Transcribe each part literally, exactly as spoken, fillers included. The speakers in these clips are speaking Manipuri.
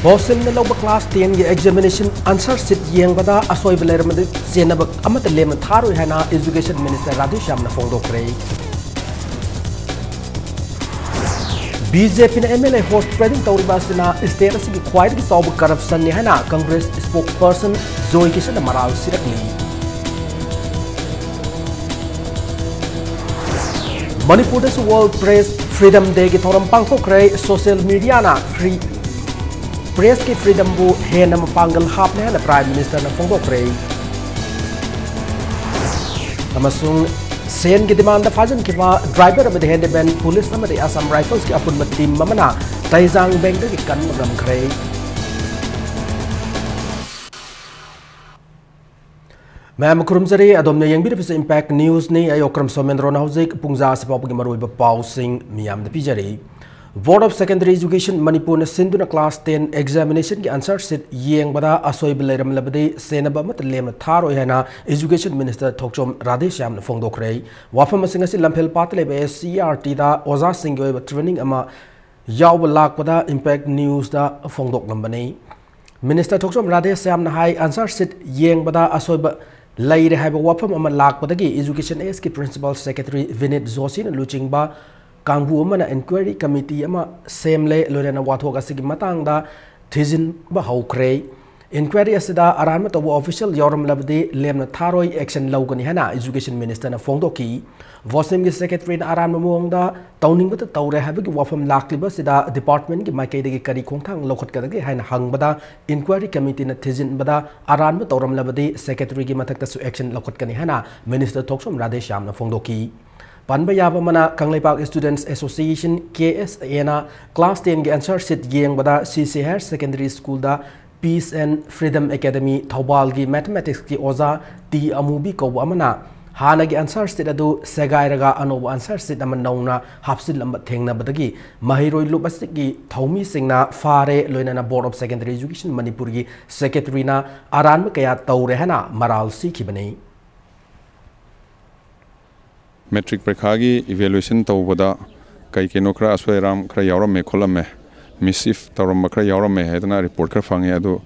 ꯕꯣꯁꯤꯝꯅ ꯂꯧꯕ class ten ꯒꯤ examination answer sheet ꯌꯦꯡꯕꯗ ꯑꯁꯣꯏꯕ ꯂꯩꯔꯝꯃꯗꯤ ꯆꯦꯟꯅꯕ ꯑꯃꯠꯇ ꯂꯦꯝꯅ ꯊꯥꯔꯣꯏ ꯍꯥꯏꯅ Education Minister ꯔꯥꯙꯦꯁ꯭ꯌꯥꯝꯅ ꯐꯣꯡꯗꯣꯛꯈ꯭ꯔꯦ꯫ BJP ꯅ MLA horse trading ꯇꯧꯔꯤꯕ ꯑꯁꯤꯅ state ꯑꯁꯤꯒꯤ ꯈ꯭ꯋꯥꯏꯗꯒꯤ ꯆꯥꯎꯕ corruption ꯅꯤ ꯍꯥꯏꯅ Congress spokesperson ꯖꯣꯏ ꯀꯤꯁꯟꯅ ꯃꯔꯥꯜ ꯁꯤꯔꯛꯂꯤ꯫ ꯃꯅꯤꯄꯨꯔꯗꯁꯨ World Press Freedom Day ꯒꯤ ꯊꯧꯔꯝ ꯄꯥꯡꯊꯣꯛꯈ꯭ꯔꯦ꯫ Social media ꯅ free press ꯀꯤ freedom ꯕꯨ ꯍꯦꯟꯅ ꯃꯄꯥꯡꯒꯜ ꯍꯥꯞꯂꯦ ꯍꯥꯏꯅ Prime Minister ꯅ ꯐꯣꯡꯗꯣꯛꯈ꯭ꯔꯦ꯫ ꯑꯃꯁꯨꯡ ꯁꯦꯟꯒꯤ demand ꯗ ꯐꯥꯖꯤꯟꯈꯤꯕ driver ꯑꯃꯗꯤ handyman, police ꯑꯃꯗꯤ Assam Rifles ꯀꯤ ꯑꯄꯨꯟꯕ team ꯑꯃꯅ ꯇꯩꯖꯥꯡ ꯕꯦꯡꯗꯒꯤ ꯀꯟꯕ ꯉꯝꯈ꯭ꯔꯦ꯫ ꯃꯌꯥꯝ ꯈꯨꯔꯨꯝꯖꯔꯤ, ꯑꯗꯣꯝꯅ ꯌꯦꯡꯕꯤꯔꯤꯕꯁꯤ Impact News ꯅꯤ꯫ ꯑꯩ ꯑꯣꯀ꯭ꯔꯝ ꯁꯣꯃꯦꯟꯗ꯭ꯔꯣꯅ ꯍꯧꯖꯤꯛ ꯄꯨꯡ ꯖꯥ ꯑꯁꯤ ꯐꯥꯎꯕꯒꯤ ꯃꯔꯨꯑꯣꯏꯕ ꯄꯥꯎꯁꯤꯡ ꯃꯤꯌꯥꯝꯗ ꯄꯤꯖꯔꯤ꯫ Board of Secondary Education ꯃꯅꯤꯄꯨꯔꯅ ꯁꯤꯟꯗꯨꯅ class ten examination ꯒꯤ answer sheet ꯌꯦꯡꯕꯗ ꯑꯁꯣꯏꯕ ꯂꯩꯔꯝꯂꯕꯗꯤ ꯆꯦꯟꯅꯕ ꯑꯃꯠꯇ ꯂꯦꯝꯅ ꯊꯥꯔꯣꯏ ꯍꯥꯏꯅ Education Minister ꯊꯣꯛꯆꯣꯝ ꯔꯥꯙꯦꯁ꯭ꯌꯥꯝꯅ ꯐꯣꯡꯗꯣꯛꯈ꯭ꯔꯦ꯫ ꯋꯥꯐꯝ ꯑꯁꯤꯡ ꯑꯁꯤ ꯂꯝꯐꯦꯜ ꯄꯥꯠꯇ ꯂꯩꯕ SCERT ꯗ ꯑꯣꯖꯥꯁꯤꯡꯒꯤ ꯑꯣꯏꯕ training ꯑꯃ ꯌꯥꯎꯕ ꯂꯥꯛꯄꯗ Impact News ꯗ ꯐꯣꯡꯗꯣꯛꯂꯝꯕꯅꯤ꯫ Minister ꯊꯣꯛꯆꯣꯝ ꯔꯥꯙꯦꯁ꯭ꯌꯥꯝꯅ ꯍꯥꯏ, answer sheet ꯌꯦꯡꯕꯗ ꯑꯁꯣꯏꯕ ꯂꯩꯔꯦ ꯍꯥꯏꯕ ꯋꯥꯐꯝ ꯑꯃ ꯂꯥꯛꯄꯗꯒꯤ Education S ꯀꯤ Principal Secretary ꯚꯤꯅꯤꯠ ꯖꯣꯁꯤꯅ ꯂꯨꯆꯤꯡꯕ ꯀꯥꯡꯕꯨ ꯑꯃꯅ inquiry committee ꯑꯃ ꯁꯦꯝꯂꯦ, ꯂꯣꯏꯅꯅ ꯋꯥꯊꯣꯛ ꯑꯁꯤꯒꯤ ꯃꯇꯥꯡꯗ ꯊꯤꯖꯤꯟꯕ ꯍꯧꯈ꯭ꯔꯦ꯫ Inquiry ꯑꯁꯤꯗ ꯑꯔꯥꯟꯕ ꯇꯧꯕ official ꯌꯥꯎꯔꯝꯂꯕꯗꯤ ꯂꯦꯝꯅ ꯊꯥꯔꯣꯏ, action ꯂꯧꯒꯅꯤ ꯍꯥꯏꯅ Education Minister ꯅ ꯐꯣꯡꯗꯣꯛꯈꯤ꯫ ꯕꯣꯁꯤꯝꯒꯤ Secretary ꯅ ꯑꯔꯥꯟꯕ ꯃꯑꯣꯡꯗ ꯇꯧꯅꯤꯡꯕꯇ ꯇꯧꯔꯦ ꯍꯥꯏꯕꯒꯤ ꯋꯥꯐꯝ ꯂꯥꯛꯂꯤꯕ ꯑꯁꯤꯗ department ꯀꯤ ꯃꯥꯏꯀꯩꯗꯒꯤ ꯀꯔꯤ ꯈꯣꯡꯊꯥꯡ ꯂꯧꯈꯠꯀꯗꯒꯦ ꯍꯥꯏꯅ ꯍꯪꯕꯗ, inquiry committee ꯅ ꯊꯤꯖꯤꯟꯕꯗ ꯑꯔꯥꯟꯕ ꯇꯧꯔꯝꯂꯕꯗꯤ Secretary ꯒꯤ ꯃꯊꯛꯇꯁꯨ action ꯂꯧꯈꯠꯀꯅꯤ ꯍꯥꯏꯅ Minister ꯊꯣꯛꯆꯣꯝ ꯔꯥꯙꯦꯁ꯭ꯌꯥꯝꯅ ꯐꯣꯡꯗꯣꯛꯈꯤ꯫ ꯄꯟꯕ ꯌꯥꯕ ꯑꯃꯅ, ꯀꯪꯂꯩꯄꯥꯛ Students Association, KSA ꯅ class ten ꯒꯤ answer sheet ꯌꯦꯡꯕꯗ C C Higher Secondary School the Peace and Freedom Academy ꯊꯧꯕꯥꯜꯒꯤ mathematics ꯀꯤ ꯑꯣꯖꯥ ꯇꯤ ꯑꯃꯨꯕꯤ ꯀꯧꯕ ꯑꯃꯅ ꯍꯥꯟꯅꯒꯤ answer sheet ꯑꯗꯨ ꯁꯦꯒꯥꯏꯔꯒ ꯑꯅꯧꯕ answer sheet ꯑꯃ ꯅꯧꯅ ꯍꯥꯞꯆꯤꯜꯂꯝꯕ ꯊꯦꯡꯅꯕꯗꯒꯤ ꯃꯍꯩꯔꯣꯏ ꯂꯨꯞ ꯑꯁꯤꯒꯤ ꯊꯧꯃꯤꯁꯤꯡꯅ ꯐꯥꯔꯦ, ꯂꯣꯏꯅꯅ Board of Secondary Education ꯃꯅꯤꯄꯨꯔꯒꯤ Secretary ꯅ ꯑꯔꯥꯟꯕ ꯀꯌꯥ ꯇꯧꯔꯦ ꯍꯥꯏꯅ ꯃꯔꯥꯜ ꯁꯤꯈꯤꯕꯅꯤ꯫ Matric ꯄꯔꯤꯈꯥꯒꯤ evaluation ꯇꯧꯕꯗ ꯀꯩ ꯀꯩꯅꯣ ꯈꯔ ꯑꯁꯣꯏ ꯑꯔꯥꯝ ꯈꯔ ꯌꯥꯎꯔꯝꯃꯦ ꯈꯣꯠꯂꯝꯃꯦ, Mischief ꯇꯧꯔꯝꯕ ꯈꯔ ꯌꯥꯎꯔꯝꯃꯦ ꯍꯥꯏꯗꯅ report ꯈꯔ ꯐꯪꯉꯦ꯫ ꯑꯗꯨ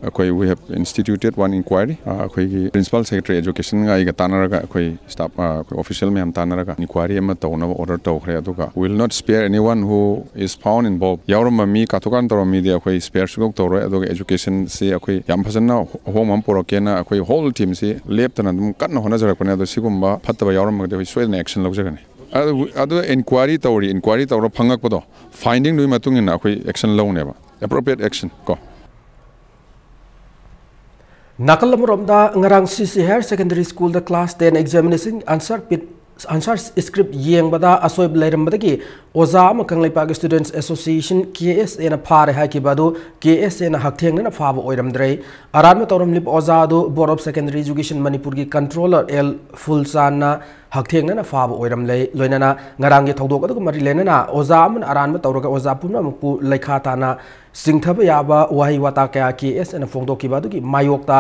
ꯑꯩꯈꯣꯏ, we have instituted one inquiry. ꯑꯩꯈꯣꯏꯒꯤ principal secretary educationꯒ ꯑꯩꯒ ꯇꯥꯟꯅꯔꯒ, ꯑꯩꯈꯣꯏ staff, ꯑꯩꯈꯣꯏ official ꯃꯌꯥꯝ ꯇꯥꯟꯅꯔꯒ inquiry ꯑꯃ ꯇꯧꯅꯕ order ꯇꯧꯈ꯭ꯔꯦ꯫ ꯑꯗꯨꯒ we will not spare anyone who is found involved. ꯌꯥꯎꯔꯝꯕ ꯃꯤ, ꯀꯥꯊꯣꯛꯀꯥꯟ ꯇꯧꯔꯝꯕ ꯃꯤꯗꯤ ꯑꯩꯈꯣꯏ spare ꯁꯨꯡꯇꯧ ꯇꯧꯔꯣꯏ꯫ ꯑꯗꯨꯒ educationꯁꯤ ꯑꯩꯈꯣꯏ ꯌꯥꯝ ꯐꯖꯅ ꯑꯍꯣꯡꯕ ꯑꯃ ꯄꯨꯔꯛꯀꯦꯅ ꯑꯩꯈꯣꯏ whole teamꯁꯤ ꯂꯦꯞꯇꯅ ꯑꯗꯨꯝ ꯀꯟꯅ ꯍꯣꯠꯅꯖꯔꯛꯄꯅꯦ꯫ ꯑꯗꯣ ꯁꯤꯒꯨꯝꯕ ꯐꯠꯇꯕ ꯌꯥꯎꯔꯝꯃꯒꯗꯤ ꯑꯩꯈꯣꯏ ꯁꯣꯏꯗꯅ action ꯂꯧꯖꯒꯅꯤ꯫ ꯑꯗꯨ, ꯑꯗꯨ inquiry ꯇꯧꯔꯤ, inquiry ꯇꯧꯔ ꯐꯪꯉꯛꯄꯗꯣ, findingꯗꯨꯒꯤ ꯃꯇꯨꯡ ꯏꯟꯅ ꯑꯩꯈꯣꯏ action ꯂꯧꯅꯦꯕ, appropriate action ꯀꯣ꯫ ꯅꯥꯀꯜ ꯑꯃꯔꯣꯝꯗ, ꯉꯔꯥꯡ C C Higher Secondary Schoolꯗ class ten examination answer pit, answer script ꯌꯦꯡꯕꯗ ꯑꯁꯣꯏꯕ ꯂꯩꯔꯝꯕꯗꯒꯤ ꯑꯣꯖꯥ ꯑꯃ Kangleipak Students Association, K S Aꯅ ꯐꯥꯔꯦ ꯍꯥꯏꯈꯤꯕ ꯑꯗꯨ K S Aꯅ ꯍꯛꯊꯦꯡꯅꯅ ꯐꯥꯕ ꯑꯣꯏꯔꯝꯗ꯭ꯔꯦ꯫ ꯑꯔꯥꯟꯕ ꯇꯧꯔꯝꯂꯤꯕ ꯑꯣꯖꯥ ꯑꯗꯨ Board of Secondary Education ꯃꯅꯤꯄꯨꯔꯒꯤ controller L ꯐꯨꯜꯆꯥꯟꯅ ꯍꯛꯊꯦꯡꯅꯅ ꯐꯥꯕ ꯑꯣꯏꯔꯝꯂꯦ꯫ ꯂꯣꯏꯅꯅ ꯉꯔꯥꯡꯒꯤ ꯊꯧꯗꯣꯛ ꯑꯗꯨꯒ ꯃꯔꯤ ꯂꯩꯅꯅ ꯑꯣꯖꯥ ꯑꯃꯅ ꯑꯔꯥꯟꯕ ꯇꯧꯔꯒ ꯑꯣꯖꯥ ꯄꯨꯝꯅꯃꯛꯄꯨ ꯂꯩꯈꯥ ꯇꯥꯅ ꯆꯤꯡꯊꯕ ꯌꯥꯕ ꯋꯥꯍꯩ ꯋꯥꯇꯥ ꯀꯌꯥ K S Aꯅ ꯐꯣꯡꯗꯣꯛꯈꯤꯕ ꯑꯗꯨꯒꯤ ꯃꯥꯌꯣꯛꯇ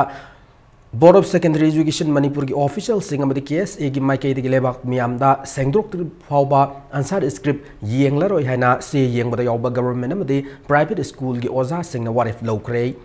Board of Secondary Education ꯃꯅꯤꯄꯨꯔꯒꯤ officialꯁꯤꯡ ꯑꯃꯗꯤ K S Aꯒꯤ ꯃꯥꯏꯀꯩꯗꯒꯤ ꯂꯩꯕꯥꯛ ꯃꯤꯌꯥꯝꯗ ꯁꯦꯡꯗꯣꯛꯇ꯭ꯔꯤꯕ ꯐꯥꯎꯕ answer script ꯌꯦꯡꯂꯔꯣꯏ ꯍꯥꯏꯅ ꯆꯦ ꯌꯦꯡꯕꯗ ꯌꯥꯎꯕ government ꯑꯃꯗꯤ private schoolꯒꯤ ꯑꯣꯖꯥꯁꯤꯡꯅ ꯋꯥꯔꯦꯞ ꯂꯧꯈ꯭ꯔꯦ꯫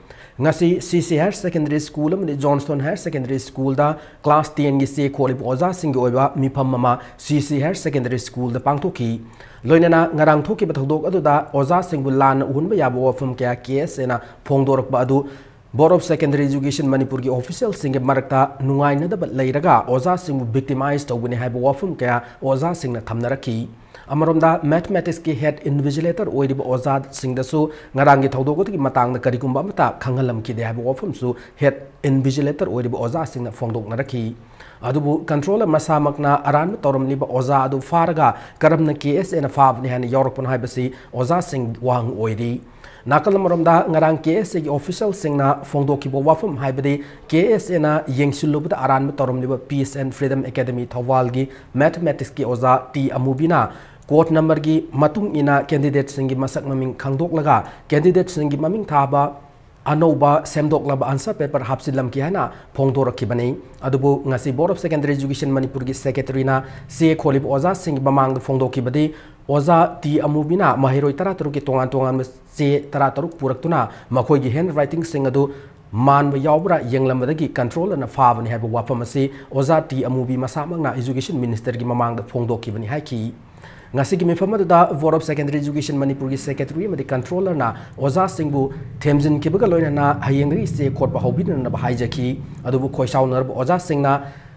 ꯉꯁꯤ C C Higher Secondary School ꯑꯃꯗꯤ Johnstone Higher Secondary Schoolꯗ class tenꯒꯤ ꯆꯦ ꯈꯣꯠꯂꯤꯕ ꯑꯣꯖꯥꯁꯤꯡꯒꯤ ꯑꯣꯏꯕ ꯃꯤꯐꯝ ꯑꯃ C C Higher Secondary Schoolꯗ ꯄꯥꯡꯊꯣꯛꯈꯤ꯫ ꯂꯣꯏꯅꯅ ꯉꯔꯥꯡ ꯊꯣꯛꯈꯤꯕ ꯊꯧꯗꯣꯛ ꯑꯗꯨꯗ ꯑꯣꯖꯥꯁꯤꯡꯕꯨ ꯂꯥꯟꯅ ꯎꯍꯟꯕ ꯌꯥꯕ ꯋꯥꯐꯝ ꯀꯌꯥ K S Aꯅ ꯐꯣꯡꯗꯣꯔꯛꯄ ꯑꯗꯨ Board of Secondary Education ꯃꯅꯤꯄꯨꯔꯒꯤ officialꯁꯤꯡꯒꯤ ꯃꯔꯛꯇ ꯅꯨꯡꯉꯥꯏꯅꯗꯕ ꯂꯩꯔꯒ ꯑꯣꯖꯥꯁꯤꯡꯕꯨ victimize ꯇꯧꯒꯅꯤ ꯍꯥꯏꯕ ꯋꯥꯐꯝ ꯀꯌꯥ ꯑꯣꯖꯥꯁꯤꯡꯅ ꯊꯝꯅꯔꯛꯈꯤ꯫ ꯑꯃꯔꯣꯝꯗ, mathematicsꯀꯤ head invigilator ꯑꯣꯏꯔꯤꯕ ꯑꯣꯖꯥꯁꯤꯡꯗꯁꯨ ꯉꯔꯥꯡꯒꯤ ꯊꯧꯗꯣꯛ ꯑꯗꯨꯒꯤ ꯃꯇꯥꯡꯗ ꯀꯔꯤꯒꯨꯝꯕ ꯑꯃꯠꯇ ꯈꯪꯍꯜꯂꯝꯈꯤꯗꯦ ꯍꯥꯏꯕ ꯋꯥꯐꯝꯁꯨ head invigilator ꯑꯣꯏꯔꯤꯕ ꯑꯣꯖꯥꯁꯤꯡꯅ ꯐꯣꯡꯗꯣꯛꯅꯔꯛꯈꯤ꯫ ꯑꯗꯨꯕꯨ controller ꯃꯁꯥꯃꯛꯅ ꯑꯔꯥꯟꯕ ꯇꯧꯔꯝꯂꯤꯕ ꯑꯣꯖꯥ ꯑꯗꯨ ꯐꯥꯔꯒ ꯀꯔꯝꯅ K S Aꯅ ꯐꯥꯕꯅꯤ ꯍꯥꯏꯅ ꯌꯥꯎꯔꯛꯄꯅꯣ ꯍꯥꯏꯕꯁꯤ ꯑꯣꯖꯥꯁꯤꯡ ꯋꯥꯍꯪ ꯑꯣꯏꯔꯤ꯫ ꯅꯥꯀꯜ ꯑꯃꯔꯣꯝꯗ, ꯉꯔꯥꯡ K S Aꯒꯤ officialꯁꯤꯡꯅ ꯐꯣꯡꯗꯣꯛꯈꯤꯕ ꯋꯥꯐꯝ ꯍꯥꯏꯕꯗꯤ K S Aꯅ ꯌꯦꯡꯁꯤꯜꯂꯨꯕꯗ ꯑꯔꯥꯟꯕ ꯇꯧꯔꯝꯂꯤꯕ Peace and Freedom Academy ꯊꯧꯕꯥꯜꯒꯤ mathematicsꯀꯤ ꯑꯣꯖꯥ ꯇꯤ ꯑꯃꯨꯕꯤꯅ code numberꯒꯤ ꯃꯇꯨꯡ ꯏꯟꯅ candidateꯁꯤꯡꯒꯤ ꯃꯁꯛ ꯃꯃꯤꯡ ꯈꯪꯗꯣꯛꯂꯒ candidateꯁꯤꯡꯒꯤ ꯃꯃꯤꯡ ꯊꯥꯕ ꯑꯅꯧꯕ ꯁꯦꯝꯗꯣꯛꯂꯕ answer paper ꯍꯥꯞꯆꯤꯜꯂꯝꯈꯤ ꯍꯥꯏꯅ ꯐꯣꯡꯗꯣꯔꯛꯈꯤꯕꯅꯤ꯫ ꯑꯗꯨꯕꯨ ꯉꯁꯤ Board of Secondary Education ꯃꯅꯤꯄꯨꯔꯒꯤ secretaryꯅ ꯆꯦ ꯈꯣꯜꯂꯤꯕ ꯑꯣꯖꯥꯁꯤꯡꯒꯤ ꯃꯃꯥꯡꯗ ꯐꯣꯡꯗꯣꯛꯈꯤꯕꯗꯤ, ꯑꯣꯖꯥ ꯇꯤ ꯑꯃꯨꯕꯤꯅ ꯃꯍꯩꯔꯣꯏ ꯇꯔꯥꯇꯔꯨꯛꯀꯤ ꯇꯣꯉꯥꯟ ꯇꯣꯉꯥꯟꯕ ꯆꯦ ꯇꯔꯥꯇꯔꯨꯛ ꯄꯨꯔꯛꯇꯨꯅ ꯃꯈꯣꯏꯒꯤ handwritingꯁꯤꯡ ꯑꯗꯨ ꯃꯥꯟꯕ ꯌꯥꯎꯕ꯭ꯔꯥ ꯌꯦꯡꯂꯝꯕꯗꯒꯤ controllerꯅ ꯐꯥꯕꯅꯤ ꯍꯥꯏꯕ ꯋꯥꯐꯝ ꯑꯁꯤ ꯑꯣꯖꯥ ꯇꯤ ꯑꯃꯨꯕꯤ ꯃꯁꯥꯃꯛꯅ Education Ministerꯒꯤ ꯃꯃꯥꯡꯗ ꯐꯣꯡꯗꯣꯛꯈꯤꯕꯅꯤ ꯍꯥꯏꯈꯤ꯫ ꯉꯁꯤꯒꯤ ꯃꯤꯐꯝ ꯑꯗꯨꯗ Board of Secondary Education ꯃꯅꯤꯄꯨꯔꯒꯤ secretary ꯑꯃꯗꯤ controllerꯅ ꯑꯣꯖꯥꯁꯤꯡꯕꯨ ꯊꯦꯝꯖꯤꯟꯈꯤꯕꯒ ꯂꯣꯏꯅꯅ ꯍꯌꯦꯡꯗꯒꯤ ꯆꯦ ꯈꯣꯠꯄ ꯍꯧꯕꯤꯅꯅꯕ ꯍꯥꯏꯖꯈꯤ꯫ ꯑꯗꯨꯕꯨ ꯈꯣꯏꯁꯥꯎꯅꯔꯕ ꯑꯣꯖꯥꯁꯤꯡꯅ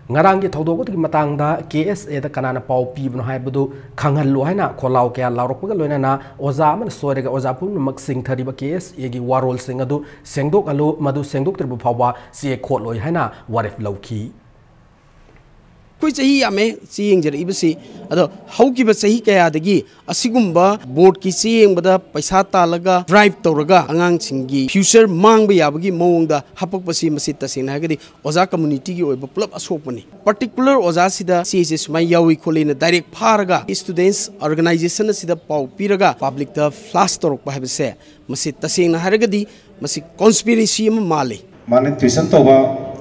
ꯉꯔꯥꯡꯒꯤ ꯊꯧꯗꯣꯛ ꯑꯗꯨꯒꯤ ꯃꯇꯥꯡꯗ KSAꯗ ꯀꯅꯥꯅ ꯄꯥꯎ ꯄꯤꯕꯅꯣ ꯍꯥꯏꯕꯗꯨ ꯈꯪꯍꯜꯂꯨ ꯍꯥꯏꯅ ꯈꯣꯜꯂꯥꯎ ꯀꯌꯥ ꯂꯥꯎꯔꯛꯄꯒ ꯂꯣꯏꯅꯅ ꯑꯣꯖꯥ ꯑꯃꯅ ꯁꯣꯏꯔꯒ ꯑꯣꯖꯥ ꯄꯨꯝꯅꯃꯛ ꯁꯤꯡꯊꯔꯤꯕ KSAꯒꯤ ꯋꯥꯔꯣꯜꯁꯤꯡ ꯑꯗꯨ ꯁꯦꯡꯗꯣꯛꯍꯜꯂꯨ, ꯃꯗꯨ ꯁꯦꯡꯗꯣꯛꯇ꯭ꯔꯤꯕ ꯐꯥꯎꯕ ꯆꯦ ꯈꯣꯠꯂꯣꯏ ꯍꯥꯏꯅ ꯋꯥꯔꯦꯞ ꯂꯧꯈꯤ꯫ ꯑꯩꯈꯣꯏ ꯆꯍꯤ ꯌꯥꯝꯃꯦ ꯆꯦ ꯌꯦꯡꯖꯔꯛꯏꯕꯁꯤ꯫ ꯑꯗꯣ ꯍꯧꯈꯤꯕ ꯆꯍꯤ ꯀꯌꯥꯗꯒꯤ ꯑꯁꯤꯒꯨꯝꯕ boardꯀꯤ ꯆꯦ ꯌꯦꯡꯕꯗ ꯄꯩꯁꯥ ꯇꯥꯜꯂꯒ bribe ꯇꯧꯔꯒ ꯑꯉꯥꯡꯁꯤꯡꯒꯤ future ꯃꯥꯡꯕ ꯌꯥꯕꯒꯤ ꯃꯑꯣꯡꯗ ꯍꯥꯄꯛꯄꯁꯤ, ꯃꯁꯤ ꯇꯁꯦꯡꯅ ꯍꯥꯏꯔꯒꯗꯤ ꯑꯣꯖꯥ communityꯒꯤ ꯑꯣꯏꯕ ꯄꯨꯂꯞ ꯑꯁꯣꯛꯄꯅꯤ꯫ Particular ꯑꯣꯖꯥꯁꯤꯗ ꯆꯦꯁꯦ ꯁꯨꯃꯥꯏꯅ ꯌꯥꯎꯏ ꯈꯣꯠꯂꯤꯅ direct ꯐꯥꯔꯒ students organization ꯑꯁꯤꯗ ꯄꯥꯎ ꯄꯤꯔꯒ publicꯇ flash ꯇꯧꯔꯛꯄ ꯍꯥꯏꯕꯁꯦ, ꯃꯁꯤ ꯇꯁꯦꯡꯅ ꯍꯥꯏꯔꯒꯗꯤ ꯃꯁꯤ conspiracy ꯑꯃ ꯃꯥꯜꯂꯤ꯫ ꯃꯥꯅ tuition ꯇꯧꯕ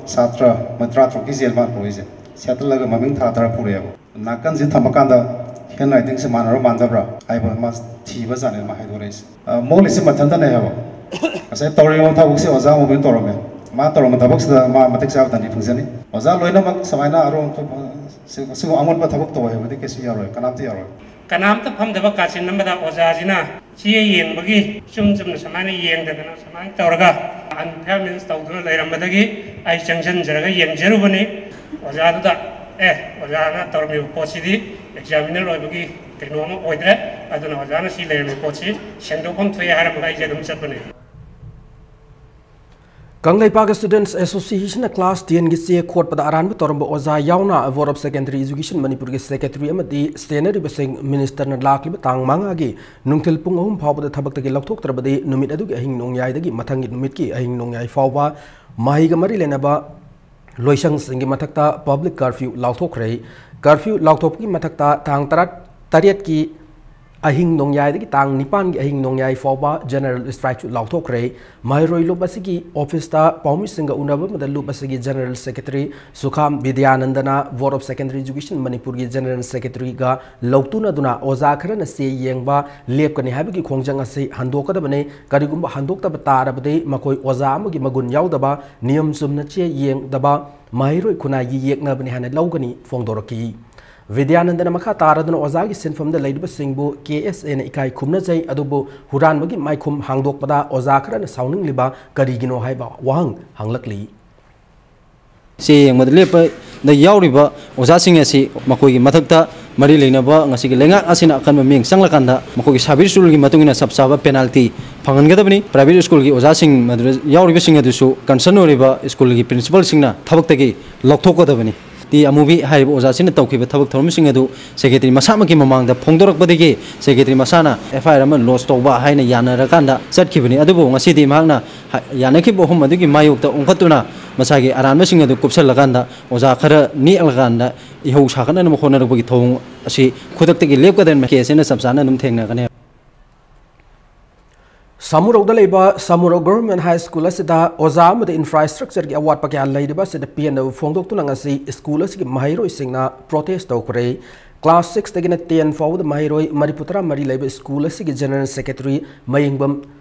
ꯁꯥꯇ꯭ꯔ ꯃꯣꯏ ꯇꯔꯥꯇꯔꯨꯛꯀꯤ ꯖꯦꯜ ꯃꯥ ꯄꯨꯔꯛꯏꯁꯦ꯫ ꯁꯦꯠꯇꯜꯂꯒ ꯃꯃꯤꯡ ꯊꯥ ꯇꯔꯥ ꯄꯨꯔꯛꯑꯦꯕ꯫ ꯅꯥꯀꯟꯁꯤ ꯊꯝꯃꯀꯥꯟꯗ handwritingꯁꯦ ꯃꯥꯟꯅꯔ ꯃꯥꯟꯗꯕ꯭ꯔꯥ ꯍꯥꯏꯕ ꯃꯥ ꯊꯤꯕ ꯖꯥꯠꯅꯦ ꯃꯥ ꯍꯥꯏꯗꯣꯔꯛꯏꯁꯦ꯫ ꯑ, ꯃꯣꯜꯂꯤꯁꯦ ꯃꯊꯟꯇꯅꯦ ꯍꯥꯏꯕ꯫ ꯉꯁꯥꯏ ꯇꯧꯔꯤꯕ ꯊꯕꯛꯁꯦ ꯑꯣꯖꯥ ꯑꯃꯨꯕꯤꯅ ꯇꯧꯔꯝꯃꯦ꯫ ꯃꯥ ꯇꯧꯔꯝꯕ ꯊꯕꯛꯁꯤꯗ ꯃꯥ ꯃꯇꯤꯛ ꯆꯥꯕ ꯗꯟꯗꯤ ꯐꯪꯖꯅꯤ꯫ ꯑꯣꯖꯥ ꯂꯣꯏꯅꯃꯛ ꯁꯨꯃꯥꯏꯅ ꯑꯔꯣꯟ ꯑꯊꯨꯞ, ꯁꯤ-, ꯁꯤꯒꯨꯝꯕ ꯑꯃꯣꯠꯄ ꯊꯕꯛ ꯇꯧ ꯍꯥꯏꯕꯗꯤ ꯀꯩꯁꯨ ꯌꯥꯔꯣꯏ, ꯀꯅꯥꯝꯇ ꯌꯥꯔꯣꯏ꯫ ꯀꯅꯥꯝꯇ ꯐꯝꯗꯕ ꯀꯥꯆꯤꯟ ꯑꯃꯗ ꯑꯣꯖꯥꯁꯤꯅ ꯆꯦ ꯌꯦꯡꯕꯒꯤ ꯏꯆꯨꯝ ꯆꯨꯝꯅ ꯁꯨꯃꯥꯏꯅ ꯌꯦꯡꯗꯗꯅ ꯁꯨꯃꯥꯏꯅ ꯇꯧꯔꯒ unfair means ꯇꯧꯗꯨꯅ ꯂꯩꯔꯝꯕꯗꯒꯤ ꯑꯩ ꯆꯪꯁꯤꯟꯖꯔꯒ ꯌꯦꯡꯖꯔꯨꯕꯅꯤ꯫ ꯑꯣꯖꯥꯗꯨꯗ, "ꯑꯦ, ꯑꯣꯖꯥꯅ ꯇꯧꯔꯝꯃꯤꯕ ꯄꯣꯠꯁꯤꯗꯤ examiner ꯑꯣꯏꯕꯒꯤ ꯀꯩꯅꯣ ꯑꯃ ꯑꯣꯏꯗ꯭ꯔꯦ, ꯑꯗꯨꯅ ꯑꯣꯖꯥꯅ ꯁꯤ ꯂꯩꯔꯝꯃꯤ ꯄꯣꯠꯁꯤ ꯁꯦꯡꯗꯣꯛꯐꯝ ꯊꯣꯛꯑꯦ" ꯍꯥꯏꯔꯝꯃꯒ ꯑꯩꯁꯦ ꯑꯗꯨꯝ ꯆꯠꯄꯅꯦ꯫ ꯀꯪꯂꯩꯄꯥꯛ Students Associationꯅ class tenꯒꯤ ꯆꯦ ꯈꯣꯠꯄꯗ ꯑꯔꯥꯟꯕ ꯇꯧꯔꯝꯕ ꯑꯣꯖꯥ ꯌꯥꯎꯅ Board of Secondary Education ꯃꯅꯤꯄꯨꯔꯒꯤ secretary ꯑꯃꯗꯤ ꯁꯦꯟꯅꯔꯤꯕꯁꯤꯡ ministerꯅ ꯂꯥꯛꯂꯤꯕ ꯇꯥꯡ ꯃꯉꯥꯒꯤ ꯅꯨꯡꯊꯤꯜ ꯄꯨꯡ ꯑꯍꯨꯝ ꯐꯥꯎꯕꯗ ꯊꯕꯛꯇꯒꯤ ꯂꯧꯊꯣꯛꯇ꯭ꯔꯕꯗꯤ ꯅꯨꯃꯤꯠ ꯑꯗꯨꯒꯤ ꯑꯍꯤꯡ ꯅꯣꯡꯌꯥꯏꯗꯒꯤ ꯃꯊꯪꯒꯤ ꯅꯨꯃꯤꯠꯀꯤ ꯑꯍꯤꯡ ꯅꯣꯡꯌꯥꯏ ꯐꯥꯎꯕ ꯃꯍꯩꯒ ꯃꯔꯤ ꯂꯩꯅꯕ ꯂꯣꯏꯁꯪꯁꯤꯡꯒꯤ ꯃꯊꯛꯇ public curfew ꯂꯥꯎꯊꯣꯛꯈ꯭ꯔꯦ꯫ Curfew ꯂꯥꯎꯊꯣꯛꯄꯒꯤ ꯃꯊꯛꯇ ꯇꯥꯡ ꯇꯔꯥ ꯇꯔꯦꯠꯀꯤ ꯑꯍꯤꯡ ꯅꯣꯡꯌꯥꯏꯗꯒꯤ ꯇꯥꯡ ꯅꯤꯄꯥꯟꯒꯤ ꯑꯍꯤꯡ ꯅꯣꯡꯌꯥꯏ ꯐꯥꯎꯕ ꯖꯦꯅꯔꯦꯜ ꯁ꯭ꯇ꯭ꯔꯥꯏꯛꯁꯨ ꯂꯥꯎꯊꯣꯛꯈ꯭ꯔꯦ꯫ ꯃꯍꯩꯔꯣꯏ ꯂꯨꯞ ꯑꯁꯤꯒꯤ ꯑꯣꯐꯤꯁꯇ ꯄꯥꯎꯃꯤꯁꯤꯡꯒ ꯎꯅꯕ ꯑꯃꯗ ꯂꯨꯞ ꯑꯁꯤꯒꯤ ꯖꯦꯅꯔꯦꯜ ꯁꯦꯀ꯭ꯔꯦꯇꯔꯤ ꯁꯨꯈꯥꯝ ꯕꯤꯗ꯭ꯌꯥꯅꯟꯗꯅ, ꯕꯣꯔꯗ ꯑꯣꯐ ꯁꯦꯀꯦꯟꯗꯔꯤ ꯏꯖꯨꯀꯦꯁꯟ ꯃꯅꯤꯄꯨꯔꯒꯤ ꯖꯦꯅꯔꯦꯜ ꯁꯦꯀ꯭ꯔꯦꯇꯔꯤꯒ ꯂꯧꯇꯨꯅꯗꯨꯅ ꯑꯣꯖꯥ ꯈꯔꯅ ꯆꯦ ꯌꯦꯡꯕ ꯂꯦꯞꯀꯅꯤ ꯍꯥꯏꯕꯒꯤ ꯈꯣꯡꯖꯪ ꯑꯁꯤ ꯍꯟꯗꯣꯛꯀꯗꯕꯅꯤ꯫ ꯀꯔꯤꯒꯨꯝꯕ ꯍꯟꯗꯣꯛꯇꯕ ꯇꯥꯔꯕꯗꯤ ꯃꯈꯣꯏ ꯑꯣꯖꯥ ꯑꯃꯒꯤ ꯃꯒꯨꯟ ꯌꯥꯎꯗꯕ, ꯅꯤꯌꯝ ꯆꯨꯝꯅ ꯆꯦ ꯌꯦꯡꯗꯕ ꯃꯍꯩꯔꯣꯏ ꯈꯨꯟꯅꯥꯏꯒꯤ ꯌꯦꯛꯅꯕꯅꯤ ꯍꯥꯏꯅ ꯂꯧꯒꯅꯤ ꯐꯣꯡꯗꯣꯔꯛꯈꯤ꯫ ꯕꯤꯗ꯭ꯌꯥꯅꯟꯗꯅ ꯃꯈꯥ ꯇꯥꯔꯗꯨꯅ ꯑꯣꯖꯥꯒꯤ ꯁꯤꯟꯐꯝꯗ ꯂꯩꯔꯤꯕꯁꯤꯡꯕꯨ ꯀꯦ ꯑꯦꯁ ꯑꯦꯅ ꯏꯀꯥꯏ ꯈꯨꯝꯅꯖꯩ, ꯑꯗꯨꯕꯨ ꯍꯨꯔꯥꯟꯕꯒꯤ ꯃꯥꯏꯈꯨꯝ ꯍꯥꯡꯗꯣꯛꯄꯗ ꯑꯣꯖꯥ ꯈꯔꯅ ꯁꯥꯎꯅꯤꯡꯂꯤꯕ ꯀꯔꯤꯒꯤꯅꯣ ꯍꯥꯏꯕ ꯋꯥꯍꯪ ꯍꯪꯂꯛꯂꯤ꯫ ꯆꯦ ꯌꯦꯡꯕꯗ ꯂꯦꯞꯄꯗ ꯌꯥꯎꯔꯤꯕ ꯑꯣꯖꯥꯁꯤꯡ ꯑꯁꯤ ꯃꯈꯣꯏꯒꯤ ꯃꯊꯛꯇ ꯃꯔꯤ ꯂꯩꯅꯕ ꯉꯁꯤꯒꯤ ꯂꯩꯉꯥꯛ ꯑꯁꯤꯅ ꯑꯀꯟꯕ ꯃꯤꯠꯌꯦꯡ ꯆꯪꯂꯀꯥꯟꯗ ꯃꯈꯣꯏꯒꯤ ꯁꯥꯔꯚꯤꯁ ꯔꯨꯜꯒꯤ ꯃꯇꯨꯡ ꯏꯟꯅ ꯆꯞ ꯆꯥꯕ ꯄꯦꯅꯥꯜꯇꯤ ꯐꯪꯍꯟꯒꯗꯕꯅꯤ꯫ ꯄ꯭ꯔꯥꯏꯚꯦꯠ ꯁ꯭ꯀꯨꯜꯒꯤ ꯑꯣꯖꯥꯁꯤꯡ ꯃꯗꯨꯗ ꯌꯥꯎꯔꯤꯕꯁꯤꯡ ꯑꯗꯨꯁꯨ ꯀꯟꯁꯔꯟ ꯑꯣꯏꯔꯤꯕ ꯁ꯭ꯀꯨꯜꯒꯤ ꯄ꯭ꯔꯤꯟꯁꯤꯄꯥꯜꯁꯤꯡꯅ ꯊꯕꯛꯇꯒꯤ ꯂꯧꯊꯣꯛꯀꯗꯕꯅꯤ꯫ ꯇꯤ ꯑꯃꯨꯕꯤ ꯍꯥꯏꯔꯤꯕ ꯑꯣꯖꯥꯁꯤꯅ ꯇꯧꯈꯤꯕ ꯊꯕꯛ ꯊꯧꯔꯝꯁꯤꯡ ꯑꯗꯨ ꯁꯦꯀ꯭ꯔꯦꯇꯔꯤ ꯃꯁꯥꯃꯛꯀꯤ ꯃꯃꯥꯡꯗ ꯐꯣꯡꯗꯣꯔꯛꯄꯗꯒꯤ ꯁꯦꯀ꯭ꯔꯦꯇꯔꯤ ꯃꯁꯥꯅ ꯑꯦꯐ ꯑꯥꯏ ꯑꯥꯔ ꯑꯃ ꯂꯣꯗꯖ ꯇꯧꯕ ꯍꯥꯏꯅ ꯌꯥꯅꯔꯀꯥꯟꯗ ꯆꯠꯈꯤꯕꯅꯤ꯫ ꯑꯗꯨꯕꯨ ꯉꯁꯤꯗꯤ ꯃꯍꯥꯛꯅ ꯍꯥ-, ꯌꯥꯅꯈꯤꯕ ꯑꯍꯨꯝ ꯑꯗꯨꯒꯤ ꯃꯥꯌꯣꯛꯇ ꯑꯣꯟꯈꯠꯇꯨꯅ ꯃꯁꯥꯒꯤ ꯑꯔꯥꯟꯕꯁꯤꯡ ꯑꯗꯨ ꯀꯨꯞꯁꯜꯂꯀꯥꯟꯗ ꯑꯣꯖꯥ ꯈꯔ ꯅꯦꯛꯂꯀꯥꯟꯗ ꯏꯍꯧ ꯁꯥꯒꯠꯅꯅꯕ ꯍꯣꯠꯅꯔꯛꯄꯒꯤ ꯊꯧꯑꯣꯡ ꯑꯁꯤ ꯈꯨꯗꯛꯇꯒꯤ ꯂꯦꯞꯀꯗꯕꯅꯤ꯫ ꯀꯦꯁ ꯑꯁꯤꯅ ꯆꯞ ꯆꯥꯅ ꯑꯗꯨꯝ ꯊꯦꯡꯅꯒꯅꯤ꯫ ꯁꯃꯨꯔꯧꯗ ꯂꯩꯕ ꯁꯃꯨꯔꯧ ꯒꯚꯔꯟꯃꯦꯟꯠ ꯍꯥꯏ ꯁ꯭ꯀꯨꯜ ꯑꯁꯤꯗ ꯑꯣꯖꯥ ꯑꯃꯗꯤ ꯏꯟꯐ꯭ꯔꯥꯁ꯭ꯇ꯭ꯔꯛꯆꯔꯒꯤ ꯑꯋꯥꯠꯄ ꯀꯌꯥ ꯂꯩꯔꯤꯕ ꯑꯁꯤꯗ ꯄꯦꯟꯗꯕ ꯐꯣꯡꯗꯣꯛꯇꯨꯅ ꯉꯁꯤ ꯁ꯭ꯀꯨꯜ ꯑꯁꯤꯒꯤ ꯃꯍꯩꯔꯣꯏꯁꯤꯡꯅ ꯄ꯭ꯔꯣꯇꯦꯁ ꯇꯧꯈ꯭ꯔꯦ꯫ ꯀ꯭ꯂꯥꯁ ꯁꯤꯛꯁꯇꯒꯤꯅ ꯇꯦꯟ ꯐꯥꯎꯕꯗ ꯃꯍꯩꯔꯣꯏ ꯃꯔꯤꯐꯨ ꯇꯔꯥ ꯃꯔꯤ ꯂꯩꯕ ꯁ꯭ꯀꯨꯜ ꯑꯁꯤꯒꯤ ꯖꯦꯅꯔꯦꯜ ꯁꯦꯀ꯭ꯔꯦꯇꯔꯤ ꯃꯌꯦꯡꯕꯝ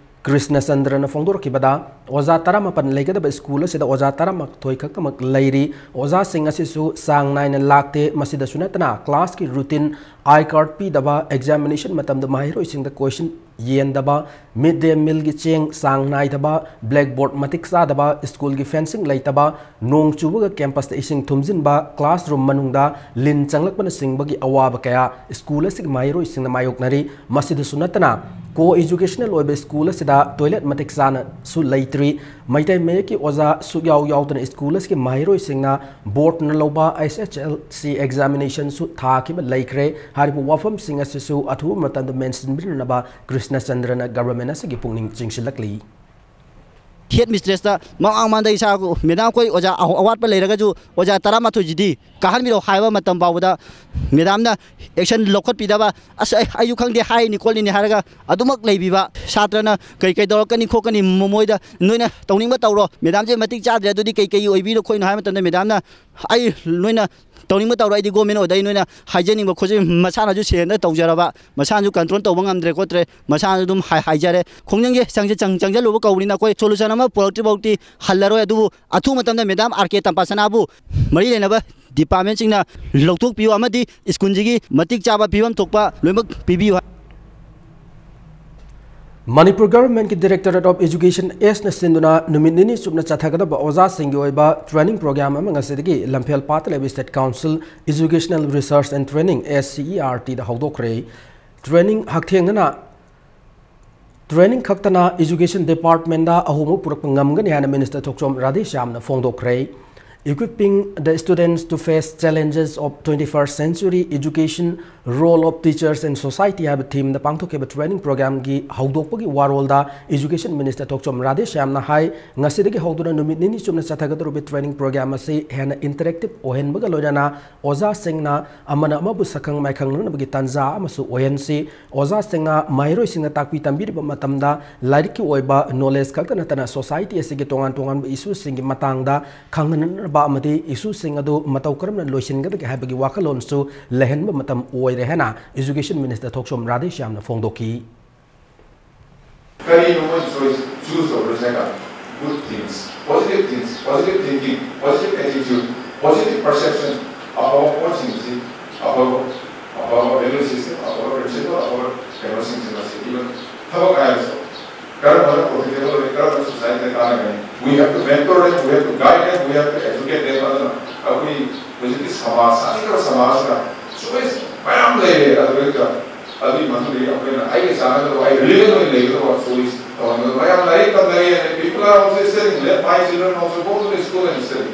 ꯀ꯭ꯔꯤꯁꯅꯆꯟꯗ꯭ꯔꯅ ꯐꯣꯡꯗꯣꯔꯛꯈꯤꯕꯗ, ꯑꯣꯖꯥ ꯇꯔꯥꯃꯥꯄꯟ ꯂꯩꯒꯗꯕ ꯁ꯭ꯀꯨꯜ ꯑꯁꯤꯗ ꯑꯣꯖꯥ ꯇꯔꯥꯃꯥꯊꯣꯏ ꯈꯛꯇꯃꯛ ꯂꯩꯔꯤ꯫ ꯑꯣꯖꯥꯁꯤꯡ ꯑꯁꯤꯁꯨ ꯆꯥꯡ ꯅꯥꯏꯅ ꯂꯥꯛꯇꯦ꯫ ꯃꯁꯤꯗꯁꯨ ꯅꯠꯇꯅ ꯀ꯭ꯂꯥꯁꯀꯤ ꯔꯨꯇꯤꯟ, ꯑꯥꯏ ꯀꯥꯔꯗ ꯄꯤꯗꯕ, ꯑꯦꯛꯖꯥꯃꯤꯅꯦꯁꯟ ꯃꯇꯝꯗ ꯃꯍꯩꯔꯣꯏꯁꯤꯡꯗ ꯀꯣꯏꯁꯟ ꯌꯦꯟꯗꯕ, ꯃꯤꯗ ꯗꯦ ꯃꯤꯜꯒꯤ ꯆꯦꯡ ꯆꯥꯡ ꯅꯥꯏꯗꯕ, ꯕ꯭ꯂꯦꯛꯕꯣꯔꯗ ꯃꯇꯤꯛ ꯆꯥꯗꯕ, ꯁ꯭ꯀꯨꯜꯒꯤ ꯐꯦꯟꯁꯤꯡ ꯂꯩꯇꯕ, ꯅꯣꯡ ꯆꯨꯕꯒ ꯀꯦꯝꯄꯁꯇ ꯏꯁꯤꯡ ꯊꯨꯝꯖꯤꯟꯕ, ꯀ꯭ꯂꯥꯁꯔꯨꯝ ꯃꯅꯨꯡꯗ ꯂꯤꯟ ꯆꯪꯂꯛꯄꯅꯆꯤꯡꯕꯒꯤ ꯑꯋꯥꯕ ꯀꯌꯥ ꯁ꯭ꯀꯨꯜ ꯑꯁꯤꯒꯤ ꯃꯍꯩꯔꯣꯏꯁꯤꯡꯅ ꯃꯥꯌꯣꯛꯅꯔꯤ꯫ ꯃꯁꯤꯗꯁꯨ ꯅꯠꯇꯅ, ꯀꯣ ꯏꯖꯨꯀꯦꯁꯅꯦꯜ ꯑꯣꯏꯕ ꯁ꯭ꯀꯨꯜ ꯑꯁꯤꯗ ꯇꯣꯏꯂꯦꯠ ꯃꯇꯤꯛ ꯆꯥꯅꯁꯨ ꯂꯩꯇ꯭ꯔꯤ꯫ ꯃꯩꯇꯩ ꯃꯌꯦꯛꯀꯤ ꯑꯣꯖꯥ ꯁꯨꯛꯌꯥꯎ ꯌꯥꯎꯗꯅ ꯁ꯭ꯀꯨꯜ ꯑꯁꯤꯒꯤ ꯃꯍꯩꯔꯣꯏꯁꯤꯡꯅ ꯕꯣꯔꯗꯅ ꯂꯧꯕ ꯑꯦꯁ ꯑꯦꯁ ꯑꯦꯜ ꯁꯤ ꯑꯦꯛꯖꯥꯃꯤꯅꯦꯁꯟꯁꯨ ꯊꯥꯈꯤꯕ ꯂꯩꯈ꯭ꯔꯦ꯫ ꯍꯥꯏꯔꯤꯕ ꯋꯥꯐꯝꯁꯤꯡ ꯑꯁꯤꯁꯨ ꯑꯊꯨꯕ ꯃꯇꯝꯗ ꯃꯦꯟꯁꯤꯟꯕꯤꯅꯅꯕ ꯀ꯭ꯔꯤꯁꯅꯆꯟꯗ꯭ꯔꯅ ꯒꯚꯔꯟꯃꯦꯟꯠ ꯑꯁꯤꯒꯤ ꯄꯨꯛꯅꯤꯡ ꯆꯤꯡꯁꯤꯜꯂꯛꯂꯤ꯫ ꯍꯦꯗ ꯃꯤꯁꯇ꯭ꯔꯦꯁꯇ ꯃꯃꯥꯡ ꯃꯃꯥꯡꯗ ꯏꯁꯥ ꯃꯦꯗꯥꯝ ꯑꯩꯈꯣꯏ ꯑꯣꯖꯥ ꯑꯍꯨ-, ꯑꯋꯥꯠꯄ ꯂꯩꯔꯒꯁꯨ ꯑꯣꯖꯥ ꯇꯔꯥꯃꯥꯊꯣꯏꯁꯤꯗꯤ ꯀꯥꯍꯟꯕꯤꯔꯛꯑꯣ ꯍꯥꯏꯕ ꯃꯇꯝ ꯐꯥꯎꯕꯗ ꯃꯦꯗꯥꯝꯅ ꯑꯦꯛꯁꯟ ꯂꯧꯈꯠꯄꯤꯗꯕ, "ꯑꯁ, ꯑꯩ, ꯑꯩꯁꯨ ꯈꯪꯗꯦ, ꯍꯥꯏꯔꯤꯅꯤ ꯈꯣꯠꯂꯤꯅꯤ" ꯍꯥꯏꯔꯒ ꯑꯗꯨꯃꯛ ꯂꯩꯕꯤꯕ꯫ ꯁꯥꯇ꯭ꯔꯅ ꯀꯩ ꯀꯩ ꯇꯧꯔꯛꯀꯅꯤ ꯈꯣꯠꯀꯅꯤ, ꯃ-, ꯃꯣꯏꯗ, "ꯅꯣꯏꯅ ꯇꯧꯅꯤꯡꯕ ꯇꯧꯔꯣ, ꯃꯦꯗꯥꯝꯁꯦ ꯃꯇꯤꯛ ꯆꯥꯗ꯭ꯔꯦ, ꯑꯗꯨꯗꯤ ꯀꯩ ꯀꯩ ꯑꯣꯏꯕꯤꯅꯣ ꯈꯣꯠꯂꯤꯅꯣ?" ꯍꯥꯏꯕ ꯃꯇꯝꯗ ꯃꯦꯗꯥꯝꯅ, "ꯑꯩ, ꯅꯣꯏꯅ ꯇꯧꯅꯤꯡꯕ ꯇꯧꯔꯣ, ꯑꯩꯗꯤ ꯒꯣꯔꯃꯦꯟ ꯑꯣꯏꯗ, ꯑꯩ ꯅꯣꯏꯅ ꯍꯥꯏꯖꯅꯤꯡꯕ ꯈꯣꯠꯆꯅꯤꯡꯕ", ꯃꯁꯥꯅꯁꯨ ꯁꯦꯟꯗ ꯇꯧꯖꯔꯕ, ꯃꯁꯥꯅꯁꯨ ꯀꯟꯇ꯭ꯔꯣꯜ ꯇꯧꯕ ꯉꯝꯗ꯭ꯔꯦ ꯈꯣꯠꯇ꯭ꯔꯦ, ꯃꯁꯥꯅꯁꯨ ꯑꯗꯨꯝ ꯍꯥꯏ-, ꯍꯥꯏꯖꯔꯦ꯫ ꯈꯣꯡꯖꯪꯁꯦ ꯆꯪ-, ꯆꯪ-, ꯆꯪꯁꯤꯜꯂꯨꯕ ꯀꯧꯕꯅꯤꯅ ꯑꯩꯈꯣꯏ ꯁꯣꯂꯨꯁꯟ ꯑꯃ ꯄꯨꯔꯛꯇ꯭ꯔꯤ ꯐꯥꯎꯗꯤ ꯍꯜꯂꯔꯣꯏ꯫ ꯑꯗꯨꯕꯨ ꯑꯊꯨꯕ ꯃꯇꯝꯗ ꯃꯦꯗꯥꯝ ꯑꯥꯔ ꯀꯦ ꯇꯝꯄꯥꯁꯅꯥꯕꯨ ꯃꯔꯤ ꯂꯩꯅꯕ ꯗꯤꯄꯥꯔꯠꯃꯦꯟꯁꯤꯡꯅ ꯂꯧꯊꯣꯛꯄꯤꯌꯨ ꯑꯃꯗꯤ ꯁ꯭ꯀꯨꯜꯁꯤꯒꯤ ꯃꯇꯤꯛ ꯆꯥꯕ ꯄꯤꯐꯝ ꯊꯣꯛꯄ ꯂꯣꯏꯅꯃꯛ ꯄꯤꯕꯤꯌꯨ꯫ ꯃꯅꯤꯄꯨꯔ ꯒꯚꯔꯟꯃꯦꯟꯠꯀꯤ ꯗꯥꯏꯔꯦꯛꯇꯣꯔꯦꯠ ꯑꯣꯐ ꯏꯖꯨꯀꯦꯁꯟ ꯑꯦꯁꯅ ꯁꯤꯟꯗꯨꯅ ꯅꯨꯃꯤꯠ ꯅꯤꯅꯤ ꯆꯨꯞꯅ ꯆꯠꯊꯒꯗꯕ ꯑꯣꯖꯥꯁꯤꯡꯒꯤ ꯑꯣꯏꯕ ꯇ꯭ꯔꯦꯅꯤꯡ ꯄ꯭ꯔꯣꯒ꯭ꯔꯥꯝ ꯑꯃ ꯉꯁꯤꯗꯒꯤ ꯂꯝꯐꯦꯜ ꯄꯥꯠꯇ ꯂꯩꯕ State Council Educational Research and Training, S C E R T ꯗ ꯍꯧꯗꯣꯛꯈ꯭ꯔꯦ꯫ ꯇ꯭ꯔꯦꯅꯤꯡ ꯍꯛꯊꯦꯡꯅꯅ ꯇ꯭ꯔꯦꯅꯤꯡ ꯈꯛꯇꯅ ꯏꯖꯨꯀꯦꯁꯟ ꯗꯤꯄꯥꯔꯠꯃꯦꯟꯗ ꯑꯍꯣꯡꯕ ꯄꯨꯔꯛꯄ ꯉꯝꯒꯅꯤ ꯍꯥꯏꯅ ꯃꯤꯅꯤꯁꯇꯔ ꯊꯣꯛꯆꯣꯝ ꯔꯥꯙꯦꯁ꯭ꯌꯥꯝꯅ ꯐꯣꯡꯗꯣꯛꯈ꯭ꯔꯦ꯫ Equipping the Students to Face Challenges of Twenty-first Century Education, Role of Teachers and Society ꯍꯥꯏꯕ ꯊꯤꯝꯗ ꯄꯥꯡꯊꯣꯛꯈꯤꯕ ꯇ꯭ꯔꯦꯅꯤꯡ ꯄ꯭ꯔꯣꯒ꯭ꯔꯥꯝꯒꯤ ꯍꯧꯗꯣꯛꯄꯒꯤ ꯋꯥꯔꯣꯜꯗ ꯏꯖꯨꯀꯦꯁꯟ ꯃꯤꯅꯤꯁꯇꯔ ꯊꯣꯛꯆꯣꯝ ꯔꯥꯙꯦꯁ꯭ꯌꯥꯝꯅ ꯍꯥꯏ, ꯉꯁꯤꯗꯒꯤ ꯍꯧꯗꯨꯅ ꯅꯨꯃꯤꯠ ꯅꯤꯅꯤ ꯆꯨꯞꯅ ꯆꯠꯊꯒꯗꯧꯔꯤꯕ ꯇ꯭ꯔꯦꯅꯤꯡ ꯄ꯭ꯔꯣꯒ꯭ꯔꯥꯝ ꯑꯁꯤ ꯍꯦꯟꯅ ꯏꯟꯇꯔꯦꯛꯇꯤꯚ ꯑꯣꯏꯍꯟꯕꯒ ꯂꯣꯏꯅꯅ ꯑꯣꯖꯥꯁꯤꯡꯅ ꯑꯃꯅ ꯑꯃꯕꯨ ꯁꯛꯈꯪ ꯃꯥꯏꯈꯪꯅꯅꯕꯒꯤ ꯇꯥꯟꯖꯥ ꯑꯃꯁꯨ ꯑꯣꯏꯍꯟꯁꯤ꯫ ꯑꯣꯖꯥꯁꯤꯡꯅ ꯃꯍꯩꯔꯣꯏꯁꯤꯡꯅ ꯇꯥꯛꯄꯤ ꯇꯝꯕꯤꯔꯤꯕ ꯃꯇꯝꯗ ꯂꯥꯏꯔꯤꯛꯀꯤ ꯑꯣꯏꯕ ꯅꯣꯂꯦꯖ ꯈꯛꯇ ꯅꯠꯇꯅ ꯁꯣꯁꯥꯏꯇꯤ ꯑꯁꯤꯒꯤ ꯇꯣꯉꯥꯟ ꯇꯣꯉꯥꯟꯕ ꯏꯁꯨꯁꯤꯡꯒꯤ ꯃꯇꯥꯡꯗ ꯈꯪꯍꯟꯅꯕ ꯑꯃꯗꯤ ꯏꯁꯨꯁꯤꯡ ꯑꯗꯨ ꯃꯇꯧ ꯀꯔꯝꯅ ꯂꯣꯏꯁꯤꯟꯒꯗꯒꯦ ꯍꯥꯏꯕꯒꯤ ꯋꯥꯈꯜꯂꯣꯟꯁꯨ ꯂꯩꯍꯟꯕ ꯃꯇꯝ ꯑꯣꯏꯔꯦ ꯍꯥꯏꯅ ꯏꯖꯨꯀꯦꯁꯟ ꯃꯤꯅꯤꯁꯇꯔ ꯊꯣꯛꯆꯣꯝ ꯔꯥꯙꯦꯁ꯭ꯌꯥꯝꯅ ꯐꯣꯡꯗꯣꯛꯈꯤ꯫ ꯀꯔꯤꯅꯣ ꯃꯣꯏ ꯆꯣꯏꯁ ꯆꯨꯁ ꯇꯧꯗꯣꯏꯁꯦ ꯍꯥꯏ kind, good things, positive things, positive thinking, positive attitude, positive perception, ꯑꯐꯕ ꯄꯣꯠꯁꯤꯡꯁꯤ, ꯑꯐꯕ, ꯑꯐꯕ ꯚꯦꯂ꯭ꯌꯨ ꯁꯤꯁꯇꯦꯝ, ꯑꯐꯕ ꯄ꯭ꯔꯤꯟꯁꯤꯄꯜ, ꯑꯐꯕ ꯀꯩꯅꯣꯁꯤꯡꯁꯤ ꯃꯁꯤ ꯏꯚꯟ ꯊꯕꯛ ꯍꯥꯏꯔꯁꯨ ꯀꯔꯝꯕꯅ ꯄ꯭ꯔꯣꯐꯤꯇꯦꯕꯜ ꯑꯣꯏ, ꯀꯔꯝꯕꯅ ꯁꯣꯁꯥꯏꯇꯤꯗ ꯀꯥꯟꯅꯒꯅꯤ? We have to mentor them, we have to guide them, we have to educate them. ꯑꯗꯨꯅ ꯑꯩꯈꯣꯏ ꯍꯧꯖꯤꯛꯀꯤ ꯁꯃꯥꯖ, ꯁꯥꯊꯤꯈ꯭ꯔꯕ ꯁꯃꯥꯖꯁꯤꯗ ꯆꯣꯏꯁ ꯃꯌꯥꯝ ꯂꯩꯔꯦ꯫ ꯑꯗꯨꯗꯩꯗ ꯑꯗꯨꯒꯤ ꯃꯅꯨꯡꯗꯒꯤ ꯑꯩꯈꯣꯏꯅ ꯑꯩꯒ ꯆꯥꯟꯅꯒꯗꯕ, ꯑꯩ ꯔꯤꯂꯦꯕꯜ ꯑꯣꯏꯅ ꯂꯩꯒꯗꯕ ꯆꯣꯏꯁ ꯇꯧꯍꯟꯒꯗꯕ꯫ ꯃꯌꯥꯝ ꯂꯥꯏꯔꯤꯛ ꯇꯝꯅꯔꯤ, and people are also studying, let my children also go to the school and study.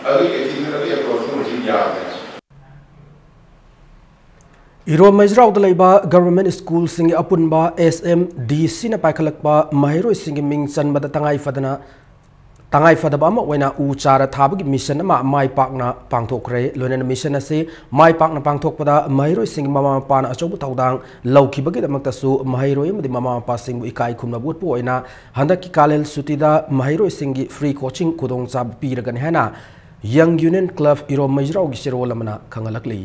ꯑꯗꯨꯒꯤ ꯑꯦꯇꯤꯇ꯭ꯌꯨꯗ, ꯑꯗꯨꯒꯤ ꯑꯦꯄ꯭ꯔꯣꯆꯇꯨ ꯍꯧꯖꯤꯛ ꯌꯥꯗ꯭ꯔꯦ꯫ ꯏꯔꯣꯝ ꯃꯩꯖ꯭ꯔꯥꯎꯗ ꯂꯩꯕ ꯒꯚꯔꯟꯃꯦꯟꯠ ꯁ꯭ꯀꯨꯜꯁꯤꯡꯒꯤ ꯑꯄꯨꯟꯕ ꯑꯦꯁ ꯑꯦꯝ ꯗꯤ ꯁꯤꯅ ꯄꯥꯏꯈꯠꯂꯛꯄ ꯃꯍꯩꯔꯣꯏꯁꯤꯡꯒꯤ ꯃꯤꯡ ꯆꯟꯕꯗ ꯇꯉꯥꯏ ꯐꯗꯅ, ꯇꯉꯥꯏ ꯐꯗꯕ ꯑꯃ ꯑꯣꯏꯅ ꯎ ꯆꯥꯔ ꯊꯥꯕꯒꯤ ꯃꯤꯁꯟ ꯑꯃ ꯃꯥꯏ ꯄꯥꯛꯅ ꯄꯥꯡꯊꯣꯛꯈ꯭ꯔꯦ꯫ ꯂꯣꯏꯅꯅ ꯃꯤꯁꯟ ꯑꯁꯤ ꯃꯥꯏ ꯄꯥꯛꯅ ꯄꯥꯡꯊꯣꯛꯄꯗ ꯃꯍꯩꯔꯣꯏꯁꯤꯡꯒꯤ ꯃꯃꯥ ꯃꯄꯥꯅ ꯑꯆꯧꯕ ꯊꯧꯗꯥꯡ ꯂꯧꯈꯤꯕꯒꯤꯗꯃꯛꯇꯁꯨ ꯃꯍꯩꯔꯣꯏ ꯑꯃꯗꯤ ꯃꯃꯥ ꯃꯄꯥꯁꯤꯡꯕꯨ ꯏꯀꯥꯏ ꯈꯨꯝꯅꯕ ꯎꯠꯄ ꯑꯣꯏꯅ ꯍꯟꯗꯛꯀꯤ ꯀꯥꯂꯦꯟ ꯁꯨꯇꯤꯗ ꯃꯍꯩꯔꯣꯏꯁꯤꯡꯒꯤ free coaching ꯈꯨꯗꯣꯡꯆꯥꯕ ꯄꯤꯔꯒꯅꯤ ꯍꯥꯏꯅ Young Union Club ꯏꯔꯣꯝ ꯃꯩꯖ꯭ꯔꯥꯎꯒꯤ ꯆꯦꯔꯣꯜ ꯑꯃꯅ ꯈꯪꯍꯜꯂꯛꯂꯤ꯫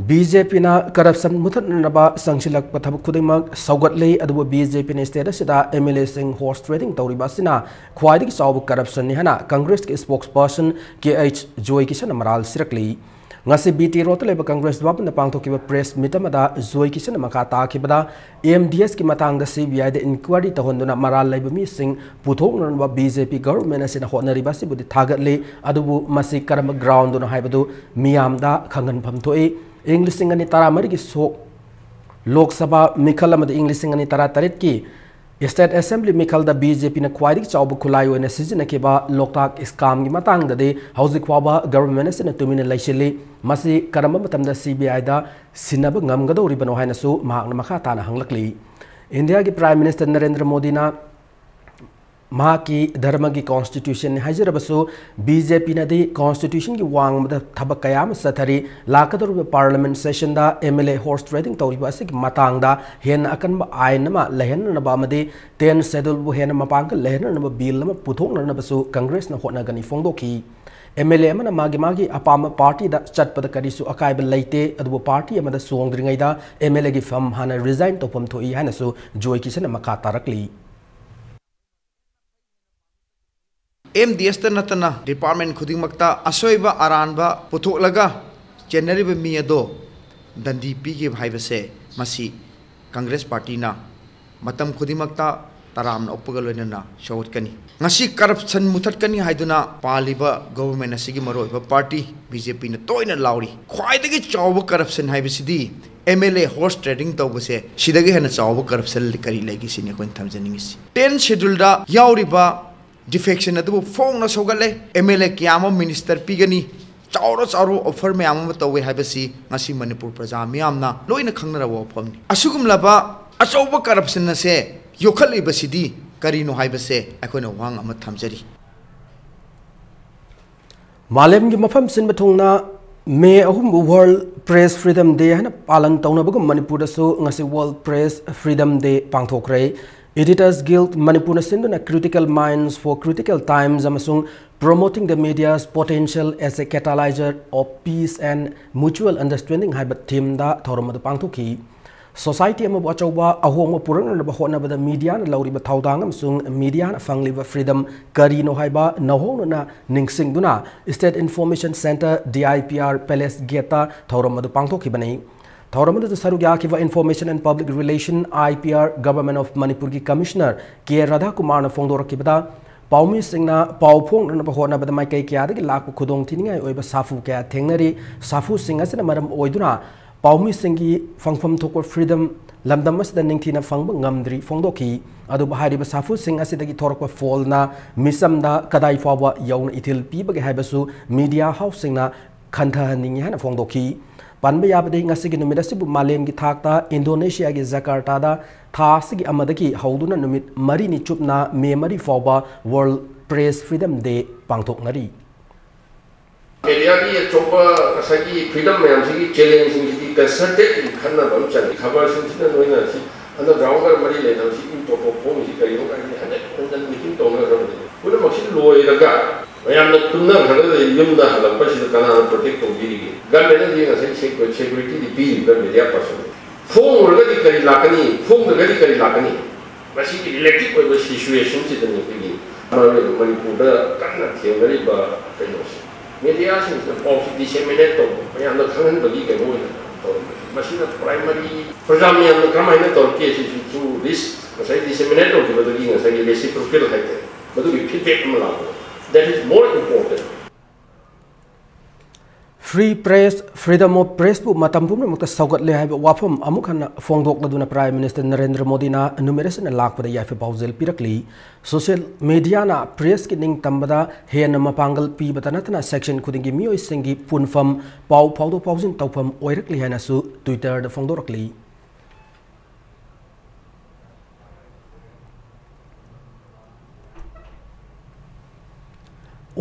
ꯕꯤ ꯖꯦ ꯄꯤꯅ ꯀꯔꯞꯁꯟ ꯃꯨꯊꯠꯅꯅꯕ ꯆꯪꯁꯤꯜꯂꯛꯄ ꯊꯕꯛ ꯈꯨꯗꯤꯡꯃꯛ ꯁꯧꯒꯠꯂꯤ, ꯑꯗꯨꯕꯨ ꯕꯤ ꯖꯦ ꯄꯤꯅ state ꯑꯁꯤꯗ ꯑꯦꯝ ꯑꯦꯜ ꯑꯦꯁꯤꯡ horse trading ꯇꯧꯔꯤꯕ ꯑꯁꯤꯅ ꯈ꯭ꯋꯥꯏꯗꯒꯤ ꯆꯥꯎꯕ ꯀꯔꯞꯁꯟꯅꯤ ꯍꯥꯏꯅ ꯀꯪꯒ꯭ꯔꯦꯁꯀꯤ spokesperson ꯀꯦ ꯑꯩꯆ ꯖꯣꯏ ꯀꯤꯁꯟꯅ ꯃꯔꯥꯜ ꯁꯤꯔꯛꯂꯤ꯫ ꯉꯁꯤ ꯕꯤ ꯇꯤ ꯔꯣꯗꯇ ꯂꯩꯕ ꯀꯪꯒ꯭ꯔꯦꯁ ꯚꯕꯟꯗ ꯄꯥꯡꯊꯣꯛꯈꯤꯕ press meet ꯑꯃꯗ ꯖꯣꯏ ꯀꯤꯁꯟꯅ ꯃꯈꯥ ꯇꯥꯈꯤꯕꯗ, ꯑꯦꯝ ꯗꯤ ꯑꯦꯁꯀꯤ ꯃꯇꯥꯡꯗ ꯁꯤ ꯕꯤ ꯑꯥꯏꯗ inquiry ꯇꯧꯍꯟꯗꯨꯅ ꯃꯔꯥꯜ ꯂꯩꯕ ꯃꯤꯁꯤꯡ ꯄꯨꯊꯣꯛꯅꯅꯕ ꯕꯤ ꯖꯦ ꯄꯤ ꯒꯚꯔꯟꯃꯦꯟꯠ ꯑꯁꯤꯅ ꯍꯣꯠꯅꯔꯤꯕ ꯑꯁꯤꯕꯨꯗꯤ ꯊꯥꯒꯠꯂꯤ, ꯑꯗꯨꯕꯨ ꯃꯁꯤ ꯀꯔꯝꯕ groundꯗꯅꯣ ꯍꯥꯏꯕꯗꯨ ꯃꯤꯌꯥꯝꯗ ꯈꯪꯍꯟꯐꯝ ꯊꯣꯛꯏ꯫ ꯏꯪ ꯂꯤꯁꯤꯡ ꯑꯅꯤ ꯇꯔꯥꯃꯔꯤꯒꯤ ꯁꯣꯛ ꯂꯣꯛ ꯁꯚꯥ ꯃꯤꯈꯜ ꯑꯃꯗꯤ ꯏꯪ ꯂꯤꯁꯤꯡ ꯑꯅꯤ ꯇꯔꯥꯇꯔꯦꯠꯀꯤ state assembly ꯃꯤꯈꯜꯗ ꯕꯤ ꯖꯦ ꯄꯤꯅ ꯈ꯭ꯋꯥꯏꯗꯒꯤ ꯆꯥꯎꯕ ꯈꯨꯠꯂꯥꯏ ꯑꯣꯏꯅ ꯁꯤꯖꯤꯟꯅꯈꯤꯕ ꯂꯣꯛꯇꯥꯛ scamꯒꯤ ꯃꯇꯥꯡꯗꯗꯤ ꯍꯧꯖꯤꯛ ꯐꯥꯎꯕ ꯒꯚꯔꯟꯃꯦꯟꯠ ꯑꯁꯤꯅ ꯇꯨꯃꯤꯟꯅ ꯂꯩꯁꯤꯜꯂꯤ꯫ ꯃꯁꯤ ꯀꯔꯝꯕ ꯃꯇꯝꯗ ꯁꯤ ꯕꯤ ꯑꯥꯏꯗ ꯁꯤꯟꯅꯕ ꯉꯝꯒꯗꯧꯔꯤꯕꯅꯣ ꯍꯥꯏꯅꯁꯨ ꯃꯍꯥꯛꯅ ꯃꯈꯥ ꯇꯥꯅ ꯍꯪꯂꯛꯂꯤ꯫ ꯏꯟꯗꯤꯌꯥꯒꯤ Prime Minister ꯅꯔꯦꯟꯗ꯭ꯔ ꯃꯣꯗꯤꯅ ꯃꯍꯥꯛꯀꯤ ꯙꯔꯃꯒꯤ constitutionꯅꯤ ꯍꯥꯏꯖꯔꯕꯁꯨ, ꯕꯤ ꯖꯦ ꯄꯤꯅꯗꯤ constitutionꯒꯤ ꯋꯥꯡꯃꯗ ꯊꯕꯛ ꯀꯌꯥ ꯑꯃ ꯆꯠꯊꯔꯤ꯫ ꯂꯥꯛꯀꯗꯧꯔꯤꯕ parliament sessionꯗ M L A horse trading ꯇꯧꯔꯤꯕ ꯑꯁꯤꯒꯤ ꯃꯇꯥꯡꯗ ꯍꯦꯟꯅ ꯑꯀꯟꯕ ꯑꯥꯏꯟ ꯑꯃ ꯂꯩꯍꯟꯅꯅꯕ ꯑꯃꯗꯤ tenth scheduleꯕꯨ ꯍꯦꯟꯅ ꯃꯄꯥꯡꯒꯜ ꯂꯩꯍꯟꯅꯅꯕ bill ꯑꯃ ꯄꯨꯊꯣꯛꯅꯅꯕꯁꯨ ꯀꯪꯒ꯭ꯔꯦꯁꯅ ꯍꯣꯠꯅꯒꯅꯤ ꯐꯣꯡꯗꯣꯛꯈꯤ꯫ ꯑꯦꯝ ꯑꯦꯜ ꯑꯦ ꯑꯃꯅ ꯃꯥꯒꯤ ꯃꯥꯒꯤ ꯑꯄꯥꯝꯕ partyꯗ ꯆꯠꯄꯗ ꯀꯔꯤꯁꯨ ꯑꯀꯥꯏꯕ ꯂꯩꯇꯦ, ꯑꯗꯨꯕꯨ party ꯑꯃꯗ ꯆꯣꯡꯗ꯭ꯔꯤꯉꯩꯗ ꯑꯦꯝ ꯑꯦꯜ ꯑꯦꯒꯤ ꯐꯝ ꯍꯥꯟꯅ resign ꯇꯧꯐꯝ ꯊꯣꯛꯏ ꯍꯥꯏꯅꯁꯨ ꯖꯣꯏ ꯀꯤꯁꯟꯅ ꯃꯈꯥ ꯇꯥꯔꯛꯂꯤ꯫ ꯑꯦꯝ ꯗꯤ ꯑꯦꯁꯇ ꯅꯠꯇꯅ department ꯈꯨꯗꯤꯡꯃꯛꯇ ꯑꯁꯣꯏꯕ ꯑꯔꯥꯟꯕ ꯄꯨꯊꯣꯛꯂꯒ ꯆꯦꯟꯅꯔꯤꯕ ꯃꯤ ꯑꯗꯣ ꯗꯟꯗꯤ ꯄꯤꯈꯤꯕ ꯍꯥꯏꯕꯁꯦ, ꯃꯁꯤ ꯀꯪꯒ꯭ꯔꯦꯁ partyꯅ ꯃꯇꯝ ꯈꯨꯗꯤꯡꯃꯛꯇ ꯇꯔꯥꯝꯅ ꯑꯣꯛꯄꯒ ꯂꯣꯏꯅꯅ ꯁꯧꯒꯠꯀꯅꯤ꯫ ꯉꯁꯤ corruption ꯃꯨꯊꯠꯀꯅꯤ ꯍꯥꯏꯗꯨꯅ ꯄꯥꯜꯂꯤꯕ government ꯑꯁꯤꯒꯤ ꯃꯔꯨꯑꯣꯏꯕ party ꯕꯤ ꯖꯦ ꯄꯤꯅ ꯇꯣꯏꯅ ꯂꯥꯎꯔꯤ꯫ ꯈ꯭ꯋꯥꯏꯗꯒꯤ ꯆꯥꯎꯕ corruption ꯍꯥꯏꯕꯁꯤꯗꯤ M L A horse trading ꯇꯧꯕꯁꯦ, ꯁꯤꯗꯒꯤ ꯍꯦꯟꯅ ꯆꯥꯎꯕ corruption ꯀꯔꯤ ꯂꯩꯒꯦ ꯁꯤꯅꯤ ꯑꯩꯈꯣꯏꯅ ꯊꯝꯖꯅꯤꯡꯉꯤꯁꯤ꯫ Tenth scheduleꯗ ꯌꯥꯎꯔꯤꯕ defection ꯑꯗꯨꯕꯨ ꯐꯣꯡꯅ ꯁꯧꯒꯠꯂꯦ꯫ ꯑꯦꯝ ꯑꯦꯜ ꯑꯦ ꯀꯌꯥ ꯑꯃ minister ꯄꯤꯒꯅꯤ, ꯆꯥꯎꯔ ꯆꯥꯎꯔ offer ꯃꯌꯥꯝ ꯑꯃ ꯇꯧꯋꯦ ꯍꯥꯏꯕꯁꯤ ꯉꯁꯤ ꯃꯅꯤꯄꯨꯔ ꯄ꯭ꯔꯖꯥ ꯃꯤꯌꯥꯝꯅ ꯂꯣꯏꯅ ꯈꯪꯅꯔꯕ ꯋꯥꯐꯝꯅꯤ꯫ ꯑꯁꯤꯒꯨꯝꯂꯕ ꯑꯆꯧꯕ corruption ꯑꯁꯦ ꯌꯣꯛꯈꯠꯂꯤꯕꯁꯤꯗꯤ ꯀꯔꯤꯅꯣ ꯍꯥꯏꯕꯁꯦ ꯑꯩꯈꯣꯏꯅ ꯋꯥꯍꯪ ꯑꯃ ꯊꯝꯖꯔꯤ꯫ ꯃꯥꯂꯦꯝꯒꯤ ꯃꯐꯝ ꯁꯤꯟꯕ ꯊꯨꯡꯅ ꯃꯦ ꯑꯍꯨꯝꯕꯨ World Press Freedom Day ꯍꯥꯏꯅ ꯄꯥꯂꯟ ꯇꯧꯅꯕꯒꯨꯝ ꯃꯅꯤꯄꯨꯔꯗꯁꯨ ꯉꯁꯤ World Press Freedom Day ꯄꯥꯡꯊꯣꯛꯈ꯭ꯔꯦ꯫ Editors Guild ꯃꯅꯤꯄꯨꯔꯅ ꯁꯤꯟꯗꯨꯅ Critical Minds for Critical Times ꯑꯃꯁꯨꯡ Promoting the Media's Potential as a Catalyzer of Peace and Mutual Understanding ꯍꯥꯏꯕ themeꯗ ꯊꯧꯔꯝ ꯑꯗꯨ ꯄꯥꯡꯊꯣꯛꯈꯤ꯫ Society ꯑꯃꯕꯨ ꯑꯆꯧꯕ ꯑꯍꯣꯡꯕ ꯄꯨꯔꯛꯅꯅꯕ ꯍꯣꯠꯅꯕꯗ mediaꯅ ꯂꯧꯔꯤꯕ ꯊꯧꯗꯥꯡ ꯑꯃꯁꯨꯡ mediaꯅ ꯐꯪꯂꯤꯕ freedom ꯀꯔꯤꯅꯣ ꯍꯥꯏꯕ ꯅꯧꯍꯧꯅꯅ ꯅꯤꯡꯁꯤꯡꯗꯨꯅ State Information Centre D I P R Palace Gateꯇ ꯊꯧꯔꯝ ꯑꯗꯨ ꯄꯥꯡꯊꯣꯛꯈꯤꯕꯅꯤ꯫ ꯊꯧꯔꯝ ꯑꯗꯨꯗ ꯁꯔꯨꯛ ꯌꯥꯈꯤꯕ Information and Public Relation, I P R, Government of ꯃꯅꯤꯄꯨꯔꯒꯤ Commissioner ꯀꯦ ꯔꯥꯙꯥꯀꯨꯃꯥꯔꯅ ꯐꯣꯡꯗꯣꯔꯛꯈꯤꯕꯗ, ꯄꯥꯎꯃꯤꯁꯤꯡꯅ ꯄꯥꯎ ꯐꯣꯡꯅꯅꯕ ꯍꯣꯠꯅꯕꯗ ꯃꯥꯏꯀꯩ ꯀꯌꯥꯗꯒꯤ ꯂꯥꯛꯄ ꯈꯨꯗꯣꯡꯊꯤꯅꯤꯡꯉꯥꯏ ꯑꯣꯏꯕ ꯁꯥꯐꯨ ꯀꯌꯥ ꯊꯦꯡꯅꯔꯤ꯫ ꯁꯥꯐꯨꯁꯤꯡ ꯑꯁꯤꯅ ꯃꯔꯝ ꯑꯣꯏꯗꯨꯅ ꯄꯥꯎꯃꯤꯁꯤꯡꯒꯤ ꯐꯪꯐꯝ ꯊꯣꯛꯄ freedom ꯂꯝꯗꯝ ꯑꯁꯤꯗ ꯅꯤꯡꯊꯤꯅ ꯐꯪꯕ ꯉꯝꯗ꯭ꯔꯤ ꯐꯣꯡꯗꯣꯛꯈꯤ꯫ ꯑꯗꯨꯕꯨ ꯍꯥꯏꯔꯤꯕ ꯁꯥꯐꯨꯁꯤꯡ ꯑꯁꯤꯗꯒꯤ ꯊꯣꯔꯛꯄ ꯐꯣꯜꯅ ꯃꯤꯆꯝꯗ ꯀꯗꯥꯏ ꯐꯥꯎꯕ ꯌꯧꯅ ꯏꯊꯤꯜ ꯄꯤꯕꯒꯦ ꯍꯥꯏꯕꯁꯨ media houseꯁꯤꯡꯅ ꯈꯟꯊꯍꯟꯅꯤꯡꯏ ꯍꯥꯏꯅ ꯐꯣꯡꯗꯣꯛꯈꯤ꯫ ꯄꯟꯕ ꯌꯥꯕꯗꯤ ꯉꯁꯤꯒꯤ ꯅꯨꯃꯤꯠ ꯑꯁꯤꯕꯨ ꯃꯥꯂꯦꯝꯒꯤ ꯊꯥꯛꯇ ꯏꯟꯗꯣꯅꯦꯁꯤꯌꯥꯒꯤ ꯖꯀꯥꯔꯇꯥꯗ ꯊꯥ ꯑꯁꯤꯒꯤ ꯑꯃꯗꯒꯤ ꯍꯧꯗꯨꯅ ꯅꯨꯃꯤꯠ ꯃꯔꯤꯅꯤ ꯆꯨꯞꯅ ꯃꯦ ꯃꯔꯤ ꯐꯥꯎꯕ World Press Freedom Day ꯄꯥꯡꯊꯣꯛꯅꯔꯤ꯫ Mediaꯒꯤ ꯑꯆꯧꯕ ꯉꯁꯥꯏꯒꯤ freedom ꯃꯌꯥꯝꯁꯤꯒꯤ challengeꯁꯤꯡꯁꯤꯗꯤ concertedly ꯈꯟꯅꯕ ꯑꯃ ꯆꯪꯉꯤ꯫ ꯈꯕꯔꯁꯤꯡꯁꯤꯅ ꯅꯣꯏꯅ ꯁꯤ undergroundꯒ ꯃꯔꯤ ꯂꯩꯅꯕꯁꯤ ꯏꯟ ꯇꯣꯞ ꯇꯣꯞ ꯐꯣꯡꯉꯤꯁꯤ ꯀꯔꯤꯅꯣ ꯀꯥꯏꯅ ꯍꯟꯖꯟ ꯍꯟꯖꯟ meeting ꯇꯧꯅꯈ꯭ꯔꯕꯅꯤ꯫ ꯄꯨꯝꯅꯃꯛꯁꯤ ꯂꯣꯏꯔꯒ ꯃꯌꯥꯝꯅ ꯇꯨꯝꯅꯈ꯭ꯔꯒ ꯌꯨꯝꯗ ꯍꯜꯂꯛꯄꯁꯤꯗ ꯀꯅꯥꯅ protect ꯇꯧꯕꯤꯔꯤꯒꯦ? Governmentꯅꯗꯤ ꯉꯁꯥꯏ secu-, securityꯗꯤ ꯄꯤꯔꯤꯕ꯭ꯔꯥ media person? ꯐꯣꯡꯂꯨꯔꯒꯗꯤ ꯀꯔꯤ ꯂꯥꯛꯀꯅꯤ? ꯐꯣꯡꯗ꯭ꯔꯒꯗꯤ ꯀꯔꯤ ꯂꯥꯛꯀꯅꯤ? ꯃꯁꯤꯒꯤ relative ꯑꯣꯏꯕ situationꯁꯤꯗꯅꯤ ꯑꯩꯈꯣꯏꯒꯤ ꯃꯔꯨꯑꯣꯏꯅ ꯃꯅꯤꯄꯨꯔꯗ ꯀꯟꯅ ꯊꯦꯡꯅꯔꯤꯕ ꯀꯩꯅꯣꯁꯦ꯫ Mediaꯁꯤꯡꯁꯤꯅ ꯄꯥꯎꯁꯤ disseminate ꯇꯧꯕ, ꯃꯌꯥꯝꯗ ꯈꯪꯍꯟꯕꯒꯤ ꯀꯩꯅꯣ ꯑꯣꯏꯅ ꯇꯧꯔꯝꯕꯅꯤ꯫ ꯃꯁꯤꯅ primary ꯄ꯭ꯔꯖꯥ ꯃꯌꯥꯝꯅ ꯀꯔꯝꯍꯥꯏꯅ ꯇꯧꯔꯛꯀꯦ ꯁꯤꯁꯨ through this ꯉꯁꯥꯏ disseminate ꯇꯧꯈꯤꯕꯗꯒꯤ ꯉꯁꯥꯏꯒꯤ reciprocal ꯍꯥꯏꯇꯥꯔꯦ, ꯃꯗꯨꯒꯤ feedback ꯑꯃ ꯂꯥꯛꯄ꯫ That is more important. Free press, freedom of press ꯄꯨ ꯃꯇꯝ ꯄꯨꯝꯅꯃꯛꯇ ꯁꯧꯒꯠꯂꯦ ꯍꯥꯏꯕ ꯋꯥꯐꯝ ꯑꯃꯨꯛ ꯍꯟꯅ ꯐꯣꯡꯗꯣꯛꯂꯗꯨꯅ Prime Minister ꯅꯔꯦꯟꯗ꯭ꯔ ꯃꯣꯗꯤꯅ ꯅꯨꯃꯤꯠ ꯑꯁꯤꯅ ꯂꯥꯛꯄꯗ ꯌꯥꯏꯐ ꯄꯥꯎꯖꯦꯜ ꯄꯤꯔꯛꯂꯤ꯫ Social mediaꯅ pressꯀꯤ ꯅꯤꯡꯇꯝꯕꯗ ꯍꯦꯟꯅ ꯃꯄꯥꯡꯒꯜ ꯄꯤꯕꯇ ꯅꯠꯇꯅ section ꯈꯨꯗꯤꯡꯒꯤ ꯃꯤꯑꯣꯏꯁꯤꯡꯒꯤ ꯄꯨꯟꯐꯝ, ꯄꯥꯎ ꯐꯥꯎꯗꯣꯛ ꯐꯥꯎꯖꯤꯟ ꯇꯧꯐꯝ ꯑꯣꯏꯔꯛꯂꯤ ꯍꯥꯏꯅꯁꯨ Twitterꯗ ꯐꯣꯡꯗꯣꯔꯛꯂꯤ꯫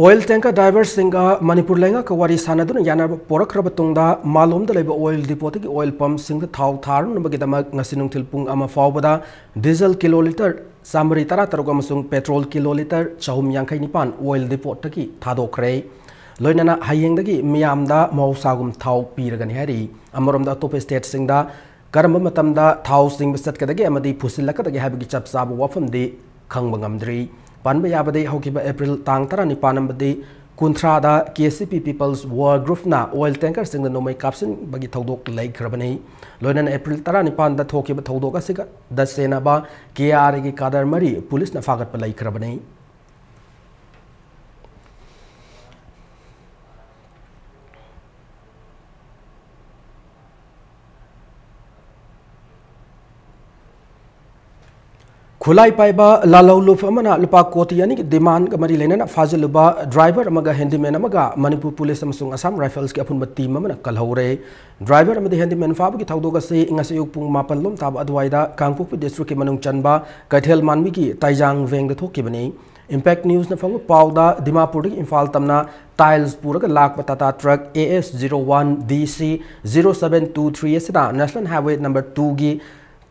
Oil tanker driverꯁꯤꯡꯒ ꯃꯅꯤꯄꯨꯔ ꯂꯩꯉꯥꯛꯀ ꯋꯥꯔꯤ ꯁꯥꯟꯅꯗꯨꯅ ꯌꯥꯅꯕ ꯄꯣꯔꯛꯈ꯭ꯔꯕ ꯇꯨꯡꯗ, ꯃꯥꯂꯣꯝꯗ ꯂꯩꯕ oil depotꯇꯒꯤ oil pumpꯁꯤꯡꯗ ꯊꯥꯎ ꯊꯥꯔꯨꯅꯕꯒꯤꯗꯃꯛ ꯉꯁꯤ ꯅꯨꯡꯊꯤꯜ ꯄꯨꯡ ꯑꯃ ꯐꯥꯎꯕꯗ diesel kilolitre ꯆꯥꯃꯔꯤ ꯇꯔꯥꯇꯔꯨꯛ ꯑꯃꯁꯨꯡ petrol kilolitre ꯆꯍꯨꯝ ꯌꯥꯡꯈꯩ ꯅꯤꯄꯥꯟ oil depotꯇꯒꯤ ꯊꯥꯗꯣꯛꯈ꯭ꯔꯦ꯫ ꯂꯣꯏꯅꯅ ꯍꯌꯦꯡꯗꯒꯤ ꯃꯤꯌꯥꯝꯗ ꯃꯍꯧꯁꯥꯒꯨꯝ ꯊꯥꯎ ꯄꯤꯔꯒꯅꯤ ꯍꯥꯏꯔꯤ꯫ ꯑꯃꯔꯣꯝꯗ, ꯑꯇꯣꯞꯄ stateꯁꯤꯡꯗ ꯀꯔꯝꯕ ꯃꯇꯝꯗ ꯊꯥꯎ ꯆꯤꯡꯕ ꯆꯠꯀꯗꯒꯦ ꯑꯃꯗꯤ ꯄꯨꯁꯤꯜꯂꯛꯀꯗꯒꯦ ꯍꯥꯏꯕꯒꯤ ꯆꯞ ꯆꯥꯕ ꯋꯥꯐꯝꯗꯤ ꯈꯪꯕ ꯉꯝꯗ꯭ꯔꯤ꯫ ꯄꯟꯕ ꯌꯥꯕꯗꯤ, ꯍꯧꯈꯤꯕ April ꯇꯥꯡ ꯇꯔꯥꯅꯤꯄꯥꯟ ꯑꯃꯗꯤ ꯀꯨꯟꯊ꯭ꯔꯥꯗ KCP People's War Groupꯅ oil tankerꯁꯤꯡꯗ ꯅꯣꯡꯃꯩ ꯀꯥꯞꯁꯤꯟꯕꯒꯤ ꯊꯧꯗꯣꯛ ꯂꯩꯈ꯭ꯔꯕꯅꯤ꯫ ꯂꯣꯏꯅꯅ April ꯇꯔꯥꯅꯤꯄꯥꯟꯗ ꯊꯣꯛꯈꯤꯕ ꯊꯧꯗꯣꯛ ꯑꯁꯤꯗ ꯆꯦꯟꯅꯕ KRAꯒꯤ cadre ꯃꯔꯤ ꯄꯨꯂꯤꯁꯅ ꯐꯥꯒꯠꯄ ꯂꯩꯈ꯭ꯔꯕꯅꯤ꯫ ꯈꯨꯠꯂꯥꯏ ꯄꯥꯏꯕ ꯂꯥꯜꯍꯧꯂꯨꯞ ꯑꯃꯅ ꯂꯨꯄꯥ ꯀꯣꯇꯤ ꯑꯅꯤꯒꯤ demandꯒ ꯃꯔꯤ ꯂꯩꯅꯅ ꯐꯥꯖꯤꯜꯂꯨꯕ driver ꯑꯃꯒ handyman ꯑꯃꯒ ꯃꯅꯤꯄꯨꯔ ꯄꯨꯂꯤꯁ ꯑꯃꯁꯨꯡ Assam Riflesꯀꯤ ꯑꯄꯨꯟꯕ team ꯑꯃꯅ ꯀꯜꯍꯧꯔꯦ꯫ Driver ꯑꯃꯗꯤ handyman ꯐꯥꯕꯒꯤ ꯊꯧꯗꯣꯛ ꯑꯁꯤ ꯉꯁꯤ ꯑꯌꯨꯛ ꯄꯨꯡ ꯃꯥꯄꯟ ꯂꯣꯝ ꯇꯥꯕ ꯑꯗꯨꯋꯥꯏꯗ ꯀꯥꯡꯄꯣꯛꯄꯤ districtꯀꯤ ꯃꯅꯨꯡ ꯆꯟꯕ ꯀꯩꯊꯦꯜ ꯃꯥꯟꯕꯤꯒꯤ ꯇꯥꯏꯖꯥꯡ ꯚꯦꯡꯗ ꯊꯣꯛꯈꯤꯕꯅꯤ꯫ Impact Newsꯅ ꯐꯪꯕ ꯄꯥꯎꯗ, ꯗꯤꯃꯥꯄꯨꯔꯗꯒꯤ ꯏꯝꯐꯥꯜ ꯇꯝꯅ tiles ꯄꯨꯔꯒ ꯂꯥꯛꯄ Tata truck AS zero one DC zero seven two three ꯑꯁꯤꯅ National Highway number twoꯒꯤ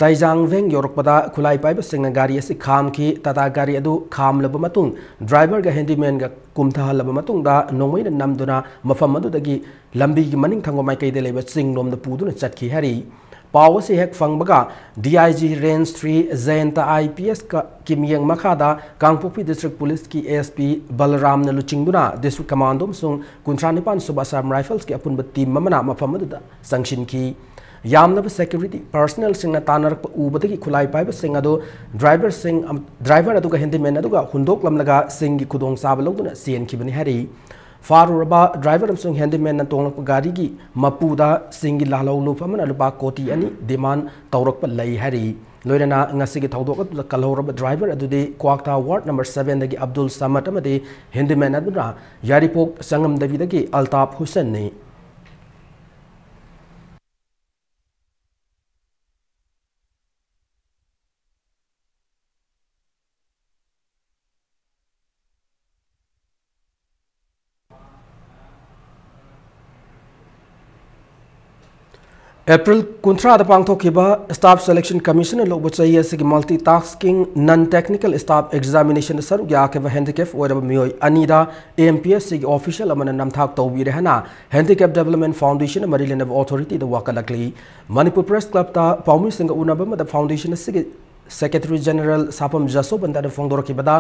ꯇꯥꯏꯖꯥꯡ ꯚꯦꯡ ꯌꯧꯔꯛꯄꯗ ꯈꯨꯠꯂꯥꯏ ꯄꯥꯏꯕꯁꯤꯡꯅ ꯒꯥꯔꯤ ꯑꯁꯤ ꯈꯥꯝꯈꯤ꯫ Tata ꯒꯥꯔꯤ ꯑꯗꯨ ꯈꯥꯝꯂꯕ ꯃꯇꯨꯡ, driverꯒ handymanꯒ ꯀꯨꯝꯊꯍꯜꯂꯕ ꯃꯇꯨꯡꯗ, ꯅꯣꯡꯃꯩꯅ ꯅꯝꯗꯨꯅ ꯃꯐꯝ ꯑꯗꯨꯗꯒꯤ ꯂꯝꯕꯤꯒꯤ ꯃꯅꯤꯡ ꯊꯪꯕ ꯃꯥꯏꯀꯩꯗ ꯂꯩꯕ ꯆꯤꯡꯂꯣꯝꯗ ꯄꯨꯗꯨꯅ ꯆꯠꯈꯤ ꯍꯥꯏꯔꯤ꯫ ꯄꯥꯎ ꯑꯁꯤ ꯍꯦꯛ ꯐꯪꯕꯒ, DIG Range three Jayanta IPSꯀꯤ ꯃꯤꯠꯌꯦꯡ ꯃꯈꯥꯗ ꯀꯥꯡꯄꯣꯛꯄꯤ district ꯄꯨꯂꯤꯁꯀꯤ SP ꯕꯂꯔꯥꯝꯅ ꯂꯨꯆꯤꯡꯗꯨꯅ district commando ꯑꯃꯁꯨꯡ ꯀꯨꯟꯊ꯭ꯔꯥ ꯅꯤꯄꯥꯟ ꯁꯨꯕ Assam Riflesꯀꯤ ꯑꯄꯨꯟꯕ team ꯑꯃꯅ ꯃꯐꯝ ꯑꯗꯨꯗ ꯆꯪꯁꯤꯟꯈꯤ꯫ ꯌꯥꯝꯂꯕ security personnelꯁꯤꯡꯅ ꯇꯥꯟꯅꯔꯛꯄ ꯎꯕꯗꯒꯤ ꯈꯨꯠꯂꯥꯏ ꯄꯥꯏꯕꯁꯤꯡ ꯑꯗꯨ driverꯁꯤꯡ ꯑꯝ-, driver ꯑꯗꯨꯒ handyman ꯑꯗꯨꯒ ꯍꯨꯟꯗꯣꯛꯂꯝꯂꯒ ꯆꯤꯡꯒꯤ ꯈꯨꯗꯣꯡꯆꯥꯕ ꯂꯧꯗꯨꯅ ꯆꯦꯟꯈꯤꯕꯅꯤ ꯍꯥꯏꯔꯤ꯫ ꯐꯥꯔꯨꯔꯕ ꯗ꯭ꯔꯥꯏꯚꯔ ꯑꯃꯁꯨꯡ ꯍꯦꯟꯗꯤꯃꯦꯟꯅ ꯇꯣꯡꯂꯛꯄ ꯒꯥꯔꯤꯒꯤ ꯃꯄꯨꯗ ꯆꯤꯡꯒꯤ ꯂꯥꯜꯍꯧꯂꯨꯞ ꯑꯃꯅ ꯂꯨꯄꯥ ꯀꯣꯇꯤ ꯑꯅꯤ ꯗꯤꯃꯥꯟ ꯇꯧꯔꯛꯄ ꯂꯩ ꯍꯥꯏꯔꯤ꯫ ꯂꯣꯏꯅꯅ ꯉꯁꯤꯒꯤ ꯊꯧꯗꯣꯛ ꯑꯗꯨꯗ ꯀꯜꯍꯧꯔꯕ ꯗ꯭ꯔꯥꯏꯚꯔ ꯑꯗꯨꯗꯤ ꯀ꯭ꯋꯥꯛꯇꯥ ꯋꯥꯔꯗ ꯅꯝꯕꯔ ꯁꯚꯦꯟꯗꯒꯤ ꯑꯕꯗꯨꯜ ꯁꯃꯗ ꯑꯃꯗꯤ ꯍꯦꯟꯗꯤꯃꯦꯟ ꯑꯗꯨꯅ ꯌꯥꯏꯔꯤꯄꯣꯛ ꯆꯪꯉꯝꯗꯕꯤꯗꯒꯤ ꯑꯜꯇꯥꯐ ꯍꯨꯁꯦꯟꯅꯤ꯫ ꯑꯦꯄ꯭ꯔꯤꯜ ꯀꯨꯟꯊ꯭ꯔꯥꯗ ꯄꯥꯡꯊꯣꯛꯈꯤꯕ Staff Selection Commissionꯅ ꯂꯧꯕ ꯆꯍꯤ ꯑꯁꯤꯒꯤ Multitasking Non Technical Staff Examinationꯗ ꯁꯔꯨꯛ ꯌꯥꯈꯤꯕ handicap ꯑꯣꯏꯔꯕ ꯃꯤꯑꯣꯏ ꯑꯅꯤꯗ M P S Cꯒꯤ official ꯑꯃꯅ ꯅꯝꯊꯥꯛ ꯇꯧꯕꯤꯔꯦ ꯍꯥꯏꯅ Handicap Development Foundationꯅ ꯃꯔꯤ ꯂꯩꯅꯕ authorityꯗ ꯋꯥꯀꯠꯂꯛꯂꯤ꯫ ꯃꯅꯤꯄꯨꯔ Press Clubꯇ ꯄꯥꯎꯃꯤꯁꯤꯡꯒ ꯎꯅꯕ ꯑꯃꯗ foundation ꯑꯁꯤꯒꯤ Secretary General ꯁꯥꯐꯝ ꯖꯁꯣꯕꯟꯇꯅ ꯐꯣꯡꯗꯣꯔꯛꯈꯤꯕꯗ,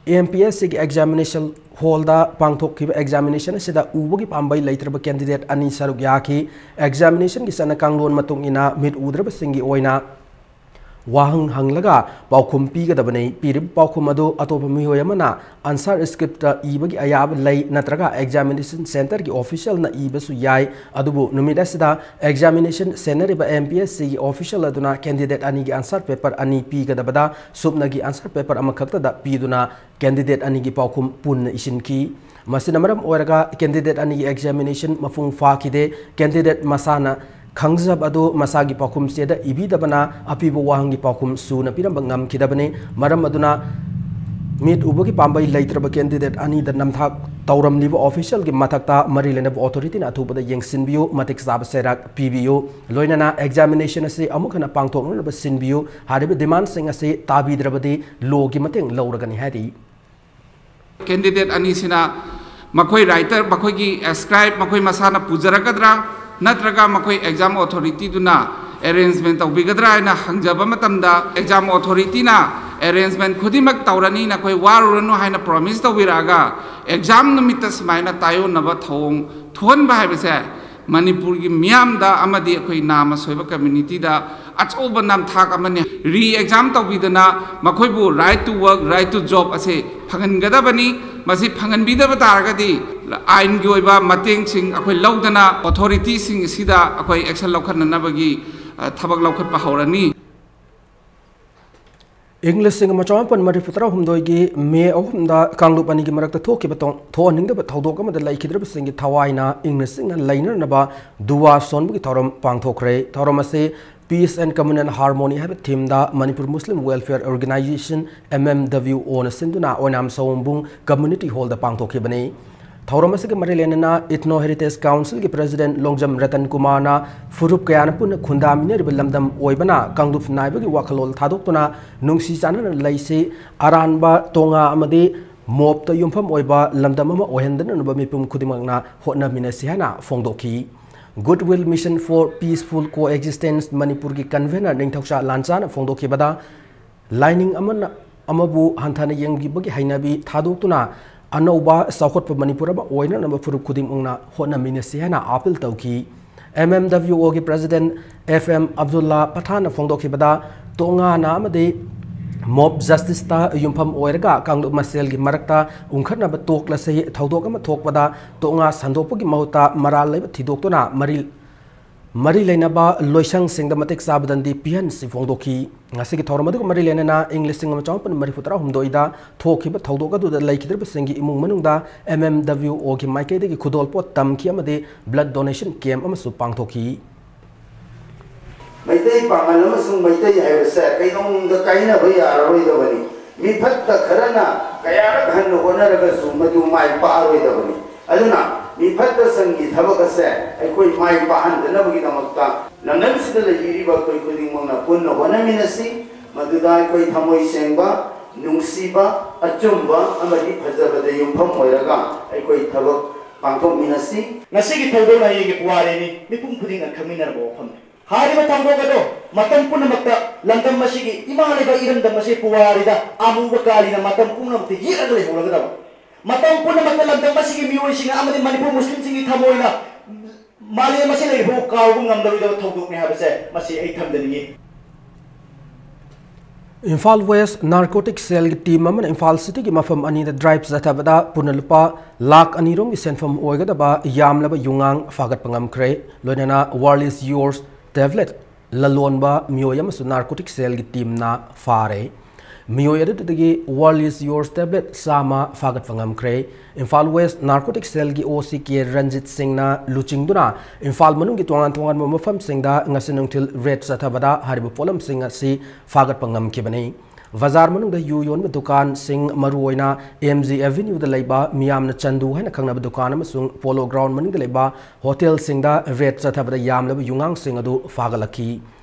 M P S Cꯒꯤ examination hallꯗ ꯄꯥꯡꯊꯣꯛꯈꯤꯕ examination ꯑꯁꯤꯗ ꯎꯕꯒꯤ ꯄꯥꯝꯕꯩ ꯂꯩꯇ꯭ꯔꯕ candidate ꯑꯅꯤ ꯁꯔꯨꯛ ꯌꯥꯈꯤ꯫ Examinationꯒꯤ ꯆꯠꯅ ꯀꯥꯡꯂꯣꯟ ꯃꯇꯨꯡ ꯏꯟꯅ ꯃꯤꯠ ꯎꯗ꯭ꯔꯕꯁꯤꯡꯒꯤ ꯑꯣꯏꯅ ꯋꯥꯍꯪ ꯍꯪꯂꯒ ꯄꯥꯎꯈꯨꯝ ꯄꯤꯒꯗꯕꯅꯤ꯫ ꯄꯤꯔꯤꯕ ꯄꯥꯎꯈꯨꯝ ꯑꯗꯨ ꯑꯇꯣꯞꯄ ꯃꯤꯑꯣꯏ ꯑꯃꯅ answer scriptꯇ ꯏꯕꯒꯤ ꯑꯌꯥꯕ ꯂꯩ, ꯅꯠꯇ꯭ꯔꯒ examination centreꯒꯤ officialꯅ ꯏꯕꯁꯨ ꯌꯥꯏ꯫ ꯑꯗꯨꯕꯨ ꯅꯨꯃꯤꯠ ꯑꯁꯤꯗ examination ꯁꯦꯟꯅꯔꯤꯕ M P S Cꯒꯤ official ꯑꯗꯨꯅ candidate ꯑꯅꯤꯒꯤ answer paper ꯑꯅꯤ ꯄꯤꯒꯗꯕꯗ ꯁꯨꯞꯅꯒꯤ answer paper ꯑꯃꯈꯛꯇꯗ ꯄꯤꯗꯨꯅ candidate ꯑꯅꯤꯒꯤ ꯄꯥꯎꯈꯨꯝ ꯄꯨꯟꯅ ꯏꯁꯤꯟꯈꯤ꯫ ꯃꯁꯤꯅ ꯃꯔꯝ ꯑꯣꯏꯔꯒ candidate ꯑꯅꯤꯒꯤ examination ꯃꯄꯨꯡ ꯐꯥꯈꯤꯗꯦ꯫ Candidate ꯃꯁꯥꯅ ꯈꯪꯖꯕ ꯑꯗꯨ ꯃꯁꯥꯒꯤ ꯄꯥꯎꯈꯨꯝ ꯆꯦꯗ ꯏꯕꯤꯗꯕꯅ ꯑꯄꯤꯕ ꯋꯥꯍꯪꯒꯤ ꯄꯥꯎꯈꯨꯝ ꯁꯨꯅ ꯄꯤꯔꯝꯕ ꯉꯝꯈꯤꯗꯕꯅꯤ꯫ ꯃꯔꯝ ꯑꯗꯨꯅ ꯃꯤꯠ ꯎꯕꯒꯤ ꯄꯥꯝꯕꯩ ꯂꯩꯇ꯭ꯔꯕ candidate ꯑꯅꯤꯗ ꯅꯝꯊꯥꯛ ꯇꯧꯔꯝꯂꯤꯕ officialꯒꯤ ꯃꯊꯛꯇ ꯃꯔꯤ ꯂꯩꯅꯕ authorityꯅ ꯑꯊꯨꯕꯗ ꯌꯦꯡꯁꯤꯟꯕꯤꯌꯨ, ꯃꯇꯤꯛ ꯆꯥꯕ ꯆꯩꯔꯥꯛ ꯄꯤꯕꯤꯌꯨ꯫ ꯂꯣꯏꯅꯅ examination ꯑꯁꯤ ꯑꯃꯨꯛ ꯍꯟꯅ ꯄꯥꯡꯊꯣꯛꯅꯅꯕ ꯁꯤꯟꯕꯤꯌꯨ꯫ ꯍꯥꯏꯔꯤꯕ demandꯁꯤꯡ ꯑꯁꯤ ꯇꯥꯕꯤꯗ꯭ꯔꯕꯗꯤ lawꯒꯤ ꯃꯇꯦꯡ ꯂꯧꯔꯒꯅꯤ ꯍꯥꯏꯔꯤ꯫ Candidate ꯑꯅꯤꯁꯤꯅ ꯃꯈꯣꯏ writer, ꯃꯈꯣꯏꯒꯤ script ꯃꯈꯣꯏ ꯃꯁꯥꯅ ꯄꯨꯖꯔꯛꯀꯗ꯭ꯔꯥ, ꯅꯠꯇ꯭ꯔꯒ ꯃꯈꯣꯏ exam authorityꯗꯨꯅ arrangement ꯇꯧꯕꯤꯒꯗ꯭ꯔꯥ ꯍꯥꯏꯅ ꯍꯪꯖꯕ ꯃꯇꯝꯗ, exam authorityꯅ arrangement ꯈꯨꯗꯤꯡꯃꯛ ꯇꯧꯔꯅꯤ, ꯅꯈꯣꯏ ꯋꯥꯔꯨꯔꯅꯨ ꯍꯥꯏꯅ promise ꯇꯧꯕꯤꯔꯛꯑꯒ, exam ꯅꯨꯃꯤꯠꯇ ꯁꯨꯃꯥꯏꯅ ꯇꯥꯏꯑꯣꯟꯅꯕ ꯊꯧꯑꯣꯡ ꯊꯣꯛꯍꯟꯕ ꯍꯥꯏꯕꯁꯦ ꯃꯅꯤꯄꯨꯔꯒꯤ ꯃꯤꯌꯥꯝꯗ ꯑꯃꯗꯤ ꯑꯩꯈꯣꯏ ꯅꯥꯝ ꯑꯁꯣꯏꯕ communityꯗ ꯑꯆꯧꯕ ꯅꯝꯊꯥꯛ ꯑꯃꯅꯤ꯫ Re-exam ꯇꯧꯕꯤꯗꯅ ꯃꯈꯣꯏꯕꯨ right to work, right to job ꯑꯁꯦ ꯐꯪꯍꯟꯒꯗꯕꯅꯤ꯫ ꯃꯁꯤ ꯐꯪꯍꯟꯕꯤꯗꯕ ꯇꯥꯔꯒꯗꯤ ꯑꯥꯏꯟꯒꯤ ꯑꯣꯏꯕ ꯃꯇꯦꯡꯁꯤꯡ ꯑꯩꯈꯣꯏ ꯂꯧꯗꯅ authorityꯁꯤꯡ ꯑꯁꯤꯗ ꯑꯩꯈꯣꯏ action ꯂꯧꯈꯠꯅꯅꯕꯒꯤ, ꯑ, ꯊꯕꯛ ꯂꯧꯈꯠꯄ ꯍꯧꯔꯅꯤ꯫ ꯏꯪ ꯂꯤꯁꯤꯡ ꯑꯃ ꯆꯃꯥꯄꯟ ꯃꯔꯤꯐꯨ ꯇꯔꯥꯍꯨꯝꯗꯣꯏꯒꯤ ꯃꯦ ꯑꯍꯨꯝꯗ ꯀꯥꯡꯂꯨꯞ ꯑꯅꯤꯒꯤ ꯃꯔꯛꯇ ꯊꯣꯛꯈꯤꯕ ꯇꯣꯡ-, ꯊꯣꯛꯍꯟꯅꯤꯡꯗꯕ ꯊꯧꯗꯣꯛ ꯑꯃꯗ ꯂꯩꯈꯤꯗ꯭ꯔꯕꯁꯤꯡꯒꯤ ꯊꯋꯥꯏꯅ ꯏꯪꯅ ꯆꯤꯛꯅ ꯂꯩꯅꯅꯕ ꯗꯨꯋꯥ ꯁꯣꯟꯕꯒꯤ ꯊꯧꯔꯝ ꯄꯥꯡꯊꯣꯛꯈ꯭ꯔꯦ꯫ ꯊꯧꯔꯝ ꯑꯁꯤ Peace and Communal Harmony ꯍꯥꯏꯕ themeꯗ Manipur Muslim Welfare Organisation, M M W O ꯅ ꯁꯤꯟꯗꯨꯅ ꯑꯣꯏꯅꯥꯝ ꯁꯑꯣꯝꯕꯨꯡ Community Hallꯗ ꯄꯥꯡꯊꯣꯛꯈꯤꯕꯅꯤ꯫ ꯊꯧꯔꯝ ꯑꯁꯤꯒ ꯃꯔꯤ ꯂꯩꯅꯅ Ethno Heritage Councilꯒꯤ President Longjam Ratan ꯀꯨꯃꯥꯔꯅ ꯐꯨꯔꯨꯞ ꯀꯌꯥꯅ ꯄꯨꯟꯅ ꯈꯨꯟꯗꯥꯃꯤꯟꯅꯔꯤꯕ ꯂꯝꯗꯝ ꯑꯣꯏꯕꯅ ꯀꯥꯡꯂꯨꯞ ꯅꯥꯏꯕꯒꯤ ꯋꯥꯈꯜꯂꯣꯟ ꯊꯥꯗꯣꯛꯇꯨꯅ ꯅꯨꯡꯁꯤ ꯆꯥꯟꯅꯅ ꯂꯩꯁꯤ, ꯑꯔꯥꯟꯕ ꯇꯣꯉꯥ ꯑꯃꯗꯤ ꯃꯣꯞꯇ ꯌꯨꯝꯐꯝ ꯑꯣꯏꯕ ꯂꯝꯗꯝ ꯑꯃ ꯑꯣꯏꯍꯟꯗꯅꯕ ꯃꯤꯄꯨꯝ ꯈꯨꯗꯤꯡꯃꯛꯅ ꯍꯣꯠꯅꯃꯤꯟꯅꯁꯤ ꯍꯥꯏꯅ ꯐꯣꯡꯗꯣꯛꯈꯤ꯫ Goodwill Mission for Peaceful Coexistence ꯃꯅꯤꯄꯨꯔꯒꯤ convener ꯅꯤꯡꯊꯧꯆꯥ ꯂꯥꯟꯆꯥꯅ ꯐꯣꯡꯗꯣꯛꯈꯤꯕꯗ, ꯂꯥꯏꯅꯤꯡ ꯑꯃꯅ ꯑꯃꯕꯨ ꯍꯟꯊꯅ ꯌꯦꯡꯕꯒꯤ ꯍꯩꯅꯕꯤ ꯊꯥꯗꯣꯛꯇꯨꯅ ꯑꯅꯧꯕ ꯆꯥꯎꯈꯠꯄ ꯃꯅꯤꯄꯨꯔ ꯑꯃ ꯑꯣꯏꯅꯅꯕ ꯐꯨꯔꯨꯞ ꯈꯨꯗꯤꯡꯃꯛꯅ ꯍꯣꯠꯅꯃꯤꯟꯅꯁꯤ ꯍꯥꯏꯅ appeal ꯇꯧꯈꯤ꯫ M M W O ꯒꯤ President F M Abdullah Pathan ꯅ ꯐꯣꯡꯗꯣꯛꯈꯤꯕꯗ, ꯇꯣꯉꯥꯟꯅ ꯑꯃꯗꯤ mob justice ꯇ ꯌꯨꯝꯐꯝ ꯑꯣꯏꯔꯒ ꯀꯥꯡꯂꯨꯞ ꯃꯁꯦꯜꯒꯤ ꯃꯔꯛꯇ ꯎꯪꯈꯠꯅꯕ ꯇꯣꯛꯂꯁꯤ, ꯊꯧꯗꯣꯛ ꯑꯃ ꯊꯣꯛꯄꯗ ꯇꯣꯉꯥ ꯁꯟꯗꯣꯛꯄꯒꯤ ꯃꯍꯨꯠꯇ ꯃꯔꯥꯜ ꯂꯩꯕ ꯊꯤꯗꯣꯛꯇꯨꯅ ꯃꯔꯤ ꯃꯔꯤ ꯂꯩꯅꯕ ꯂꯣꯏꯁꯪꯁꯤꯡꯗ ꯃꯇꯤꯛ ꯆꯥꯕ ꯗꯟꯗꯤ ꯄꯤꯍꯟꯁꯤ ꯐꯣꯡꯗꯣꯛꯈꯤ꯫ ꯉꯁꯤꯒꯤ ꯊꯧꯔꯝ ꯑꯗꯨꯒ ꯃꯔꯤ ꯂꯩꯅꯅ ꯏꯪ ꯂꯤꯁꯤꯡ ꯑꯃ ꯆꯃꯥꯄꯟ ꯃꯔꯤꯐꯨ ꯇꯔꯥꯍꯨꯝꯗꯣꯏꯗ ꯊꯣꯛꯈꯤꯕ ꯊꯧꯗꯣꯛ ꯑꯗꯨꯗ ꯂꯩꯈꯤꯗ꯭ꯔꯕꯁꯤꯡꯒꯤ ꯏꯃꯨꯡ ꯃꯅꯨꯡꯗ M M W O ꯒꯤ ꯃꯥꯏꯀꯩꯗꯒꯤ ꯈꯨꯗꯣꯜꯄꯣꯠ ꯇꯝꯈꯤ ꯑꯃꯗꯤ blood donation camp ꯑꯃꯁꯨ ꯄꯥꯡꯊꯣꯛꯈꯤ꯫ ꯃꯩꯇꯩ ꯄꯥꯉꯜ ꯑꯃꯁꯨꯡ ꯃꯩꯇꯩ ꯍꯥꯏꯕꯁꯦ ꯀꯩꯗꯧꯅꯨꯡꯗ ꯀꯥꯏꯅꯕ ꯌꯥꯔꯔꯣꯏꯗꯕꯅꯤ꯫ ꯃꯤꯐꯠꯇ ꯈꯔꯅ ꯀꯌꯥꯔꯛ ꯍꯟꯅ ꯍꯣꯠꯅꯔꯒꯁꯨ ꯃꯗꯨ ꯃꯥꯏ ꯄꯥꯛꯑꯔꯣꯏꯗꯕꯅꯤ꯫ ꯑꯗꯨꯅ ꯃꯤꯐꯠꯇ ꯁꯪꯒꯤ ꯊꯕꯛ ꯑꯁꯦ ꯑꯩꯈꯣꯏ ꯃꯥꯏ ꯄꯥꯛꯍꯟꯗꯅꯕꯒꯤꯗꯃꯛꯇ ꯂꯝꯗꯝꯁꯤꯗ ꯂꯩꯕꯤꯔꯤꯕ ꯑꯩꯈꯣꯏ ꯈꯨꯗꯤꯡꯃꯛꯅ ꯄꯨꯟꯅ ꯍꯣꯠꯅꯃꯤꯟꯅꯁꯤ꯫ ꯃꯗꯨꯗ ꯑꯩꯈꯣꯏ ꯊꯃꯣꯏ ꯁꯦꯡꯕ, ꯅꯨꯡꯁꯤꯕ, ꯑꯆꯨꯝꯕ ꯑꯃꯗꯤ ꯐꯖꯕꯗ ꯌꯨꯝꯐꯝ ꯑꯣꯏꯔꯒ ꯑꯩꯈꯣꯏ ꯊꯕꯛ ꯄꯥꯡꯊꯣꯛꯃꯤꯟꯅꯁꯤ꯫ ꯉꯁꯤꯒꯤ ꯊꯧꯗꯣꯛꯅ ꯍꯌꯦꯡꯒꯤ ꯄꯨꯋꯥꯔꯤꯅꯤ, ꯃꯤꯄꯨꯝ ꯈꯨꯗꯤꯡꯅ ꯈꯪꯃꯤꯟꯅꯔꯕ ꯋꯥꯐꯝꯅꯤ꯫ ꯍꯥꯏꯔꯤꯕ ꯊꯧꯗꯣꯛ ꯑꯗꯣ ꯃꯇꯝ ꯄꯨꯝꯅꯃꯛꯇ ꯂꯝꯗꯝ ꯑꯁꯤꯒꯤ, ꯏꯃꯥ ꯂꯩꯕꯥꯛ ꯏꯔꯝꯗꯝ ꯑꯁꯤ ꯄꯨꯋꯥꯔꯤꯗ ꯑꯃꯨꯕ ꯀꯥꯂꯤꯅ ꯃꯇꯝ ꯄꯨꯝꯅꯃꯛꯇ ꯌꯦꯛꯂꯒ ꯂꯩꯍꯧꯔꯒꯗꯕ, ꯃꯇꯝ ꯄꯨꯝꯅꯃꯛꯇ ꯂꯝꯗꯝ ꯑꯁꯤꯒꯤ ꯃꯤꯑꯣꯏꯁꯤꯡꯅ ꯑꯃꯗꯤ ꯃꯅꯤꯄꯨꯔ ꯃꯨꯁꯂꯤꯝꯁꯤꯡꯒꯤ ꯊꯃꯣꯏꯅ ꯃꯥꯂꯦꯝ ꯑꯁꯤꯗ ꯂꯩꯔꯤꯕ ꯀꯥꯎꯕ ꯉꯝꯂꯔꯣꯏꯗꯕ ꯊꯧꯗꯣꯛꯅꯤ ꯍꯥꯏꯕꯁꯦ ꯃꯁꯤ ꯑꯩ ꯊꯝꯖꯅꯤꯡꯏ꯫ ꯏꯝꯐꯥꯜ ꯋꯦꯁ ꯅꯥꯔꯀꯣꯇꯤꯛ ꯁꯦꯜꯒꯤ ꯇꯤꯝ ꯑꯃꯅ ꯏꯝꯐꯥꯜ ꯁꯤꯇꯤꯒꯤ ꯃꯐꯝ ꯑꯅꯤꯗ ꯗ꯭ꯔꯥꯏꯚ ꯆꯠꯊꯕꯗ ꯄꯨꯟꯅ ꯂꯨꯄꯥ ꯂꯥꯈ ꯑꯅꯤ ꯔꯣꯝꯒꯤ ꯁꯦꯟꯐꯝ ꯑꯣꯏꯒꯗꯕ ꯌꯥꯝꯂꯕ ꯌꯨꯉꯥꯡ ꯐꯥꯒꯠꯄ ꯉꯝꯈ꯭ꯔꯦ꯫ ꯂꯣꯏꯅꯅ World is Yours tablet ꯂꯂꯣꯟꯕ ꯃꯤꯑꯣꯏ ꯑꯃꯁꯨ ꯅꯥꯔꯀꯣꯇꯤꯛ ꯁꯦꯜꯒꯤ ꯇꯤꯝꯅ ꯐꯥꯔꯦ꯫ ꯃꯤꯑꯣꯏ ꯑꯗꯨꯗꯒꯤ World is Yours tablet ꯆꯥꯝꯃ ꯐꯥꯒꯠꯄ ꯉꯝꯈ꯭ꯔꯦ꯫ ꯏꯝꯐꯥꯜ ꯋꯦꯁ ꯅꯥꯔꯀꯣꯇꯤꯛ ꯁꯦꯜꯒꯤ ꯑꯣ ꯁꯤ ꯀꯦ ꯔꯟꯖꯤꯠ ꯁꯤꯡꯅ ꯂꯨꯆꯤꯡꯗꯨꯅ ꯏꯝꯐꯥꯜ ꯃꯅꯨꯡꯒꯤ ꯇꯣꯉꯥꯟ ꯇꯣꯉꯥꯟꯕ ꯃꯐꯝꯁꯤꯡꯗ ꯉꯁꯤ ꯅꯨꯡꯊꯤꯜ ꯔꯦꯗ ꯆꯠꯊꯕꯗ ꯍꯥꯏꯔꯤꯕ ꯄꯣꯠꯂꯝꯁꯤꯡ ꯑꯁꯤ ꯐꯥꯒꯠꯄ ꯉꯝꯈꯤꯕꯅꯤ꯫ ꯕꯖꯥꯔ ꯃꯅꯨꯡꯗ ꯌꯨ ꯌꯣꯟꯕ ꯗꯨꯀꯥꯟꯁꯤꯡ, ꯃꯔꯨꯑꯣꯏꯅ ꯑꯦꯝ ꯖꯤ ꯑꯦꯚꯦꯅ꯭ꯌꯨꯗ ꯂꯩꯕ ꯃꯤꯌꯥꯝꯅ ꯆꯟꯗꯨ ꯍꯥꯏꯅ ꯈꯪꯅꯕ ꯗꯨꯀꯥꯟ ꯑꯃꯁꯨꯡ ꯄꯣꯂꯣ ꯒ꯭ꯔꯥꯎꯟ ꯃꯅꯤꯡꯗ ꯂꯩꯕ ꯍꯣꯇꯦꯜꯁꯤꯡꯗ ꯔꯦꯗ ꯆꯠꯊꯕꯗ ꯌꯥꯝꯂꯕ ꯌꯨꯉꯥꯡꯁꯤꯡ ꯑꯗꯨ ꯐꯥꯒꯠꯂꯛꯈꯤ꯫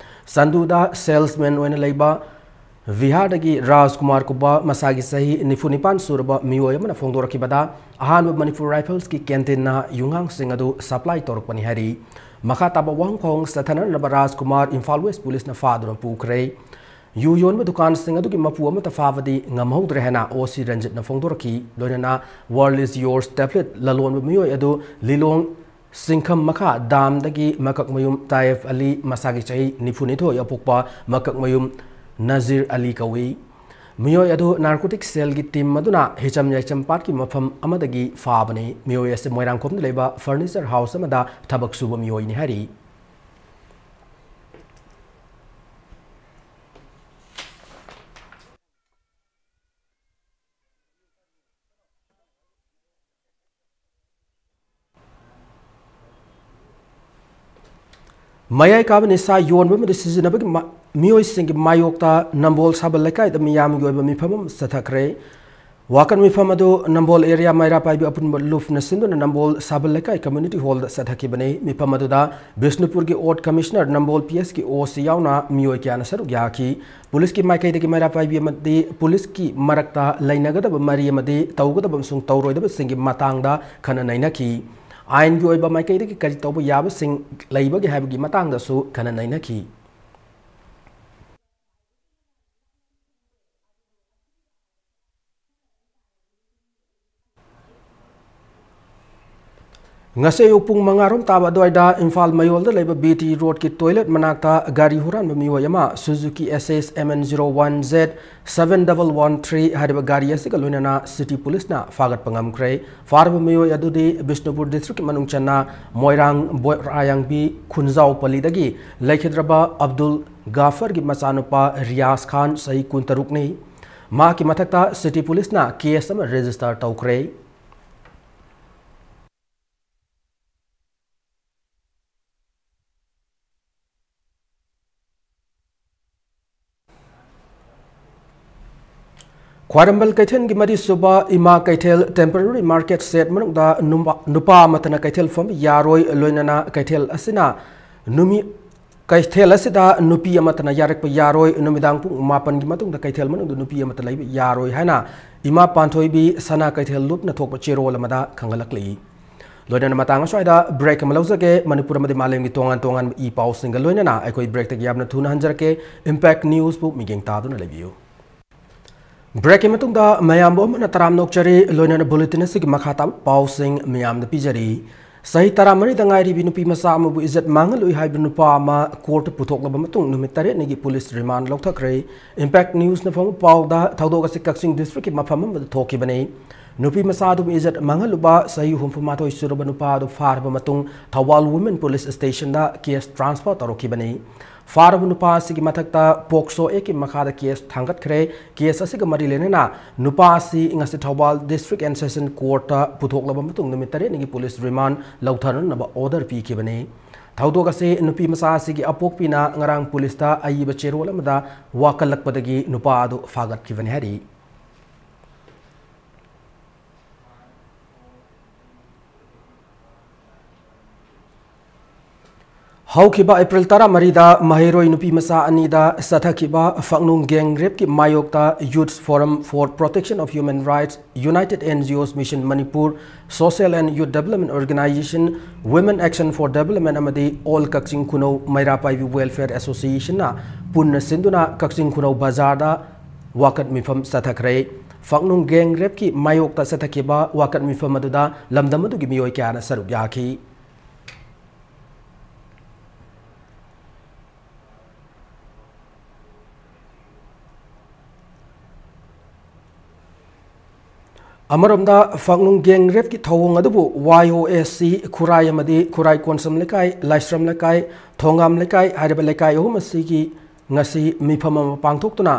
ꯆꯟꯗꯨꯗ ꯁꯦꯜꯁꯃꯦꯟ ꯑꯣꯏꯅ ꯂꯩꯕ ꯕꯤꯍꯥꯔꯗꯒꯤ ꯔꯥꯖꯀꯨꯃꯥꯔ ꯀꯧꯕ ꯃꯁꯥꯒꯤ ꯆꯍꯤ ꯅꯤꯐꯨ ꯅꯤꯄꯥꯟ ꯁꯨꯔꯕ ꯃꯤꯑꯣꯏ ꯑꯃꯅ ꯐꯣꯡꯗꯣꯔꯛꯈꯤꯕꯗ, ꯑꯍꯥꯟꯕ ꯃꯅꯤꯄꯨꯔ ꯔꯥꯏꯐꯜꯁꯀꯤ ꯀꯦꯟꯇꯤꯟꯅ ꯌꯨꯉꯥꯡꯁꯤꯡ ꯑꯗꯨ ꯁꯄ꯭ꯂꯥꯏ ꯇꯧꯔꯛꯄꯅꯤ ꯍꯥꯏꯔꯤ꯫ ꯃꯈꯥ ꯇꯥꯕ ꯋꯥꯍꯪ ꯈꯣꯡ ꯆꯠꯊꯅꯅꯕ ꯔꯥꯖꯀꯨꯃꯥꯔ ꯏꯝꯐꯥꯜ ꯋꯦꯁ ꯄꯨꯂꯤꯁꯅ ꯐꯥꯗꯨꯅ ꯄꯨꯈ꯭ꯔꯦ꯫ ꯌꯨ ꯌꯣꯟꯕ ꯗꯨꯀꯥꯟꯁꯤꯡ ꯑꯗꯨꯒꯤ ꯃꯄꯨ ꯑꯃꯠꯇ ꯐꯥꯕꯗꯤ ꯉꯝꯍꯧꯗ꯭ꯔꯦ ꯍꯥꯏꯅ ꯑꯣ ꯁꯤ ꯔꯟꯖꯤꯠꯅ ꯐꯣꯡꯗꯣꯔꯛꯈꯤ꯫ ꯂꯣꯏꯅꯅ World is Yours tablet ꯂꯂꯣꯟꯕ ꯃꯤꯑꯣꯏ ꯑꯗꯨ ꯂꯤꯂꯣꯡ ꯁꯤꯡꯈꯝ ꯃꯈꯥ ꯗꯥꯝꯗꯒꯤ ꯃꯀꯛꯃꯌꯨꯝ ꯇꯥꯏꯐ ꯑꯂꯤ, ꯃꯁꯥꯒꯤ ꯆꯍꯤ ꯅꯤꯐꯨꯅꯤꯊꯣꯏ ꯑꯄꯣꯛꯄ ꯃꯀꯛꯃꯌꯨꯝ ꯅꯖꯤꯔ ꯑꯂꯤ ꯀꯧꯏ꯫ ꯃꯤꯑꯣꯏ ꯑꯗꯨ ꯅꯥꯔꯀꯣꯇꯤꯛ ꯁꯦꯜꯒꯤ ꯇꯤꯝ ꯑꯗꯨꯅ ꯍꯤꯆꯝ ꯌꯥꯏꯆꯝ ꯄꯥꯠꯀꯤ ꯃꯐꯝ ꯑꯃꯗꯒꯤ ꯐꯥꯕꯅꯤ꯫ ꯃꯤꯑꯣꯏ ꯑꯁꯤ ꯃꯣꯏꯔꯥꯡꯈꯣꯝꯗ ꯂꯩꯕ ꯐꯔꯅꯤꯆꯔ ꯍꯥꯎꯁ ꯑꯃꯗ ꯊꯕꯛ ꯁꯨꯕ ꯃꯤꯑꯣꯏꯅꯤ ꯍꯥꯏꯔꯤ꯫ ꯃꯌꯥꯏ ꯀꯥꯕ ꯅꯤꯁꯥ ꯌꯣꯟꯕ ꯑꯃꯗꯤ ꯁꯤꯖꯤꯟꯅꯕꯒꯤ ꯃ-, ꯃꯤꯑꯣꯏꯁꯤꯡꯒꯤ ꯃꯥꯌꯣꯛꯇ ꯅꯝꯕꯣꯜ ꯁꯥꯕꯜ ꯂꯩꯀꯥꯏꯗ ꯃꯤꯌꯥꯝꯒꯤ ꯑꯣꯏꯕ ꯃꯤꯐꯝ ꯑꯃ ꯆꯠꯊꯈ꯭ꯔꯦ꯫ ꯋꯥꯀꯠ ꯃꯤꯐꯝ ꯑꯗꯨ ꯅꯝꯕꯣꯜ ꯑꯦꯔꯤꯌꯥ ꯃꯩꯔꯥ ꯄꯥꯏꯕꯤ ꯑꯄꯨꯟꯕ ꯂꯨꯞꯅ ꯁꯤꯟꯗꯨꯅ ꯅꯝꯕꯣꯜ ꯁꯥꯕꯜ ꯂꯩꯀꯥꯏ ꯀꯝꯃ꯭ꯌꯨꯅꯤꯇꯤ ꯍꯣꯜꯗ ꯆꯠꯊꯈꯤꯕꯅꯤ꯫ ꯃꯤꯐꯝ ꯑꯗꯨꯗ ꯕꯤꯁꯅꯨꯄꯨꯔꯒꯤ ꯑꯣꯠ ꯀꯃꯤꯁꯅꯔ, ꯅꯝꯕꯣꯜ ꯄꯤ ꯑꯦꯁꯀꯤ ꯑꯣ ꯁꯤ ꯌꯥꯎꯅ ꯃꯤꯑꯣꯏ ꯀꯌꯥꯅ ꯁꯔꯨꯛ ꯌꯥꯈꯤ꯫ ꯄꯨꯂꯤꯁꯀꯤ ꯃꯥꯏꯀꯩꯗꯒꯤ ꯃꯩꯔꯥ ꯄꯥꯏꯕꯤ ꯑꯃꯗꯤ ꯄꯨꯂꯤꯁꯀꯤ ꯃꯔꯛꯇ ꯂꯩꯅꯒꯗꯕ ꯃꯔꯤ ꯑꯃꯗꯤ ꯇꯧꯒꯗꯕ ꯑꯃꯁꯨꯡ ꯇꯧꯔꯣꯏꯗꯕꯁꯤꯡꯒꯤ ꯃꯇꯥꯡꯗ ꯈꯟꯅ ꯅꯩꯅꯈꯤ꯫ ꯑꯥꯏꯟꯒꯤ ꯑꯣꯏꯕ ꯃꯥꯏꯀꯩꯗꯒꯤ ꯀꯔꯤ ꯇꯧꯕ ꯌꯥꯕꯁꯤꯡ ꯂꯩꯕꯒꯦ ꯍꯥꯏꯕꯒꯤ ꯃꯇꯥꯡꯗꯁꯨ ꯈꯟꯅ ꯅꯩꯅꯈꯤ꯫ ꯉꯁꯤ ꯑꯌꯨꯛ ꯄꯨꯡ ꯃꯉꯥ ꯔꯣꯝ ꯇꯥꯕ ꯑꯗꯨꯋꯥꯏꯗ ꯏꯝꯐꯥꯜ ꯃꯌꯣꯜꯗ ꯂꯩꯕ ꯕꯤ ꯇꯤ ꯔꯣꯗꯀꯤ ꯇꯣꯏꯂꯦꯠ ꯃꯅꯥꯛꯇ ꯒꯥꯔꯤ ꯍꯨꯔꯥꯟꯕ ꯃꯤꯑꯣꯏ ꯑꯃ Suzuki S S M N zero one Z seven double one three ꯍꯥꯏꯔꯤꯕ ꯒꯥꯔꯤ ꯑꯁꯤꯒ ꯂꯣꯏꯅꯅ ꯁꯤꯇꯤ ꯄꯨꯂꯤꯁꯅ ꯐꯥꯒꯠꯄ ꯉꯝꯈ꯭ꯔꯦ꯫ ꯐꯥꯔꯕ ꯃꯤꯑꯣꯏ ꯑꯗꯨꯗꯤ ꯕꯤꯁꯅꯨꯄꯨꯔ ꯗꯤꯁꯇ꯭ꯔꯤꯛꯀꯤ ꯃꯅꯨꯡ ꯆꯟꯅ ꯃꯣꯏꯔꯥꯡ ꯕꯣꯏꯔꯥꯌꯥꯡꯕꯤ ꯈꯨꯟꯖꯥꯎꯄꯜꯂꯤꯗꯒꯤ ꯂꯩꯈꯤꯗ꯭ꯔꯕ ꯑꯕꯗꯨꯜ ꯒꯥꯐꯔꯒꯤ ꯃꯆꯥꯅꯨꯄꯥ ꯔꯤꯌꯥꯖ ꯈꯥꯟ, ꯆꯍꯤ ꯀꯨꯟꯇꯔꯨꯛꯅꯤ꯫ ꯃꯍꯥꯛꯀꯤ ꯃꯊꯛꯇ ꯁꯤꯇꯤ ꯄꯨꯂꯤꯁꯅ ꯀꯦꯁ ꯑꯃ ꯔꯦꯖꯤꯁꯇꯔ ꯇꯧꯈ꯭ꯔꯦ꯫ ꯈ꯭ꯋꯥꯏꯔꯝꯕꯟ ꯀꯩꯊꯦꯜꯒꯤ ꯃꯔꯤꯁꯨꯕ ꯏꯃꯥ ꯀꯩꯊꯦꯜ temporary market shed ꯃꯅꯨꯡꯗ ꯅꯨꯄꯥ, ꯅꯨꯄꯥ ꯑꯃꯠꯇꯅ ꯀꯩꯊꯦꯜ ꯐꯝꯕ ꯌꯥꯔꯣꯏ, ꯂꯣꯏꯅꯅ ꯀꯩꯊꯦꯜ ꯑꯁꯤꯅ ꯅꯨꯃꯤ-, ꯀꯩꯊꯦꯜ ꯑꯁꯤꯗ ꯅꯨꯄꯤ ꯑꯃꯠꯇꯅ ꯌꯥꯔꯛꯄ ꯌꯥꯔꯣꯏ, ꯅꯨꯃꯤꯗꯥꯡ ꯄꯨꯡ ꯃꯥꯄꯟꯒꯤ ꯃꯇꯨꯡꯗ ꯀꯩꯊꯦꯜ ꯃꯅꯨꯡꯗ ꯅꯨꯄꯤ ꯑꯃꯠꯇ ꯂꯩꯕ ꯌꯥꯔꯣꯏ ꯍꯥꯏꯅ ꯏꯃꯥ ꯄꯥꯟꯊꯣꯏꯕꯤ ꯁꯅꯥ ꯀꯩꯊꯦꯜ ꯂꯨꯞꯅ ꯊꯣꯛꯄ ꯆꯦꯔꯣꯜ ꯑꯃꯗ ꯈꯪꯍꯜꯂꯛꯂꯤ꯫ ꯂꯣꯏꯅꯅ ꯃꯇꯥꯡ ꯑꯁ꯭ꯋꯥꯏꯗ break ꯑꯃ ꯂꯧꯖꯒꯦ꯫ ꯃꯅꯤꯄꯨꯔ ꯑꯃꯗꯤ ꯃꯥꯂꯦꯝꯒꯤ ꯇꯣꯉꯥꯟ ꯇꯣꯉꯥꯟꯕ ꯏ ꯄꯥꯎꯁꯤꯡꯒ ꯂꯣꯏꯅꯅ ꯑꯩꯈꯣꯏ breakꯇꯒꯤ ꯌꯥꯝꯅ ꯊꯨꯅ ꯍꯟꯖꯔꯛꯀꯦ꯫ Impact Newsꯕꯨ ꯃꯤꯠꯌꯦꯡ ꯇꯥꯗꯨꯅ ꯂꯩꯕꯤꯌꯨ꯫ Breakꯀꯤ ꯃꯇꯨꯡꯗ ꯃꯌꯥꯝꯕꯨ ꯑꯃꯨꯛ ꯍꯟꯅ ꯇꯔꯥꯝꯅ ꯑꯣꯛꯆꯔꯤ꯫ ꯂꯣꯏꯅꯅ bulletin ꯑꯁꯤꯒꯤ ꯃꯈꯥ ꯇꯥꯕ ꯄꯥꯎꯁꯤꯡ ꯃꯌꯥꯝꯗ ꯄꯤꯖꯔꯤ꯫ ꯆꯍꯤ ꯇꯔꯥꯃꯔꯤꯗ ꯉꯥꯏꯔꯤꯕꯤ ꯅꯨꯄꯤ ꯃꯆꯥ ꯑꯃꯕꯨ ꯏꯖꯠ ꯃꯥꯡꯍꯜꯂꯨꯏ ꯍꯥꯏꯕ ꯅꯨꯄꯥ ꯑꯃ courtꯇ ꯄꯨꯊꯣꯛꯂꯕ ꯃꯇꯨꯡ ꯅꯨꯃꯤꯠ ꯇꯔꯦꯠꯅꯤꯒꯤ police remand ꯂꯧꯊꯈ꯭ꯔꯦ꯫ Impact Newsꯅ ꯐꯪꯕ ꯄꯥꯎꯗ ꯊꯧꯗꯣꯛ ꯑꯁꯤ ꯀꯛꯆꯤꯡ districtꯀꯤ ꯃꯐꯝ ꯑꯃꯗ ꯊꯣꯛꯈꯤꯕꯅꯤ꯫ ꯅꯨꯄꯤ ꯃꯆꯥ ꯑꯗꯨꯕꯨ ꯏꯖꯠ ꯃꯥꯡꯍꯜꯂꯨꯕ ꯆꯍꯤ ꯍꯨꯝꯐꯨ ꯃꯥꯊꯣꯏ ꯁꯨꯔꯕ ꯅꯨꯄꯥ ꯑꯗꯨ ꯐꯥꯔꯕ ꯃꯇꯨꯡ Thoubal Women Police Stationꯗ case transfer ꯇꯧꯔꯛꯈꯤꯕꯅꯤ꯫ ꯐꯥꯔꯕ ꯅꯨꯄꯥ ꯑꯁꯤꯒꯤ ꯃꯊꯛꯇ POCSO Actꯀꯤ ꯃꯈꯥꯗ case ꯊꯥꯡꯒꯠꯈ꯭ꯔꯦ꯫ Case ꯑꯁꯤꯒ ꯃꯔꯤ ꯂꯩꯅꯅ ꯅꯨꯄꯥ ꯑꯁꯤ ꯉꯁꯤ ꯊꯧꯕꯥꯜ District and Session Courtꯇ ꯄꯨꯊꯣꯛꯂꯕ ꯃꯇꯨꯡ ꯅꯨꯃꯤꯠ ꯇꯔꯦꯠꯅꯤꯒꯤ police remand ꯂꯧꯊꯅꯅꯕ order ꯄꯤꯈꯤꯕꯅꯤ꯫ ꯊꯧꯗꯣꯛ ꯑꯁꯤ ꯅꯨꯄꯤ ꯃꯆꯥ ꯑꯁꯤꯒꯤ ꯑꯄꯣꯛꯄꯤꯅ ꯉꯔꯥꯡ policeꯇ ꯑꯏꯕ ꯆꯦꯔꯣꯜ ꯑꯃꯗ ꯋꯥꯀꯠꯂꯛꯄꯗꯒꯤ ꯅꯨꯄꯥ ꯑꯗꯨ ꯐꯥꯒꯠꯈꯤꯕꯅꯤ ꯍꯥꯏꯔꯤ꯫ ꯍꯧꯈꯤꯕ April ꯇꯔꯥꯃꯔꯤꯗ ꯃꯍꯩꯔꯣꯏ ꯅꯨꯄꯤ ꯃꯆꯥ ꯑꯅꯤꯗ ꯆꯠꯊꯈꯤꯕ ꯐꯛꯅꯨꯡ gang rapeꯀꯤ ꯃꯥꯌꯣꯛꯇ Youth Forum for Protection of Human Rights, United N G Os Mission Manipur, Social and Youth Development Organisation, Women Action for Development ꯑꯃꯗꯤ All Kakching Khunouh ꯃꯩꯔꯥ ꯄꯥꯏꯕꯤ Welfare Associationꯅ ꯄꯨꯟꯅ ꯁꯤꯟꯗꯨꯅ ꯀꯛꯆꯤꯡ ꯈꯨꯅꯧ ꯕꯖꯥꯔꯗ ꯋꯥꯀꯠ ꯃꯤꯐꯝ ꯆꯠꯊꯈ꯭ꯔꯦ꯫ ꯐꯛꯅꯨꯡ ꯒꯦꯡ ꯔꯦꯞꯀꯤ ꯃꯥꯌꯣꯛꯇ ꯆꯠꯊꯈꯤꯕ ꯋꯥꯀꯠ ꯃꯤꯐꯝ ꯑꯗꯨꯗ ꯂꯝꯗꯝ ꯑꯗꯨꯒꯤ ꯃꯤꯑꯣꯏ ꯀꯌꯥꯅ ꯁꯔꯨꯛ ꯌꯥꯈꯤ꯫ ꯑꯃꯔꯣꯝꯗ, ꯐꯛꯅꯨꯡ ꯒꯦꯡ ꯔꯦꯞꯀꯤ ꯊꯧꯑꯣꯡ ꯑꯗꯨꯕꯨ ꯋꯥꯏ ꯑꯣ ꯑꯦꯁ ꯁꯤ ꯈꯨꯔꯥꯏ ꯑꯃꯗꯤ ꯈꯨꯔꯥꯏ ꯀꯣꯟꯁꯝ ꯂꯩꯀꯥꯏ, ꯂꯥꯏꯁ꯭ꯔꯝ ꯂꯩꯀꯥꯏ, ꯊꯣꯡꯒꯥꯝ ꯂꯩꯀꯥꯏ ꯍꯥꯏꯔꯤꯕ ꯂꯩꯀꯥꯏ ꯑꯍꯨꯝ ꯑꯁꯤꯒꯤ ꯉꯁꯤ ꯃꯤꯐꯝ ꯑꯃ ꯄꯥꯡꯊꯣꯛꯇꯨꯅ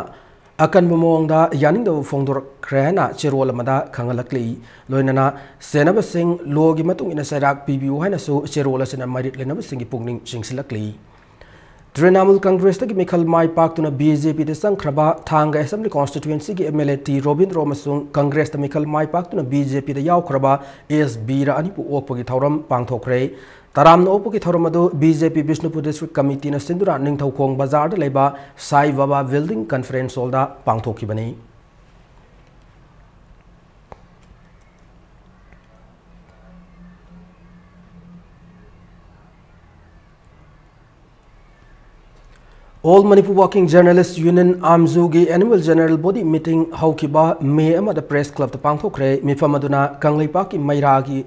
ꯑꯀꯟꯕ ꯃꯑꯣꯡꯗ ꯌꯥꯅꯤꯡꯗꯕ ꯐꯣꯡꯗꯣꯔꯛꯈ꯭ꯔꯦ ꯍꯥꯏꯅ ꯆꯦꯔꯣꯜ ꯑꯃꯗ ꯈꯪꯍꯜꯂꯛꯂꯤ꯫ ꯂꯣꯏꯅꯅ ꯆꯦꯟꯅꯕꯁꯤꯡ ꯂꯣꯒꯤ ꯃꯇꯨꯡ ꯏꯟꯅ ꯆꯩꯔꯥꯛ ꯄꯤꯕꯤꯌꯨ ꯍꯥꯏꯅꯁꯨ ꯆꯦꯔꯣꯜ ꯑꯁꯤꯅ ꯃꯔꯤꯠ ꯂꯩꯅꯕꯁꯤꯡꯒꯤ ꯄꯨꯛꯅꯤꯡ ꯆꯤꯡꯁꯤꯜꯂꯛꯂꯤ꯫ ꯇ꯭ꯔꯤꯅꯥꯃꯨꯜ ꯀꯪꯒ꯭ꯔꯦꯁꯇꯒꯤ ꯃꯤꯈꯜ ꯃꯥꯏ ꯄꯥꯛꯇꯨꯅ ꯕꯤ ꯖꯦ ꯄꯤꯗ ꯆꯪꯈ꯭ꯔꯕ ꯊꯥꯡꯒ ꯑꯦꯁꯦꯝꯕ꯭ꯂꯤ ꯀꯣꯟꯁꯇꯤꯇ꯭ꯋꯦꯟꯁꯤꯒꯤ M L A T Robindro ꯑꯃꯁꯨꯡ ꯀꯪꯒ꯭ꯔꯦꯁꯇ ꯃꯤꯈꯜ ꯃꯥꯏ ꯄꯥꯛꯇꯨꯅ ꯕꯤ ꯖꯦ ꯄꯤꯗ ꯌꯥꯎꯈ꯭ꯔꯕ ꯑꯦꯁ ꯕꯤꯔ ꯑꯅꯤꯕꯨ ꯑꯣꯛꯄꯒꯤ ꯊꯧꯔꯝ ꯄꯥꯡꯊꯣꯛꯈ꯭ꯔꯦ꯫ ꯇꯔꯥꯝꯅ ꯑꯣꯛꯄꯒꯤ ꯊꯧꯔꯝ ꯑꯗꯨ ꯕꯤ ꯖꯦ ꯄꯤ ꯕꯤꯁꯅꯨꯄꯨꯔ ꯗꯤꯁꯇ꯭ꯔꯤꯛ ꯀꯃꯤꯇꯤꯅ ꯁꯤꯟꯗꯨꯅ ꯅꯤꯡꯊꯧꯈꯣꯡ ꯕꯖꯥꯔꯗ ꯂꯩꯕ ꯁꯥꯏ ꯕꯥꯕꯥ ꯕꯤꯜꯗꯤꯡ ꯀꯟꯐꯔꯦꯟꯁ ꯍꯣꯜꯗ ꯄꯥꯡꯊꯣꯛꯈꯤꯕꯅꯤ꯫ All Manipur Working Journalist Union, ꯑꯥꯝꯖꯨꯒꯤ annual general body meeting ꯍꯧꯈꯤꯕ ꯃꯦ ꯑꯃꯗ ꯄ꯭ꯔꯦꯁ ꯀ꯭ꯂꯕꯇ ꯄꯥꯡꯊꯣꯛꯈ꯭ꯔꯦ꯫ ꯃꯤꯐꯝ ꯑꯗꯨꯅ ꯀꯪꯂꯩꯄꯥꯛꯀꯤ ꯃꯩꯔꯥꯒꯤ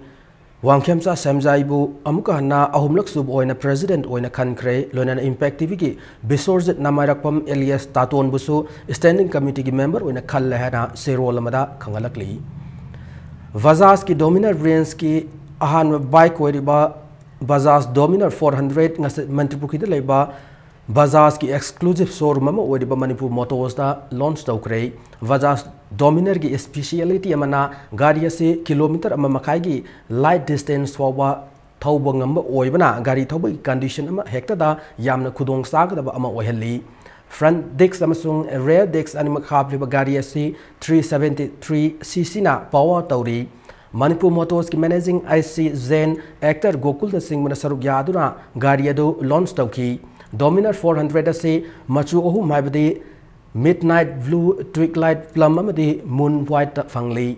ꯋꯥꯡꯈꯦꯝꯆꯥ ꯁꯦꯝꯖꯥꯏꯕꯨ ꯑꯃꯨꯛꯀ ꯍꯟꯅ ꯑꯍꯨꯝꯂꯛ ꯁꯨꯕ ꯑꯣꯏꯅ ꯄ꯭ꯔꯦꯁꯤꯗꯦꯟꯠ ꯑꯣꯏꯅ ꯈꯟꯈ꯭ꯔꯦ꯫ ꯂꯣꯏꯅꯅ impact ꯇꯤꯚꯤꯒꯤ Bisorjit ꯅꯃꯥꯏꯔꯛꯄꯝ alias ꯇꯥꯇꯣꯟꯕꯨꯁꯨ standing ꯀꯃꯤꯇꯤꯒꯤ member ꯑꯣꯏꯅ ꯈꯜꯂꯦ ꯍꯥꯏꯅ ꯆꯦꯔꯣꯜ ꯑꯃꯗ ꯈꯪꯍꯜꯂꯛꯂꯤ꯫ ꯕꯖꯥꯖꯀꯤ ꯗꯣꯃꯤꯅꯔ ꯔꯦꯟꯖꯀꯤ ꯑꯍꯥꯟꯕ ꯕꯥꯏꯛ ꯑꯣꯏꯔꯤꯕ ꯕꯖꯥꯖ ꯗꯣꯃꯤꯅꯔ ꯐꯣꯔ ꯍꯟꯗ꯭ꯔꯦꯠ ꯉꯁꯤ ꯃꯟꯇ꯭ꯔꯤꯄꯨꯈ꯭ꯔꯤꯗ ꯂꯩꯕ ꯕꯖꯥꯖꯀꯤ ꯑꯦꯛꯁꯀ꯭ꯂꯨꯁꯤꯞ ꯁꯣꯔꯨꯝ ꯑꯃ ꯑꯣꯏꯔꯤꯕ ꯃꯅꯤꯄꯨꯔ ꯃꯣꯇꯣꯔꯁꯇ ꯂꯣꯟꯆ ꯇꯧꯈ꯭ꯔꯦ꯫ ꯕꯖꯥꯖ ꯗꯣꯃꯤꯅꯔꯒꯤ ꯏꯁꯄꯤꯁꯤꯌꯦꯂꯤꯇꯤ ꯑꯃꯅ ꯒꯥꯔꯤ ꯑꯁꯤ ꯀꯤꯂꯣꯃꯤꯇꯔ ꯑꯃ ꯃꯈꯥꯏꯒꯤ ꯂꯥꯏꯠ ꯗꯤꯁꯇꯦꯟꯁ ꯐꯥꯎꯕ ꯊꯧꯕ ꯉꯝꯕ ꯑꯣꯏꯕꯅ ꯒꯥꯔꯤ ꯊꯧꯕꯒꯤ ꯀꯟꯗꯤꯁꯟ ꯑꯃ ꯍꯦꯛꯇꯗ ꯌꯥꯝꯅ ꯈꯨꯗꯣꯡ ꯆꯥꯒꯗꯕ ꯑꯃ ꯑꯣꯏꯍꯜꯂꯤ꯫ ꯐ꯭ꯔꯟꯠ ꯗꯤꯁ꯭ꯛ ꯑꯃꯁꯨꯡ ꯔꯤꯌꯔ ꯗꯤꯁ꯭ꯛ ꯑꯅꯤꯃꯛ ꯍꯥꯞꯂꯤꯕ ꯒꯥꯔꯤ ꯑꯁꯤ ꯊ꯭ꯔꯤ ꯁꯚꯦꯟꯇꯤ ꯊ꯭ꯔꯤ ꯁꯤ ꯁꯤꯅ ꯄꯥꯋꯔ ꯇꯧꯔꯤ꯫ Manipur ꯃꯣꯇꯣꯔꯁꯀꯤ managing I C Jain, actor ꯒꯣꯀꯨꯜꯅꯆꯤꯡꯕꯅ ꯁꯔꯨꯛ ꯌꯥꯗꯨꯅ ꯒꯥꯔꯤ ꯑꯗꯨ ꯂꯣꯟꯆ ꯇꯧꯈꯤ꯫ ꯗꯣꯃꯤꯅꯔ ꯐꯣꯔ ꯍꯟꯗ꯭ꯔꯦꯠ ꯑꯁꯤ ꯃꯆꯨ ꯑꯍꯨꯝ, ꯍꯥꯏꯕꯗꯤ ꯃꯤꯗꯅꯥꯏꯠ ꯕ꯭ꯂꯨ, ꯇ꯭ꯋꯤꯛꯂꯥꯏꯠ ꯄ꯭ꯂꯝ ꯑꯃꯗꯤ ꯃꯨꯟ ꯋꯥꯏꯠꯇ ꯐꯪꯂꯤ꯫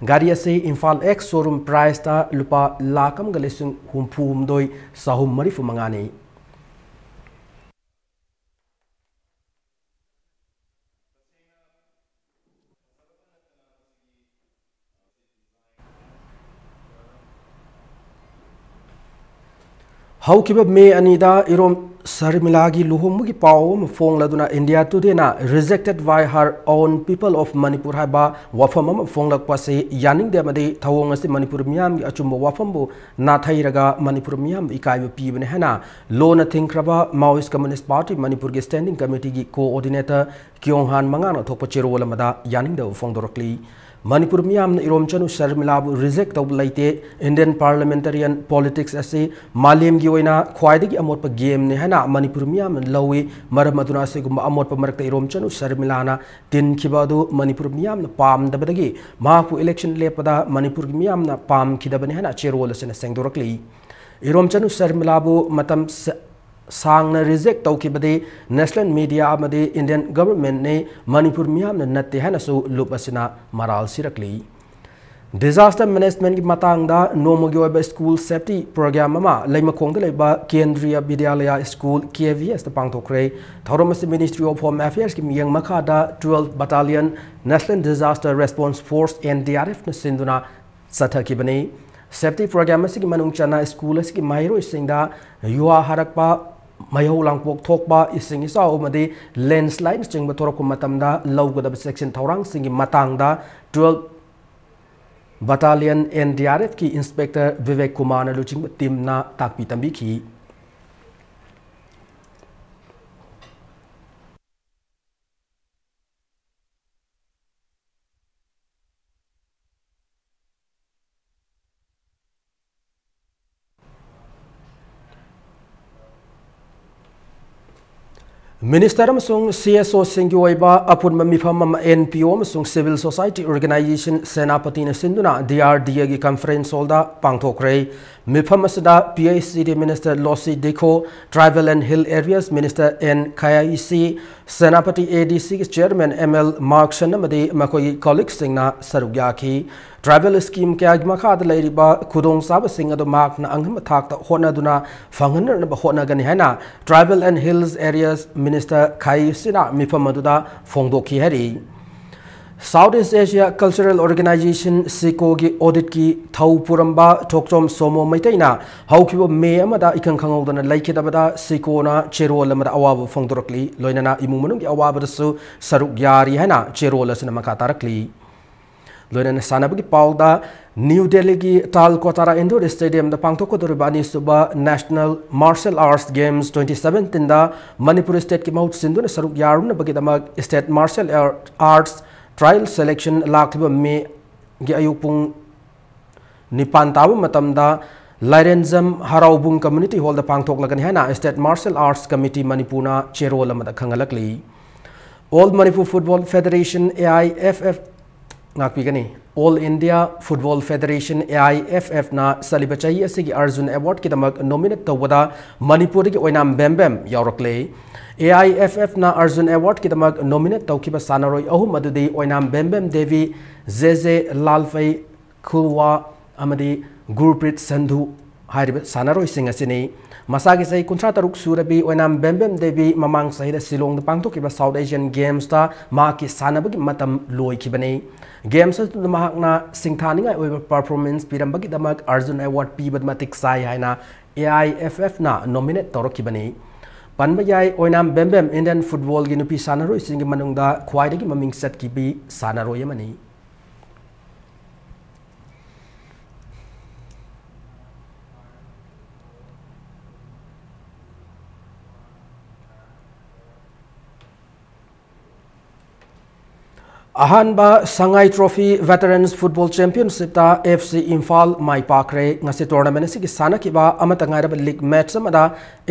ꯒꯥꯔꯤ ꯑꯁꯤ ꯏꯝꯐꯥꯜ ꯑꯦꯛꯁ ꯁꯣꯔꯨꯝ ꯄ꯭ꯔꯥꯏꯁꯇ ꯂꯨꯄꯥ ꯂꯥꯈ ꯑꯃꯒ ꯂꯤꯁꯤꯡ ꯍꯨꯝꯐꯨ ꯍꯨꯝꯗꯣꯏ ꯆꯍꯨꯝ ꯃꯔꯤꯐꯨ ꯃꯉꯥꯅꯤ꯫ ꯍꯧꯈꯤꯕ ꯃꯦ ꯑꯅꯤꯗ ꯏꯔꯣꯝ ꯁꯔꯃꯤꯂꯥꯒꯤ ꯂꯨꯍꯣꯡꯕꯒꯤ ꯄꯥꯎ ꯑꯃ ꯐꯣꯡꯂꯗꯨꯅ India Todayꯅ "Rejected by her own people of Manipur" ꯍꯥꯏꯕ ꯋꯥꯐꯝ ꯑꯃ ꯐꯣꯡꯂꯛꯄ ꯑꯁꯤ ꯌꯥꯅꯤꯡꯗꯦ ꯑꯃꯗꯤ ꯊꯧꯑꯣꯡ ꯑꯁꯤ ꯃꯅꯤꯄꯨꯔ ꯃꯤꯌꯥꯝꯒꯤ ꯑꯆꯨꯝꯕ ꯋꯥꯐꯝꯕꯨ ꯅꯥꯊꯩꯔꯒ ꯃꯅꯤꯄꯨꯔ ꯃꯤꯌꯥꯝꯕꯨ ꯏꯀꯥꯏꯕ ꯄꯤꯕꯅꯤ ꯍꯥꯏꯅ ꯂꯣꯟꯅ ꯊꯤꯡꯈ꯭ꯔꯕ Maoist Communist Party ꯃꯅꯤꯄꯨꯔꯒꯤ Standing Committeeꯒꯤ Coordinator ꯀꯤꯌꯣꯡꯍꯥꯟ ꯃꯉꯥꯅ ꯊꯣꯛꯄ ꯆꯦꯔꯣꯜ ꯑꯃꯗ ꯌꯥꯅꯤꯡꯗꯕ ꯐꯣꯡꯗꯣꯔꯛꯂꯤ꯫ ꯃꯅꯤꯄꯨꯔ ꯃꯤꯌꯥꯝꯅ ꯏꯔꯣꯝꯆꯅꯨ ꯁꯔꯃꯤꯂꯥꯕꯨ reject ꯇꯧꯕ ꯂꯩꯇꯦ꯫ Indian parliamentarian politics ꯑꯁꯤ ꯃꯥꯂꯦꯝꯒꯤ ꯑꯣꯏꯅ ꯈ꯭ꯋꯥꯏꯗꯒꯤ ꯑꯃꯣꯠꯄ gameꯅꯤ ꯍꯥꯏꯅ ꯃꯅꯤꯄꯨꯔ ꯃꯤꯌꯥꯝꯅ ꯂꯧꯏ꯫ ꯃꯔꯝ ꯑꯗꯨꯅ ꯑꯁꯤꯒꯨꯝꯕ ꯑꯃꯣꯠꯄ ꯃꯔꯛꯇ ꯏꯔꯣꯝꯆꯅꯨ ꯁꯔꯃꯤꯂꯥꯅ ꯇꯤꯟꯈꯤꯕ ꯑꯗꯨ ꯃꯅꯤꯄꯨꯔ ꯃꯤꯌꯥꯝꯅ ꯄꯥꯝꯗꯕꯗꯒꯤ ꯃꯍꯥꯛꯄꯨ election ꯂꯦꯞꯄꯗ ꯃꯅꯤꯄꯨꯔꯒꯤ ꯃꯤꯌꯥꯝꯅ ꯄꯥꯝꯈꯤꯗꯕꯅꯤ ꯍꯥꯏꯅ ꯆꯦꯔꯣꯜ ꯑꯁꯤꯅ ꯁꯦꯡꯗꯣꯔꯛꯂꯤ꯫ ꯏꯔꯣꯝꯆꯅꯨ ꯁꯔꯃꯤꯂꯥꯕꯨ ꯃꯇꯝ ꯁ-, ꯁꯥꯡꯅ reject ꯇꯧꯈꯤꯕꯗꯤ national media ꯑꯃꯗꯤ Indian governmentꯅꯤ, ꯃꯅꯤꯄꯨꯔ ꯃꯤꯌꯥꯝꯅ ꯅꯠꯇꯦ ꯍꯥꯏꯅꯁꯨ ꯂꯨꯞ ꯑꯁꯤꯅ ꯃꯔꯥꯜ ꯁꯤꯔꯛꯂꯤ꯫ Disaster managementꯀꯤ ꯃꯇꯥꯡꯗ ꯅꯣꯡꯃꯒꯤ ꯑꯣꯏꯕ school safety program ꯑꯃ ꯂꯩꯃꯈꯣꯡꯗ ꯂꯩꯕ ꯀꯦꯟꯗ꯭ꯔꯤꯌ ꯕꯤꯗ꯭ꯌꯥꯂꯌ school, KVSꯇ ꯄꯥꯡꯊꯣꯛꯈ꯭ꯔꯦ꯫ ꯊꯧꯔꯝ ꯑꯁꯤ Ministry of Home Affairsꯀꯤ ꯃꯤꯠꯌꯦꯡ ꯃꯈꯥꯗ twelve Battalion National Disaster Response Force, NDRFꯅ ꯁꯤꯟꯗꯨꯅ ꯆꯠꯊꯈꯤꯕꯅꯤ꯫ Safety program ꯑꯁꯤꯒꯤ ꯃꯅꯨꯡ ꯆꯟꯅ school ꯑꯁꯤꯒꯤ ꯃꯍꯩꯔꯣꯏꯁꯤꯡꯗ ꯌꯨꯍꯥ ꯍꯥꯔꯛꯄ, ꯃꯩꯍꯧ ꯂꯥꯡꯄꯣꯛ ꯊꯣꯛꯄ, ꯏꯁꯤꯡ ꯏꯆꯥꯎ ꯑꯃꯗꯤ landslideꯅꯆꯤꯡꯕ ꯊꯣꯔꯛꯄ ꯃꯇꯝꯗ ꯂꯧꯒꯗꯕ ꯆꯦꯛꯁꯤꯟ ꯊꯧꯔꯥꯡꯁꯤꯡꯒꯤ ꯃꯇꯥꯡꯗ twelve Battalion NDRFꯀꯤ Inspector ꯕꯤꯕꯦꯛ ꯀꯨꯃꯥꯔꯅ ꯂꯨꯆꯤꯡꯕ teamꯅ ꯇꯥꯛꯄꯤ ꯇꯝꯕꯤꯈꯤ꯫ Minister ꯑꯃꯁꯨꯡ CSOꯁꯤꯡꯒꯤ ꯑꯣꯏꯕ ꯑꯄꯨꯟꯕ ꯃꯤꯐꯝ ꯑꯃ NPO ꯑꯃꯁꯨꯡ civil society organization ꯁꯦꯅꯥꯄꯇꯤꯅ ꯁꯤꯟꯗꯨꯅ DRDAꯒꯤ conference hallꯗ ꯄꯥꯡꯊꯣꯛꯈ꯭ꯔꯦ꯫ ꯃꯤꯐꯝ ꯑꯁꯤꯗ PHCD Minister Losii Dikho, Tribal and Hill Areas Minister N Khaiyisi, Senapati ADCꯒꯤ chairman ML ꯃꯥꯔꯛꯁꯟ ꯑꯃꯗꯤ ꯃꯈꯣꯏꯒꯤ colleagueꯁꯤꯡꯅ ꯁꯔꯨꯛ ꯌꯥꯈꯤ꯫ Tribal scheme ꯀꯌꯥꯒꯤ ꯃꯈꯥꯗ ꯂꯩꯔꯤꯕ ꯈꯨꯗꯣꯡꯆꯥꯕꯁꯤꯡ ꯑꯗꯨ ꯃꯍꯥꯛꯅ ꯑꯉꯝꯕ ꯊꯥꯛꯇ ꯍꯣꯠꯅꯗꯨꯅ ꯐꯪꯍꯟꯅꯅꯕ ꯍꯣꯠꯅꯒꯅꯤ ꯍꯥꯏꯅ Tribal and Hills Areas Minister ꯈꯥꯏꯁꯤꯅ ꯃꯤꯐꯝ ꯑꯗꯨꯗ ꯐꯣꯡꯗꯣꯛꯈꯤ ꯍꯥꯏꯔꯤ꯫ South East Asia Cultural Organization, ꯁꯤꯀꯣꯒꯤ auditꯀꯤ ꯊꯧ ꯄꯨꯔꯝꯕ ꯊꯣꯛꯆꯣꯝ ꯁꯣꯃꯣ ꯃꯩꯇꯩꯅ ꯍꯧꯈꯤꯕ ꯃꯦ ꯑꯃꯗ ꯏꯈꯪ ꯈꯪꯍꯧꯗꯅ ꯂꯩꯈꯤꯗꯕꯗ ꯁꯤꯀꯣꯅ ꯆꯦꯔꯣꯜ ꯑꯃꯗ ꯑꯋꯥꯕ ꯐꯣꯡꯗꯣꯔꯛꯂꯤ꯫ ꯂꯣꯏꯅꯅ ꯏꯃꯨꯡ ꯃꯅꯨꯡꯒꯤ ꯑꯋꯥꯕꯗꯁꯨ ꯁꯔꯨꯛ ꯌꯥꯔꯤ ꯍꯥꯏꯅ ꯆꯦꯔꯣꯜ ꯑꯁꯤꯅ ꯃꯈꯥ ꯇꯥꯔꯛꯂꯤ꯫ ꯂꯣꯏꯅꯅ ꯁꯥꯟꯅꯕꯒꯤ ꯄꯥꯎꯗ, ꯅ꯭ꯌꯨ ꯗꯦꯜꯂꯤꯒꯤ ꯇꯥꯜ ꯀꯣꯇꯥꯔꯥ ꯏꯟꯗꯣꯔ ꯁ꯭ꯇꯦꯗꯤꯌꯝꯗ ꯄꯥꯡꯊꯣꯛꯀꯗꯧꯔꯤꯕ ꯑꯅꯤꯁꯨꯕ National Martial Arts Games twenty seventeenꯗ Manipur stateꯀꯤ ꯃꯍꯨꯠ ꯁꯤꯟꯗꯨꯅ ꯁꯔꯨꯛ ꯌꯥꯔꯨꯅꯕꯒꯤꯗꯃꯛ State Martial Arts Trial Selection ꯂꯥꯛꯂꯤꯕ ꯃꯦꯒꯤ ꯑꯌꯨꯛ ꯄꯨꯡ ꯅꯤꯄꯥꯟ ꯇꯥꯕ ꯃꯇꯝꯗ ꯂꯥꯏꯔꯦꯟꯖꯝ ꯍꯔꯥꯎꯕꯨꯡ Community Hallꯗ ꯄꯥꯡꯊꯣꯛꯂꯒꯅꯤ ꯍꯥꯏꯅ State Martial Arts Committee ꯃꯅꯤꯄꯨꯔꯅ ꯆꯦꯔꯣꯜ ꯑꯃꯗ ꯈꯪꯍꯜꯂꯛꯂꯤ꯫ All Manipur Football Federation, A I F F, ꯉꯥꯛꯄꯤꯒꯅꯤ꯫ All India Football Federation, A I F Fꯅ ꯆꯠꯂꯤꯕ ꯆꯍꯤ ꯑꯁꯤꯒꯤ ꯑꯔꯖꯨꯟ Awardꯀꯤꯗꯃꯛ nominate ꯇꯧꯕꯗ ꯃꯅꯤꯄꯨꯔꯗꯒꯤ ꯑꯣꯏꯅꯥꯝ ꯕꯦꯝꯕꯦꯝ ꯌꯥꯎꯔꯛꯂꯦ꯫ A I F Fꯅ Arjun Awardꯀꯤꯗꯃꯛ nominate ꯇꯧꯈꯤꯕ ꯁꯥꯟꯅꯔꯣꯏ ꯑꯍꯨꯝ ꯑꯗꯨꯗꯤ ꯑꯣꯏꯅꯥꯝ ꯕꯦꯝꯕꯦꯝ ꯗꯦꯕꯤ, ꯖꯦ ꯖꯦ ꯂꯥꯜꯐꯩ, ꯈꯨꯜꯋꯥ ꯑꯃꯗꯤ ꯒꯨꯔꯄ꯭ꯔꯤꯠ ꯁꯟꯙꯨ ꯍꯥꯏꯔꯤꯕ ꯁꯥꯟꯅꯔꯣꯏꯁꯤꯡ ꯑꯁꯤꯅꯤ꯫ ꯃꯁꯥꯒꯤ ꯆꯍꯤ ꯀꯨꯟꯊ꯭ꯔꯥ ꯇꯔꯨꯛ ꯁꯨꯔꯕꯤ ꯑꯣꯏꯅꯥꯝ ꯕꯦꯝꯕꯦꯝ ꯗꯦꯕꯤ ꯃꯃꯥꯡ ꯆꯍꯤꯗ ꯁꯤꯂꯣꯡꯗ ꯄꯥꯡꯊꯣꯛꯈꯤꯕ South Asian Gamesꯇ ꯃꯍꯥꯛꯀꯤ ꯁꯥꯟꯅꯕꯒꯤ ꯃꯇꯝ ꯂꯣꯏꯈꯤꯕꯅꯤ꯫ Games ꯑꯗꯨꯗ ꯃꯍꯥꯛꯅ ꯁꯤꯡꯊꯥꯅꯤꯡꯉꯥꯏ ꯑꯣꯏꯕ performance ꯄꯤꯔꯝꯕꯒꯤꯗꯃꯛ ꯑꯔꯖꯨꯟ Award ꯄꯤꯕ ꯃꯇꯤꯛ ꯆꯥꯏ ꯍꯥꯏꯅ A I F Fꯅ nominate ꯇꯧꯔꯛꯈꯤꯕꯅꯤ꯫ ꯄꯟꯕ ꯌꯥꯏ, ꯑꯣꯏꯅꯥꯝ ꯕꯦꯝꯕꯦꯝ Indian footballꯒꯤ ꯅꯨꯄꯤ ꯁꯥꯟꯅꯔꯣꯏꯁꯤꯡꯒꯤ ꯃꯅꯨꯡꯗ ꯈ꯭ꯋꯥꯏꯗꯒꯤ ꯃꯃꯤꯡ ꯆꯠꯈꯤꯕꯤ ꯁꯥꯟꯅꯔꯣꯏ ꯑꯃꯅꯤ꯫ ꯑꯍꯥꯟꯕ ꯁꯉꯥꯏ Trophy Veterans Football Championshipꯇ F C Imphal ꯃꯥꯏ ꯄꯥꯛꯈ꯭ꯔꯦ꯫ ꯉꯁꯤ tournament ꯑꯁꯤꯒꯤ ꯁꯥꯟꯅꯈꯤꯕ ꯑꯃꯠꯇ ꯉꯥꯏꯔꯕ league match ꯑꯃꯗ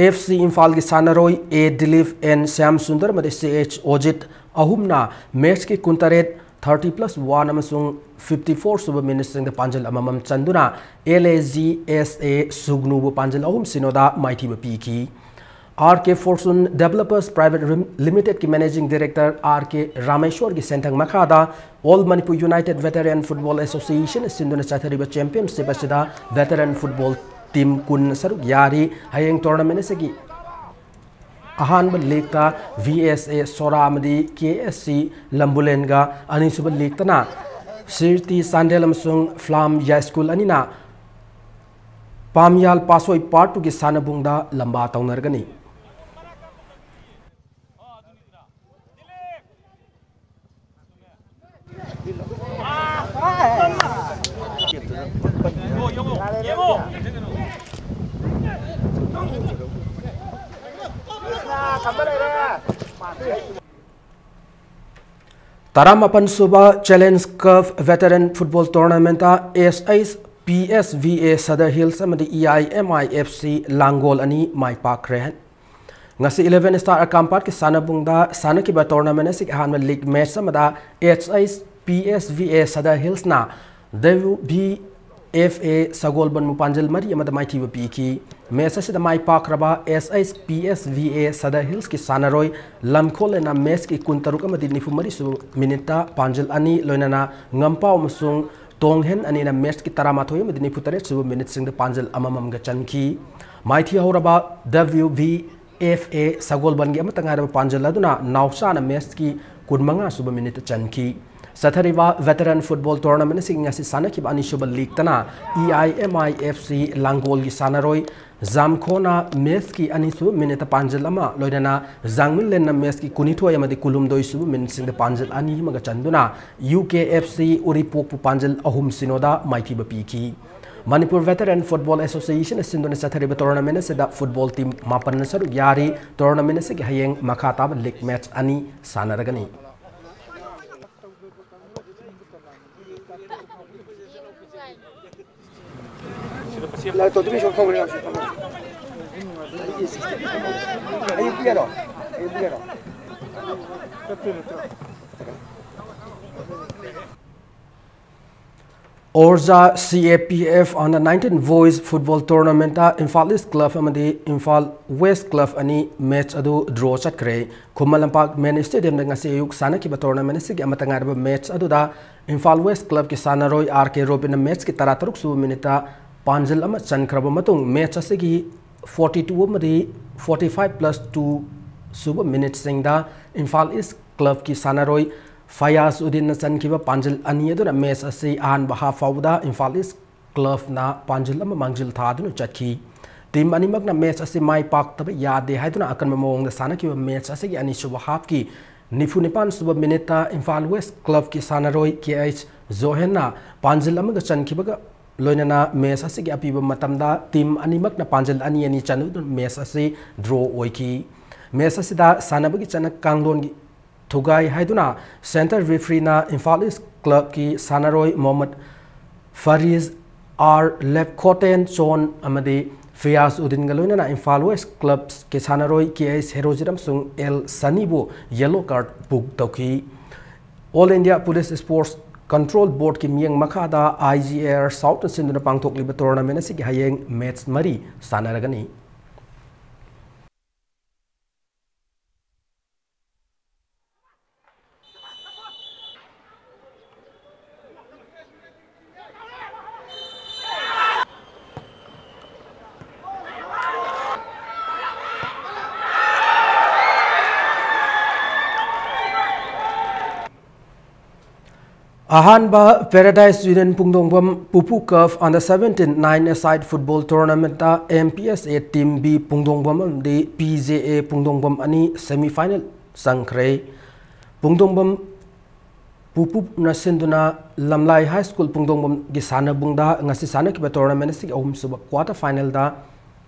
F C ꯏꯝꯐꯥꯜꯒꯤ ꯁꯥꯟꯅꯔꯣꯏ A ꯗꯤꯂꯤꯞ, N ꯁ꯭ꯌꯥꯝ ꯁꯨꯟꯗꯔ ꯑꯃꯗꯤ C H ꯑꯣꯖꯤꯠ ꯑꯍꯨꯝꯅ matchꯀꯤ ꯀꯨꯟꯇꯔꯦꯠ, thirty plus one ꯑꯃꯁꯨꯡ fifty four ꯁꯨꯕ minuteꯁꯤꯡꯗ ꯄꯥꯟꯖꯜ ꯑꯃꯃꯝ ꯆꯟꯗꯨꯅ L A G S A ꯁꯨꯒꯅꯨꯕꯨ ꯄꯥꯟꯖꯜ ꯑꯍꯨꯝ ꯁꯤꯅꯣꯗ ꯃꯥꯏꯊꯤꯕ ꯄꯤꯈꯤ꯫ R K Fortune Developers Private Lim-, Limitedꯀꯤ Managing Director R K ꯔꯥꯃꯦꯁ꯭ꯋꯔꯒꯤ ꯁꯦꯟꯊꯪ ꯃꯈꯥꯗ All Manipur United Veteran Football Association ꯁꯤꯟꯗꯨꯅ ꯆꯠꯊꯔꯤꯕ championship ꯑꯁꯤꯗ veteran football team ꯀꯨꯟ ꯁꯔꯨꯛ ꯌꯥꯔꯤ꯫ ꯍꯌꯦꯡ tournament ꯑꯁꯤꯒꯤ ꯑꯍꯥꯟꯕ ꯂꯤꯒꯇ ꯚꯤ ꯑꯦꯁ ꯑꯦ ꯁꯣꯔꯥ ꯑꯃꯗꯤ ꯀꯦ ꯑꯦꯁ ꯁꯤ ꯂꯝꯕꯨꯂꯦꯟꯒ, ꯑꯅꯤꯁꯨꯕ ꯂꯤꯒꯇꯅ ꯁꯤꯔꯇꯤ ꯆꯥꯟꯗꯦꯜ ꯑꯃꯁꯨꯡ ꯐ꯭ꯂꯥꯝ ꯌꯥꯏꯁ꯭ꯀꯨꯜ ꯑꯅꯤꯅ ꯄꯥꯝꯌꯥꯜ ꯄꯥꯁꯣꯏ ꯄꯥꯔꯠ ꯇꯨꯒꯤ ꯁꯥꯟꯅꯕꯨꯡꯗ ꯂꯝꯕꯥ ꯇꯧꯅꯔꯒꯅꯤ꯫ ꯇꯔꯥꯃꯥꯄꯟ ꯁꯨꯕ Challenge Cup Veteran Football Tournamentꯇ S H P S V A Sadar hills ꯑꯃꯗꯤ E I M I F C Langol ꯑꯅꯤ ꯃꯥꯏ ꯄꯥꯛꯈ꯭ꯔꯦ꯫ ꯉꯁꯤ ꯏꯂꯦꯚꯦꯟ ꯁ꯭ꯇꯥꯔ ꯑꯀꯥꯝꯄꯥꯠꯀꯤ ꯁꯥꯟꯅꯕꯨꯡꯗ ꯁꯥꯟꯅꯈꯤꯕ ꯇꯣꯔꯅꯥꯃꯦꯟ ꯑꯁꯤꯒꯤ ꯑꯍꯥꯟꯕ ꯂꯤꯒ ꯃꯦꯆ ꯑꯃꯗ S H P S V A Sadar ꯍꯤꯜꯁꯅ ꯗꯕ꯭ꯂꯤꯎ ꯚꯤ ꯑꯦꯐ ꯑꯦ ꯁꯒꯣꯜꯕꯟꯕꯨ ꯄꯥꯟꯖꯜ ꯃꯔꯤ ꯑꯃꯗ ꯃꯥꯏꯊꯤꯕ ꯄꯤꯈꯤ꯫ ꯃꯦꯆ ꯑꯁꯤꯗ ꯃꯥꯏ ꯄꯥꯛꯈ꯭ꯔꯕ ꯑꯦꯁ H P S V A Sadar ꯍꯤꯜꯁꯀꯤ ꯁꯥꯟꯅꯔꯣꯏ ꯂꯝꯈꯣꯜꯂꯦꯅ ꯃꯦꯆꯀꯤ ꯀꯨꯟꯇꯔꯨꯛ ꯑꯃꯗꯤ ꯅꯤꯐꯨ ꯃꯔꯤ ꯁꯨꯕ ꯃꯤꯅꯤꯠꯇ ꯄꯥꯟꯖꯜ ꯑꯅꯤ, ꯂꯣꯏꯅꯅ ꯉꯝꯄꯥꯎ ꯑꯃꯁꯨꯡ ꯇꯣꯡꯍꯦꯟ ꯑꯅꯤꯅ ꯃꯦꯆꯀꯤ ꯇꯔꯥꯃꯥꯊꯣꯏ ꯑꯃꯗꯤ ꯅꯤꯐꯨ ꯇꯔꯦꯠ ꯁꯨꯕ ꯃꯤꯅꯤꯠꯁꯤꯡꯗ ꯄꯥꯟꯖꯜ ꯑꯃꯃꯝꯒ ꯆꯟꯈꯤ꯫ ꯃꯥꯏꯊꯤ ꯍꯧꯔꯕ ꯗꯕ꯭ꯂꯤꯎ ꯚꯤ ꯑꯦꯐ ꯑꯦ ꯁꯒꯣꯜꯕꯟꯒꯤ ꯑꯃꯠꯇ ꯉꯥꯏꯔꯕ ꯄꯥꯟꯖꯜ ꯑꯗꯨꯅ ꯅꯥꯎꯆꯥꯅ ꯃꯦꯆꯀꯤ ꯀꯨꯟꯃꯉꯥ ꯁꯨꯕ ꯃꯤꯅꯤꯠꯇ ꯆꯟꯈꯤ꯫ ꯆꯠꯊꯔꯤꯕ ꯚꯦꯇꯔꯟ ꯐꯨꯠꯕꯣꯜ ꯇꯣꯔꯅꯥꯃꯦꯟ ꯑꯁꯤꯒꯤ ꯉꯁꯤ ꯁꯥꯟꯅꯈꯤꯕ ꯑꯅꯤꯁꯨꯕ ꯂꯤꯒꯇꯅ E I M I F ꯁꯤ ꯂꯥꯡꯒꯣꯜꯒꯤ ꯁꯥꯟꯅꯔꯣꯏ ꯖꯥꯝꯈꯣꯅ ꯃꯦꯆꯀꯤ ꯑꯅꯤꯁꯨꯕ ꯃꯤꯅꯤꯠꯇ ꯄꯥꯟꯖꯜ ꯑꯃ, ꯂꯣꯏꯅꯅ ꯖꯥꯡꯃꯤꯟꯂꯦꯟꯅ ꯃꯦꯆꯀꯤ ꯀꯨꯟꯅꯤꯊꯣꯏ ꯑꯃꯗꯤ ꯀꯨꯟꯍꯨꯝꯗꯣꯏ ꯁꯨꯕ ꯃꯤꯅꯤꯠꯁꯤꯡꯗ ꯄꯥꯟꯖꯜ ꯑꯅꯤ ꯑꯃꯒ ꯆꯟꯗꯨꯅ ꯌꯨ ꯀꯦ ꯑꯦꯐ ꯁꯤ ꯎꯔꯤꯄꯣꯛꯄꯨ ꯄꯥꯟꯖꯜ ꯑꯍꯨꯝ ꯁꯤꯅꯣꯗ ꯃꯥꯏꯊꯤꯕ ꯄꯤꯈꯤ꯫ ꯃꯅꯤꯄꯨꯔ ꯚꯦꯇꯔꯟ ꯐꯨꯠꯕꯣꯜ ꯑꯦꯁꯣꯁꯤꯌꯦꯁꯟꯅ ꯁꯤꯟꯗꯨꯅ ꯆꯠꯊꯔꯤꯕ ꯇꯣꯔꯅꯥꯃꯦꯟ ꯑꯁꯤꯗ ꯐꯨꯠꯕꯣꯜ ꯇꯤꯝ ꯃꯥꯄꯟꯅ ꯁꯔꯨꯛ ꯌꯥꯔꯤ꯫ ꯇꯣꯔꯅꯥꯃꯦꯟ ꯑꯁꯤꯒꯤ ꯍꯌꯦꯡ ꯃꯈꯥ ꯇꯥꯕ ꯂꯤꯒ ꯃꯦꯆ ꯑꯅꯤ ꯁꯥꯟꯅꯔꯒꯅꯤ꯫ ꯑꯣꯔꯖꯥ C A P F Under nineteen Boys Football Tournamentꯇ ꯏꯝꯐꯥꯜ ꯏꯁ ꯀ꯭ꯂꯕ ꯑꯃꯗꯤ ꯏꯝꯐꯥꯜ ꯋꯦꯁ ꯀ꯭ꯂꯕ ꯑꯅꯤ ꯃꯦꯆ ꯑꯗꯨ ꯗ꯭ꯔꯣ ꯆꯠꯈ꯭ꯔꯦ꯫ ꯈꯨꯃꯟ ꯂꯝꯄꯥꯛ ꯃꯦꯟ ꯁ꯭ꯇꯦꯗꯤꯌꯝꯗ ꯉꯁꯤ ꯑꯌꯨꯛ ꯁꯥꯟꯅꯈꯤꯕ ꯇꯣꯔꯅꯥꯃꯦꯟ ꯑꯁꯤꯒꯤ ꯑꯃꯠꯇ ꯉꯥꯏꯔꯕ ꯃꯦꯆ ꯑꯗꯨꯗ ꯏꯝꯐꯥꯜ ꯋꯦꯁ ꯀ꯭ꯂꯕꯀꯤ ꯁꯥꯟꯅꯔꯣꯏ ꯑꯥꯔ ꯀꯦ ꯔꯣꯕꯤꯟꯅ ꯃꯦꯆꯀꯤ ꯇꯔꯥꯇꯔꯨꯛ ꯁꯨꯕ ꯃꯤꯅꯤꯠꯇ ꯄꯥꯟꯖꯜ ꯑꯃ ꯆꯟꯈ꯭ꯔꯕ ꯃꯇꯨꯡ ꯃꯦꯆ ꯑꯁꯤꯒꯤ ꯐꯣꯔꯇꯤ ꯇꯨ ꯑꯃꯗꯤ ꯐꯣꯔꯇꯤ ꯐꯥꯏꯚ ꯄ꯭ꯂꯁ ꯇꯨ ꯁꯨꯕ ꯃꯤꯅꯤꯠꯁꯤꯡꯗ ꯏꯝꯐꯥꯜ ꯏꯁ ꯀ꯭ꯂꯕꯀꯤ ꯁꯥꯟꯅꯔꯣꯏ ꯐꯌꯥꯖ ꯎꯗꯤꯟꯅ ꯆꯟꯈꯤꯕ ꯄꯥꯟꯖꯤꯜ ꯑꯅꯤ ꯑꯗꯨꯅ ꯃꯦꯆ ꯑꯁꯤ ꯑꯍꯥꯟꯕ ꯍꯥꯐ ꯐꯥꯎꯕꯗ ꯏꯝꯐꯥꯜ ꯏꯁ ꯀ꯭ꯂꯕꯅ ꯄꯥꯟꯖꯤꯜ ꯑꯃ ꯃꯥꯡꯖꯤꯜ ꯊꯥꯗꯨꯅ ꯆꯠꯈꯤ꯫ ꯇꯤꯝ ꯑꯅꯤꯃꯛꯅ ꯃꯦꯆ ꯑꯁꯤ ꯃꯥꯏ ꯄꯥꯛꯇꯕ ꯌꯥꯗꯦ ꯍꯥꯏꯗꯨꯅ ꯑꯀꯟꯕ ꯃꯑꯣꯡꯗ ꯁꯥꯟꯅꯈꯤꯕ ꯃꯦꯆ ꯑꯁꯤꯒꯤ ꯑꯅꯤꯁꯨꯕ ꯍꯥꯐꯀꯤ ꯅꯤꯐꯨ ꯅꯤꯄꯥꯟ ꯁꯨꯕ ꯃꯤꯅꯤꯠꯇ ꯏꯝꯐꯥꯜ ꯋꯦꯁ ꯀ꯭ꯂꯕꯀꯤ ꯁꯥꯟꯅꯔꯣꯏ ꯀꯦ ꯑꯩꯆ ꯖꯣꯍꯦꯟꯅ ꯄꯥꯟꯖꯤꯜ ꯑꯃꯒ ꯆꯟꯈꯤꯕꯒ ꯂꯣꯏꯅꯅ ꯃꯦꯆ ꯑꯁꯤꯒꯤ ꯑꯄꯤꯕ ꯃꯇꯝꯗ ꯇꯤꯝ ꯑꯅꯤꯃꯛꯅ ꯄꯥꯟꯖꯤꯜ ꯑꯅꯤ ꯑꯅꯤ ꯆꯟꯗꯨꯅ ꯃꯦꯆ ꯑꯁꯤ ꯗ꯭ꯔꯣ ꯑꯣꯏꯈꯤ꯫ ꯃꯦꯆ ꯑꯁꯤꯗ ꯁꯥꯟꯅꯕꯒꯤ ꯆꯠꯅ ꯀꯥꯡꯂꯣꯟꯒꯤ ꯊꯨꯒꯥꯏ ꯍꯥꯏꯗꯨꯅ ꯁꯦꯟꯇꯔ ꯔꯦꯐ꯭ꯔꯤꯅ ꯏꯝꯐꯥꯜ ꯏꯁ ꯀ꯭ꯂꯕꯀꯤ ꯁꯥꯟꯅꯔꯣꯏ ꯃꯣꯍꯝꯃꯗ ꯐꯔꯤꯖ ꯑꯥꯔ ꯂꯦꯞꯈꯣꯇꯦꯟ ꯆꯣꯟ ꯑꯃꯗꯤ ꯐꯤꯌꯥꯖ ꯎꯗꯤꯟꯒ ꯂꯣꯏꯅꯅ ꯏꯝꯐꯥꯜ ꯋꯦꯁ ꯀ꯭ꯂꯕꯀꯤ ꯁꯥꯟꯅꯔꯣꯏ ꯀꯦ ꯑꯩꯆ ꯍꯦꯔꯣꯖꯤꯠ ꯑꯃꯁꯨꯡ ꯑꯦꯜ ꯁꯅꯤꯕꯨ ꯌꯦꯜꯂꯣ ꯀꯥꯔꯗ ꯕꯨꯛ ꯇꯧꯈꯤ꯫ All India police sports control ꯕꯣꯔꯗꯀꯤ ꯃꯤꯠꯌꯦꯡ ꯃꯈꯥꯗ ꯑꯥꯏ ꯖꯤ ꯑꯦ ꯑꯥꯔ ꯁꯥꯎꯠꯅ ꯁꯤꯟꯗꯨꯅ ꯄꯥꯡꯊꯣꯛꯂꯤꯕ ꯇꯣꯔꯅꯥꯃꯦꯟ ꯑꯁꯤꯒꯤ ꯍꯌꯦꯡ ꯃꯦꯠꯆ ꯃꯔꯤ ꯁꯥꯟꯅꯔꯒꯅꯤ꯫ ꯑꯍꯥꯟꯕ Paradise Union Pungdongbam Pupu cup under seventeen nine-a-side football tournament-ꯇ M P S A team B Pungdongbam ꯑꯃꯗꯤ ꯄꯤ ꯖꯦ ꯑꯦ ꯄꯨꯡꯗꯣꯡꯕꯝ ꯑꯅꯤ semi final ꯆꯪꯈ꯭ꯔꯦ꯫ ꯄꯨꯡꯗꯣꯡꯕꯝ ꯄꯨꯄꯨꯅ ꯁꯤꯟꯗꯨꯅ ꯂꯝꯂꯥꯏ ꯍꯥꯏ ꯁ꯭ꯀꯨꯜ ꯄꯨꯡꯗꯣꯡꯕꯝꯒꯤ ꯁꯥꯟꯅꯕꯨꯡꯗ ꯉꯁꯤ ꯁꯥꯟꯅꯈꯤꯕ ꯇꯣꯔꯅꯥꯃꯦꯟ ꯑꯁꯤꯒꯤ ꯑꯍꯨꯝꯁꯨꯕ ꯀ꯭ꯋꯥꯇꯔ ꯐꯥꯏꯅꯦꯜꯗ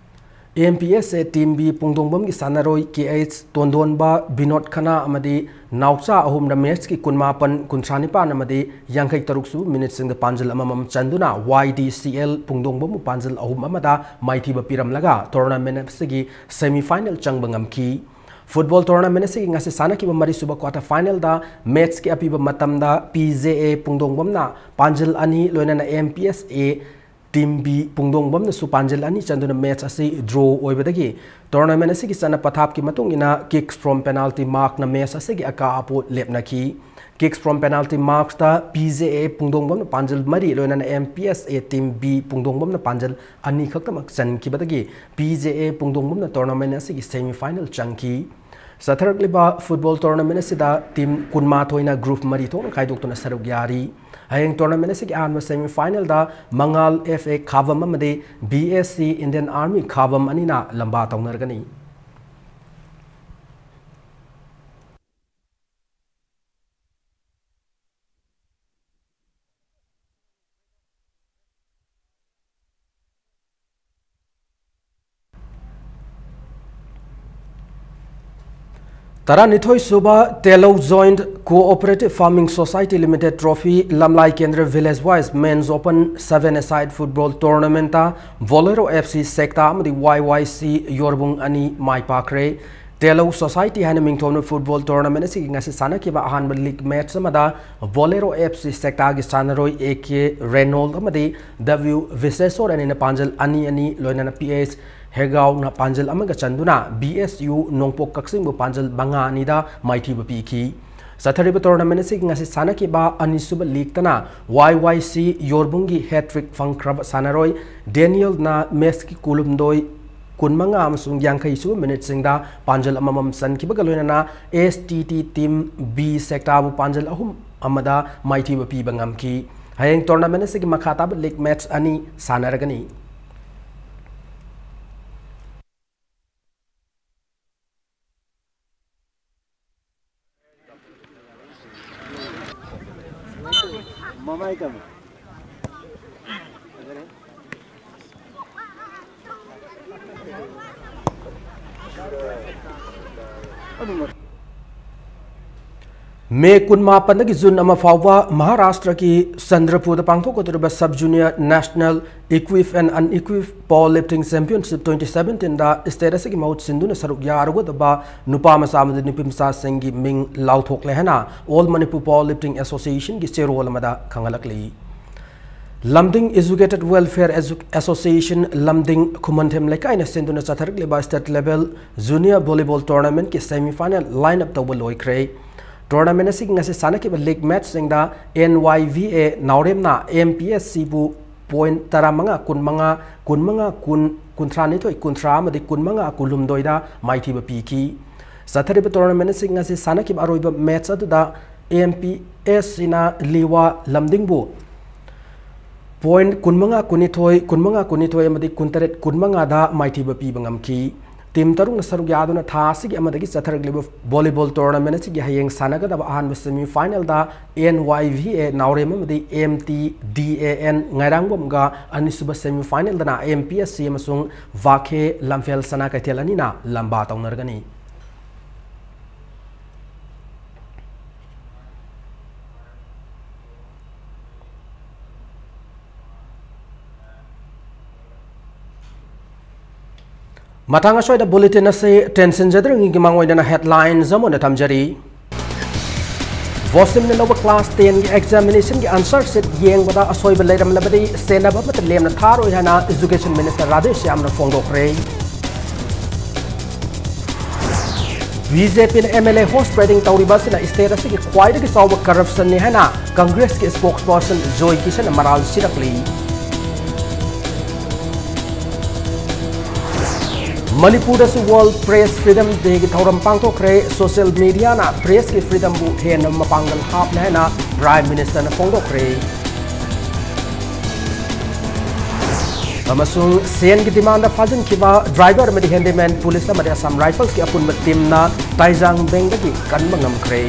M P S A team B ꯄꯨꯡꯗꯣꯡꯕꯝꯒꯤ ꯁꯥꯟꯅꯔꯣꯏ ꯀꯦ ꯑꯩꯆ ꯇꯣꯟꯗꯣꯟꯕ, ꯕꯤꯅꯣꯗ ꯈꯅꯥ ꯑꯃꯗꯤ ꯅꯥꯎꯆꯥ ꯑꯍꯨꯝꯅ ꯃꯦꯠꯆꯀꯤ ꯀꯨꯟꯃꯥꯄꯟ, ꯀꯨꯟꯊ꯭ꯔꯥ ꯅꯤꯄꯥꯟ ꯑꯃꯗꯤ ꯌꯥꯡꯈꯩ ꯇꯔꯨꯛ ꯁꯨꯕ ꯃꯤꯅꯤꯠꯁꯤꯡꯗ ꯄꯥꯟꯖꯤꯜ ꯑꯃꯃꯝ ꯆꯟꯗꯨꯅ ꯋꯥꯏ ꯗꯤ ꯁꯤ ꯑꯦꯜ ꯄꯨꯡꯗꯣꯡꯕꯝꯕꯨ ꯄꯥꯟꯖꯤꯜ ꯑꯍꯨꯝ ꯑꯃꯗ ꯃꯥꯏꯊꯤꯕ ꯄꯤꯔꯝꯂꯒ ꯇꯣꯔꯅꯥꯃꯦꯟ ꯑꯁꯤꯒꯤ semi final ꯆꯪꯕ ꯉꯝꯈꯤ꯫ ꯐꯨꯠꯕꯣꯜ ꯇꯣꯔꯅꯥꯃꯦꯟ ꯑꯁꯤꯒꯤ ꯉꯁꯤ ꯁꯥꯟꯅꯈꯤꯕ ꯃꯔꯤꯁꯨꯕ ꯀ꯭ꯋꯥꯇꯔ ꯐꯥꯏꯅꯦꯜꯗ ꯃꯦꯠꯆꯀꯤ ꯑꯄꯤꯕ ꯃꯇꯝꯗ ꯄꯤ ꯖꯦ ꯑꯦ ꯄꯨꯡꯗꯣꯡꯕꯝꯅ ꯄꯥꯟꯖꯤꯜ ꯑꯅꯤ ꯂꯣꯏꯅꯅ ꯑꯦꯝ ꯄꯤ ꯑꯦꯁ ꯑꯦ Team B ꯄꯨꯡꯗꯣꯡꯕꯝꯅꯁꯨ ꯄꯥꯟꯖꯤꯜ ꯑꯅꯤ ꯆꯟꯗꯨꯅ match ꯑꯁꯤ draw ꯑꯣꯏꯕꯗꯒꯤ tournament ꯑꯁꯤꯒꯤ ꯆꯠꯅ ꯄꯊꯥꯞꯀꯤ ꯃꯇꯨꯡ ꯏꯟꯅ kicks from penalty markꯅ match ꯑꯁꯤꯒꯤ ꯑꯀꯥ ꯑꯄꯣꯠ ꯂꯦꯞꯅꯈꯤ꯫ Kicks from penalty marksꯇ P J A ꯄꯨꯡꯗꯣꯡꯕꯝꯅ ꯄꯥꯟꯖꯤꯜ ꯃꯔꯤ ꯂꯣꯏꯅꯅ M P S A Team B ꯄꯨꯡꯗꯣꯡꯕꯝꯅ ꯄꯥꯟꯖꯤꯜ ꯑꯅꯤ ꯈꯛꯇꯃꯛ ꯆꯟꯈꯤꯕꯗꯒꯤ P J A ꯄꯨꯡꯗꯣꯡꯕꯝꯅ tournament ꯑꯁꯤꯒꯤ semi final ꯆꯪꯈꯤ꯫ ꯆꯠꯊꯔꯛꯂꯤꯕ football tournament ꯑꯁꯤꯗ team ꯀꯨꯟꯃꯥꯊꯣꯏꯅ group ꯃꯔꯤ ꯊꯣꯛꯅ ꯈꯥꯏꯗꯣꯛꯇꯨꯅ ꯁꯔꯨꯛ ꯌꯥꯔꯤ꯫ ꯍꯌꯦꯡ tournament ꯑꯁꯤꯒꯤ ꯑꯍꯥꯟꯕ semi finalꯗ ꯃꯉꯥꯜ F A ꯈꯥꯕꯝ ꯑꯃꯗꯤ B S C Indian Army ꯈꯥꯕꯝ ꯑꯅꯤꯅ ꯂꯝꯕꯥ ꯇꯧꯅꯔꯒꯅꯤ꯫ ꯇꯔꯥꯅꯤꯊꯣꯏ ꯁꯨꯕ Telou Joint Cooperative Farming Society Limited Trophy ꯂꯝꯂꯥꯏ ꯀꯦꯟꯗ꯭ꯔ Village Wise Men's Open seven Aside Football Tournamentꯇ Bolero F C ꯁꯦꯛꯇꯥ ꯑꯃꯗꯤ Y Y C ꯌꯣꯔꯕꯨꯡ ꯑꯅꯤ ꯃꯥꯏ ꯄꯥꯛꯈ꯭ꯔꯦ꯫ Telou Society ꯍꯥꯏꯅ ꯃꯤꯡꯊꯣꯟꯕ football tournament ꯑꯁꯤꯒꯤ ꯉꯁꯤ ꯁꯥꯟꯅꯈꯤꯕ ꯑꯍꯥꯟꯕ league match ꯑꯃꯗ Bolero F C ꯁꯦꯛꯇꯥꯒꯤ ꯁꯥꯟꯅꯔꯣꯏ A K Reynolds ꯑꯃꯗꯤ W ꯕꯤꯁꯦꯁꯣꯔ ꯑꯅꯤꯅ ꯄꯥꯟꯖꯜ ꯑꯅꯤ ꯑꯅꯤ, ꯂꯣꯏꯅꯅ P H ꯍꯦꯒꯥꯎꯅ ꯄꯥꯟꯖꯜ ꯑꯃꯒ ꯆꯟꯗꯨꯅ B S U ꯅꯣꯡꯄꯣꯛ ꯀꯛꯆꯤꯡꯕꯨ ꯄꯥꯟꯖꯜ ꯃꯉꯥ ꯑꯅꯤꯗ ꯃꯥꯏꯊꯤꯕ ꯄꯤꯈꯤ꯫ ꯆꯠꯊꯔꯤꯕ tournament ꯑꯁꯤꯒꯤ ꯉꯁꯤ ꯁꯥꯟꯅꯈꯤꯕ ꯑꯅꯤꯁꯨꯕ leagueꯇꯅ Y Y C ꯌꯣꯔꯕꯨꯡꯒꯤ hat-trick ꯐꯪꯈ꯭ꯔꯕ ꯁꯥꯟꯅꯔꯣꯏ ꯗꯦꯅꯤꯌꯦꯜꯅ matchꯀꯤ ꯀꯨꯟꯍꯨꯝꯗꯣꯏ, ꯀꯨꯟꯃꯉꯥ ꯑꯃꯁꯨꯡ ꯌꯥꯡꯈꯩ ꯁꯨꯕ minuteꯁꯤꯡꯗ ꯄꯥꯟꯖꯜ ꯑꯃꯃꯝ ꯆꯟꯈꯤꯕꯒ ꯂꯣꯏꯅꯅ S T T Team B ꯁꯦꯛꯇꯥꯕꯨ ꯄꯥꯟꯖꯜ ꯑꯍꯨꯝ ꯑꯃꯗ ꯃꯥꯏꯊꯤꯕ ꯄꯤꯕ ꯉꯝꯈꯤ꯫ ꯍꯌꯦꯡ tournament ꯑꯁꯤꯒꯤ ꯃꯈꯥ ꯇꯥꯕ league match ꯑꯅꯤ ꯁꯥꯟꯅꯔꯒꯅꯤ꯫ May ꯀꯨꯟꯃꯥꯄꯟꯗꯒꯤ June ꯑꯃ ꯐꯥꯎꯕ ꯃꯍꯥꯔꯥꯁꯇ꯭ꯔꯒꯤ ꯆꯟꯗ꯭ꯔꯄꯨꯔꯗ ꯄꯥꯡꯊꯣꯛꯀꯗꯧꯔꯤꯕ Sub Junior National Equipped and Unequipped Powerlifting Championship twenty seventeenꯗ state ꯑꯁꯤꯒꯤ ꯃꯍꯨꯠ ꯁꯤꯟꯗꯨꯅ ꯁꯔꯨꯛ ꯌꯥꯔꯨꯒꯗꯕ ꯅꯨꯄꯥ ꯃꯆꯥ ꯑꯃꯗꯤ ꯅꯨꯄꯤ ꯃꯆꯥꯁꯤꯡꯒꯤ ꯃꯤꯡ ꯂꯥꯎꯊꯣꯛꯂꯦ ꯍꯥꯏꯅ All Manipur Powerlifting Associationꯒꯤ ꯆꯦꯔꯣꯜ ꯑꯃꯗ ꯈꯪꯍꯜꯂꯛꯂꯤ꯫ ꯂꯝꯗꯤꯡ Educated Welfare Association ꯂꯝꯗꯤꯡ ꯈꯨꯃꯟꯊꯦꯝ ꯂꯩꯀꯥꯏꯅ ꯁꯤꯟꯗꯨꯅ ꯆꯠꯊꯔꯛꯂꯤꯕ state level junior volleyball tournamentꯀꯤ semi final line up ꯇꯧꯕ ꯂꯣꯏꯈ꯭ꯔꯦ꯫ Tournament ꯑꯁꯤꯒꯤ ꯉꯁꯤ ꯁꯥꯟꯅꯈꯤꯕ league matchꯁꯤꯡꯗ N Y V A ꯅꯥꯎꯔꯦꯝꯅ M P S Cꯕꯨ point ꯇꯔꯥꯃꯉꯥ, ꯀꯨꯟꯃꯉꯥ, ꯀꯨꯟꯃꯉꯥ, ꯀꯨꯟ, ꯀꯨꯟꯊ꯭ꯔꯥꯅꯤꯊꯣꯏ, ꯀꯨꯟꯊ꯭ꯔꯥ ꯑꯃꯗꯤ ꯀꯨꯟꯃꯉꯥ, ꯀꯨꯟꯍꯨꯝꯗꯣꯏꯗ ꯃꯥꯏꯊꯤꯕ ꯄꯤꯈꯤ꯫ ꯆꯠꯊꯔꯤꯕ tournament ꯑꯁꯤ ꯉꯁꯤ ꯁꯥꯟꯅꯈꯤꯕ ꯑꯔꯣꯏꯕ match ꯑꯗꯨꯗ M P S Cꯅ ꯂꯤꯋꯥ ꯂꯝꯗꯤꯡꯕꯨ point ꯀꯨꯟꯃꯉꯥ, ꯀꯨꯟꯅꯤꯊꯣꯏ, ꯀꯨꯟꯃꯉꯥ, ꯀꯨꯟꯅꯤꯊꯣꯏ ꯑꯃꯗꯤ ꯀꯨꯟꯇꯔꯦꯠ, ꯀꯨꯟꯃꯉꯥꯗ ꯃꯥꯏꯊꯤꯕ ꯄꯤꯕ ꯉꯝꯈꯤ꯫ Team ꯇꯔꯨꯛꯅ ꯁꯔꯨꯛ ꯌꯥꯗꯨꯅ ꯊꯥ ꯑꯁꯤꯒꯤ ꯑꯃꯗꯒꯤ ꯆꯠꯊꯔꯛꯂꯤꯕ volleyball tournament ꯑꯁꯤꯒꯤ ꯍꯌꯦꯡ ꯁꯥꯟꯅꯒꯗꯕ ꯑꯍꯥꯟꯕ semi finalꯗ N Y V A ꯅꯥꯎꯔꯦꯝ ꯑꯃꯗꯤ M T D A N ꯉꯥꯏꯔꯥꯡꯕꯝꯒ, ꯑꯅꯤꯁꯨꯕ semi finalꯗꯅ M P S C ꯑꯃꯁꯨꯡ ꯚꯥꯈꯦ ꯂꯝꯐꯦꯜ ꯁꯅꯥ ꯀꯩꯊꯦꯜ ꯑꯅꯤꯅ ꯂꯝꯕꯥ ꯇꯧꯅꯔꯒꯅꯤ꯫ ꯃꯇꯥꯡ ꯑꯁ꯭ꯋꯥꯏꯗ bulletin ꯑꯁꯤ ꯇꯦꯟꯁꯤꯟꯖꯗ꯭ꯔꯤꯉꯩꯒꯤ ꯃꯥꯡꯑꯣꯏꯅꯅ headlines ꯑꯃ ꯑꯣꯏꯅ ꯊꯝꯖꯔꯤ꯫ ꯚꯣꯁꯤꯝꯅ ꯂꯧꯕ class tenꯒꯤ examinationꯒꯤ answer sheet ꯌꯦꯡꯕꯗ ꯑꯁꯣꯏꯕ ꯂꯩꯔꯝꯂꯕꯗꯤ ꯁꯦꯟꯅꯕ ꯑꯃꯠꯇ ꯂꯦꯝꯅ ꯊꯥꯔꯣꯏ ꯍꯥꯏꯅ Education Minister ꯔꯥꯙꯦꯁ꯭ꯌꯥꯝꯅ ꯐꯣꯡꯗꯣꯛꯈ꯭ꯔꯦ꯫ B J Pꯅ M L A horse trading ꯇꯧꯔꯤꯕ ꯑꯁꯤꯅ state ꯑꯁꯤꯒꯤ ꯈ꯭ꯋꯥꯏꯗꯒꯤ ꯆꯥꯎꯕ corruptionꯅꯤ ꯍꯥꯏꯅ Congressꯀꯤ spokesperson ꯖꯣꯏ ꯀꯤꯁꯟꯅ ꯃꯔꯥꯜ ꯁꯤꯔꯛꯂꯤ꯫ ꯃꯅꯤꯄꯨꯔꯗꯁꯨ World Press Freedom Dayꯒꯤ ꯊꯧꯔꯝ ꯄꯥꯡꯊꯣꯛꯈ꯭ꯔꯦ꯫ Social mediaꯅ pressꯀꯤ freedomꯕꯨ ꯍꯦꯟꯅ ꯃꯄꯥꯡꯒꯜ ꯍꯥꯞꯂꯦ ꯍꯥꯏꯅ Prime Ministerꯅ ꯐꯣꯡꯗꯣꯛꯈ꯭ꯔꯦ꯫ ꯑꯃꯁꯨꯡ ꯁꯦꯟꯒꯤ demandꯗ ꯐꯥꯖꯤꯟꯈꯤꯕ driver ꯑꯃꯗꯤ handyman, police ꯑꯃꯗꯤ Assam Riflesꯀꯤ ꯑꯄꯨꯟꯕ teamꯅ ꯇꯥꯏꯖꯥꯡ ꯕꯦꯡꯗꯒꯤ ꯀꯟꯕ ꯉꯝꯈ꯭ꯔꯦ꯫